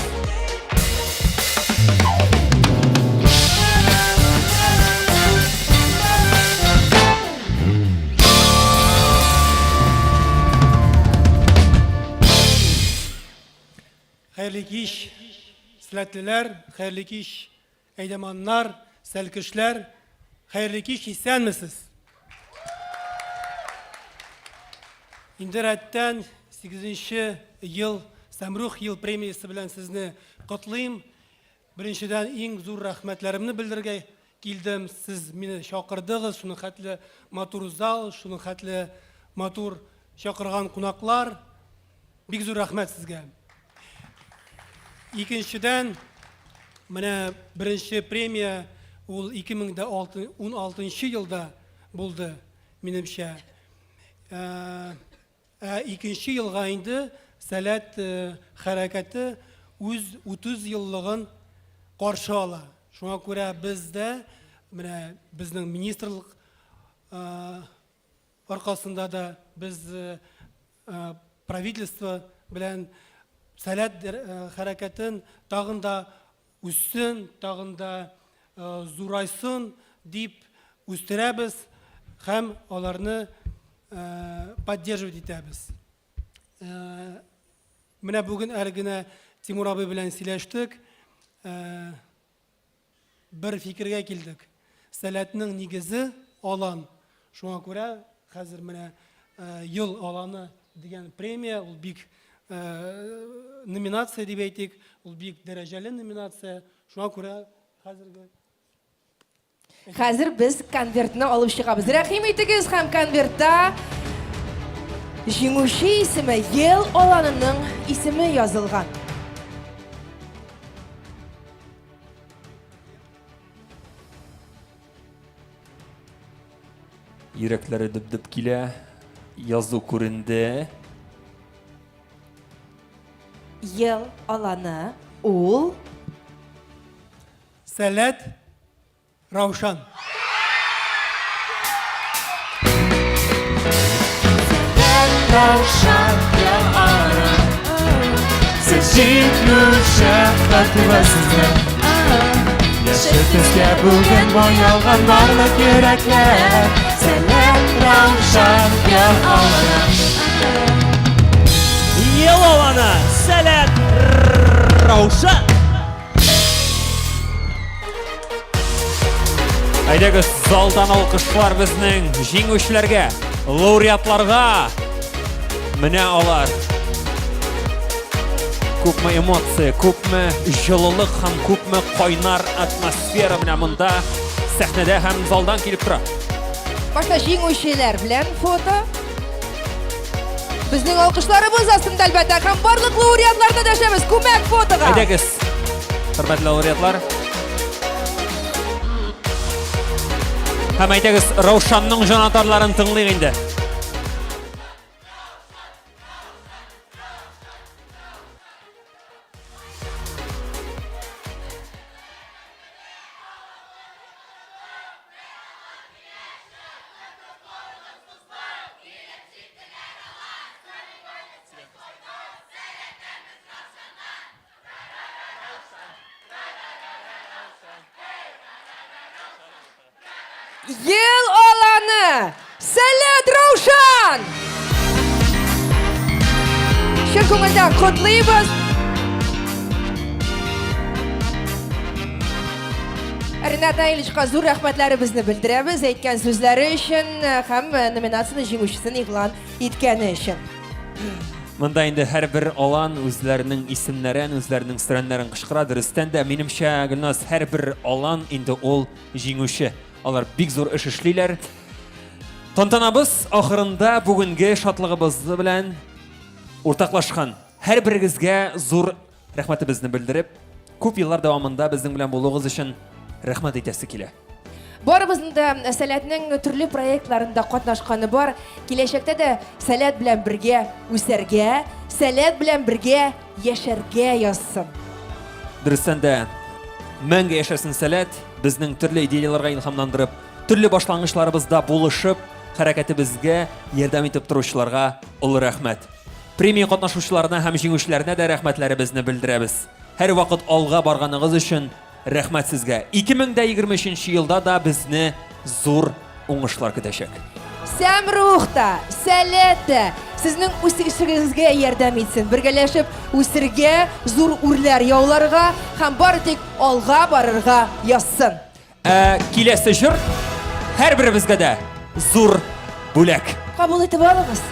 Хәерле кич, сәләтлеләр, хәерле кич, әйдәманнар, сәлкешләр, хәерле кич, исәнмесез. Инде рәттән 8 ел Сәмрух ел премиясе белән сезне котлыйм. Беренчедән, иң зур рәхмәтләремне белдерергә килдем. Сез мине чакырдыгыз, шуның хәтле матур зал, шуның хәтле матур чакырган кунаклар. Бик зур рәхмәт сезгә. Икенчедән, менә беренче премия ул 2016 елда булды, минемчә. Ә икенче елга инде Сәләт хәрәкәте үз 30 еллыгын каршы ала. Шуңа күрә без дә, менә безнең министрлык аркасында да без правительство белән Сәләт хәрәкәтен тагын да үссен, тагын да зурайсын дип үстерәбез һәм аларны поддерживать итәбез. Менә бүген әле генә Тимур абый белән сөйләштек. Бер фикергә килдек. Сәләтнең нигезе алан. Шуңа күрә хәзер менә Ел аланы дигән премия, ул бик номинация дип әйтик, ул бик дәрәҗәле номинация. Шуңа күрә хәзерге Хәзер без конвертны алып чыгабыз. Рәхим итегез һәм конвертта җиңүче исеме, ел аланының исеме язылган. Йөрәкләре дөп-дөп килә. Язу күренде. Ел аланы ул Сәләт Раушан. Раушан ел аланы. Сез җиңүче хатирәсезне. Яшел төскә бүген буялган барлык йөрәкләр. Сәләт Раушан ел аланы. Ел аланы, Сәләт Раушан. Әйдәгез, залдан алкышлар безнең җиңүчеләргә, лауреатларга. Менә алар. Күпме эмоция, күпме җылылык һәм күпме кайнар атмосфера менә монда сәхнәдә һәм залдан килеп тора. Башта җиңүчеләр белән фото. Безнең алкышларыбыз астында, әлбәттә, һәм барлык лауреатларны дәшәбез күмәк фотога. Әйдәгез, хөрмәтле лауреатлар. Һәм әйдәгез, Раушанның җанатарларын тыңлыйк инде. Ел аланы Сәләт Раушан! Чын күңелдән котлыйбыз. Ренат Наилевичка зур рәхмәтләребезне белдерәбез әйткән сүзләре өчен һәм номинацияне җиңүчесен игълан иткәне өчен. Монда инде һәрбер алан үзләренең исемнәрен, үзләренең сөрәннәрен кычкыра. Дөрестән дә, минемчә, Гөлназ, һәрбер алан инде ул җиңүче. Алар бик зур эш эшлиләр. Тантанабыз ахырында бүгенге шатлыгыбыз белән уртаклашкан һәрберегезгә зур рәхмәтебезне белдереп, күп еллар дәвамында безнең белән булуыгыз өчен рәхмәт әйтәсе килә. Барыбызның да Сәләтнең төрле проектларында катнашканы бар. Киләчәктә дә Сәләт белән бергә үсәргә, Сәләт белән бергә яшәргә язсын. Дөрестән дә, мәңге яшәсен Сәләт, безнең төрле идеяләргә илһамландырып, төрле башлангычларыбызда булышып, хәрәкәтебезгә ярдәм итеп торучыларга олы рәхмәт. Премия катнашучыларына һәм җиңүчеләренә дә рәхмәтләребезне белдерәбез. Һәрвакыт алга барганыгыз өчен рәхмәт сезгә. 2023 елда да безне зур уңышлар көтәчәк. Сәмрух та, Сәләт тә сезнең үсешегезгә ярдәм итсен. Бергәләшеп үсергә, зур үрләр яуларга һәм бары тик алга барырга язсын. Ә киләсе җыр һәрберебезгә дә зур бүләк. Кабул итеп алыгыз.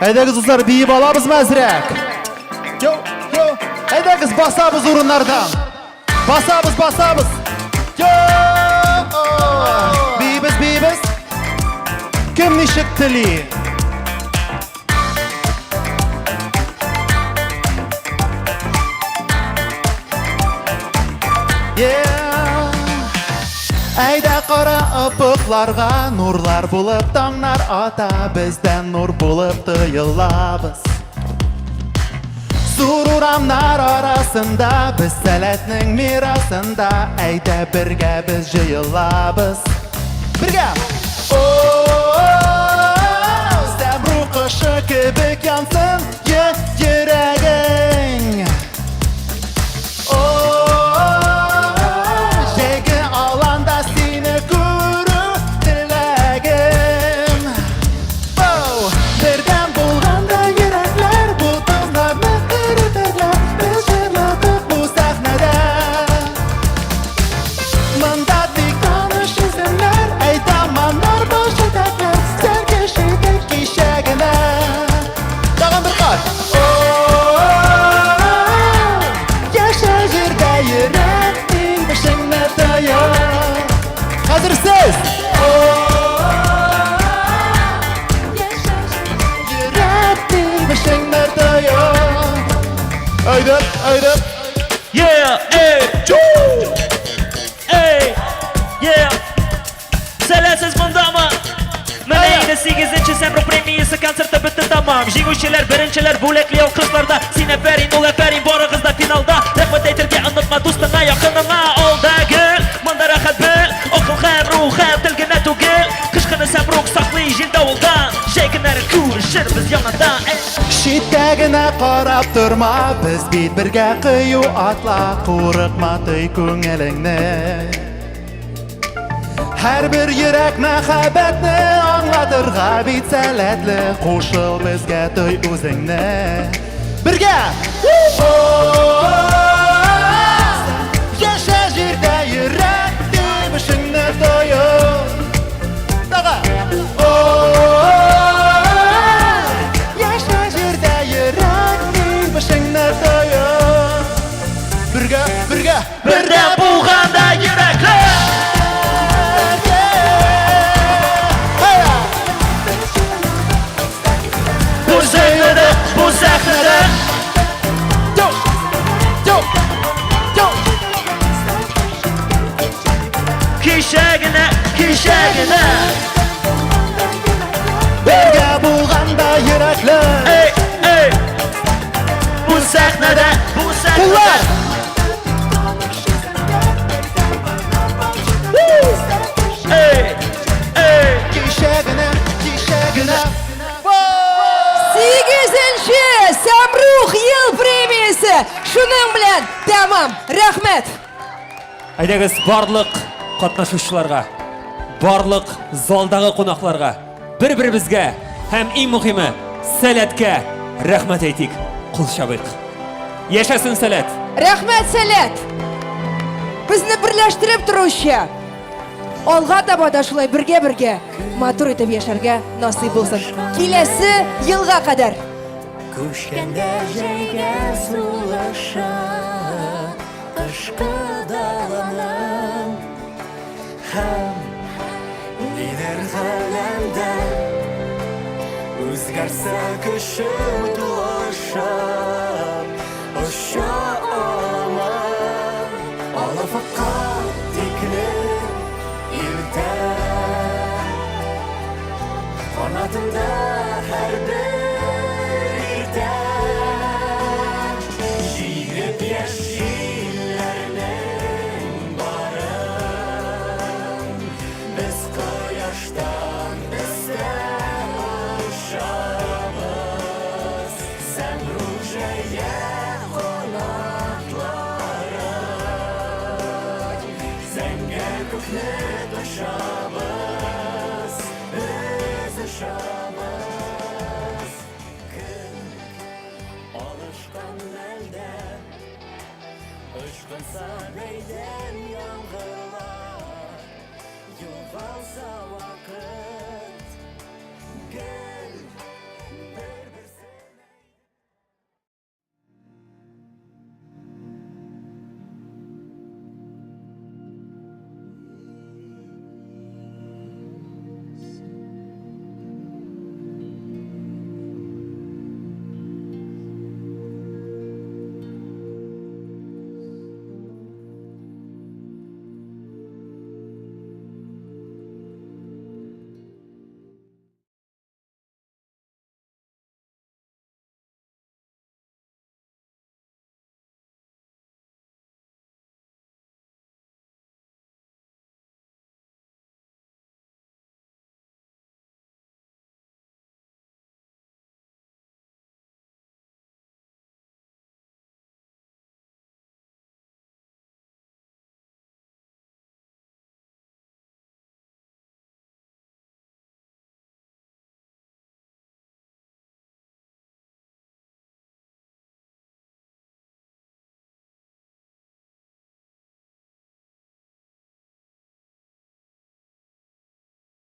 Әйдәгез, дуслар, биеп алабызмы әзрәк? Йо, йо, әйдәгез, басабыз урыннардан. Басабыз, басабыз. Йо! Биибез, биибез. Кем ничек тели? Yeah. Әйдә кара офыкларга нурлар булып таңнар ата, бездән нур булып тоелабыз. Зур урамнар арасында без сәләтнең мирасында, әйдә бергә без җыелабыз. Бергә! Сәмру кошы кебек янсын йөрәгең. Җәйге аланда сине күрү теләгем. Бердәм булганда йөрәкләр бу таңнарны эретерләр. Без җырладык бу сәхнәдә. Монда тик таныш исемнәр, әйтаманнар, баш җитәкләр, сәркеш итек кичә генә. Тагын бер кат. Яшә җирдә йөрәк тибешеңне тоеп. Хәзер сез. Йөрәк тибешеңне тоеп. Әйдә, әйдә. Yeah, ey, ey, yeah. Сәләтсез мондамы? Менә инде сигезенче Сәмрух премиясе концерты бетте тәмам. Җиңүчеләр, беренчеләр бүләкле алкышларда. Син афәрин, ул афәрин, барыгыз да финалда. Рәхмәт әйтергә онытма дустыңа, якыныңа. Алда гел, монда рәхәт бел. Акыл һәм рух һәм тел генә түгел. Кыш көне Сәмрух саклый җил давылдан. Җәй көннәрен күрешербез яңадан. Эй. Читтә генә карап торма, без бит бергә кыю атла, курыкма тый күңелеңне. Һәрбер йөрәк мәхәббәтне аңлатырга бит сәләтле, кушыл безгә той үзеңне. Бергә! Яшә җирдә йөрәк тибешеңне тоеп. Тагы! Яшә җирдә йөрәк тибешеңне тоеп. Бергә, бергә, бергә булганда йөрәкләр. Бу сәхнәдә, бу сәхнәдә. Кичә генә, кичә генә. Бергә булганда йөрәкләр. Эй, эй. Бу сәхнәдә, бу сәхнәдә. Куллар! Эй, эй. Кичә генә, кичә генә. Сигезенче Сәмрух ел премиясе шуның белән тәмам. Рәхмәт! Әйдәгез, барлык катнашучыларга, барлык залдагы кунакларга, бер-беребезгә һәм иң мөхиме Сәләткә рәхмәт әйтик, кул чабыйк. Яшәсен Сәләт! Рәхмәт, Сәләт! Безне берләштереп торучы! Алга таба да шулай бергә-бергә матур итеп яшәргә насыйп булсын. Киләсе елга кадәр! Күчкәндә җәйгә сулышы, кышкы даланың һәм нидер галәмдә үзгәрсә көчем тулышып, оча аламын алафыкка тикле илтә. Канатымда һәрбер иртә Җиңеп яшь җилләрнең барын Без кояштан өстә очабыз Сәмруг җәя канатларын Зәңгәр күкне кочабыз Без очабыз Көн алышкан мәлдә Ычкынса бәйдән яңгырлар Югалса вакыт. Гел.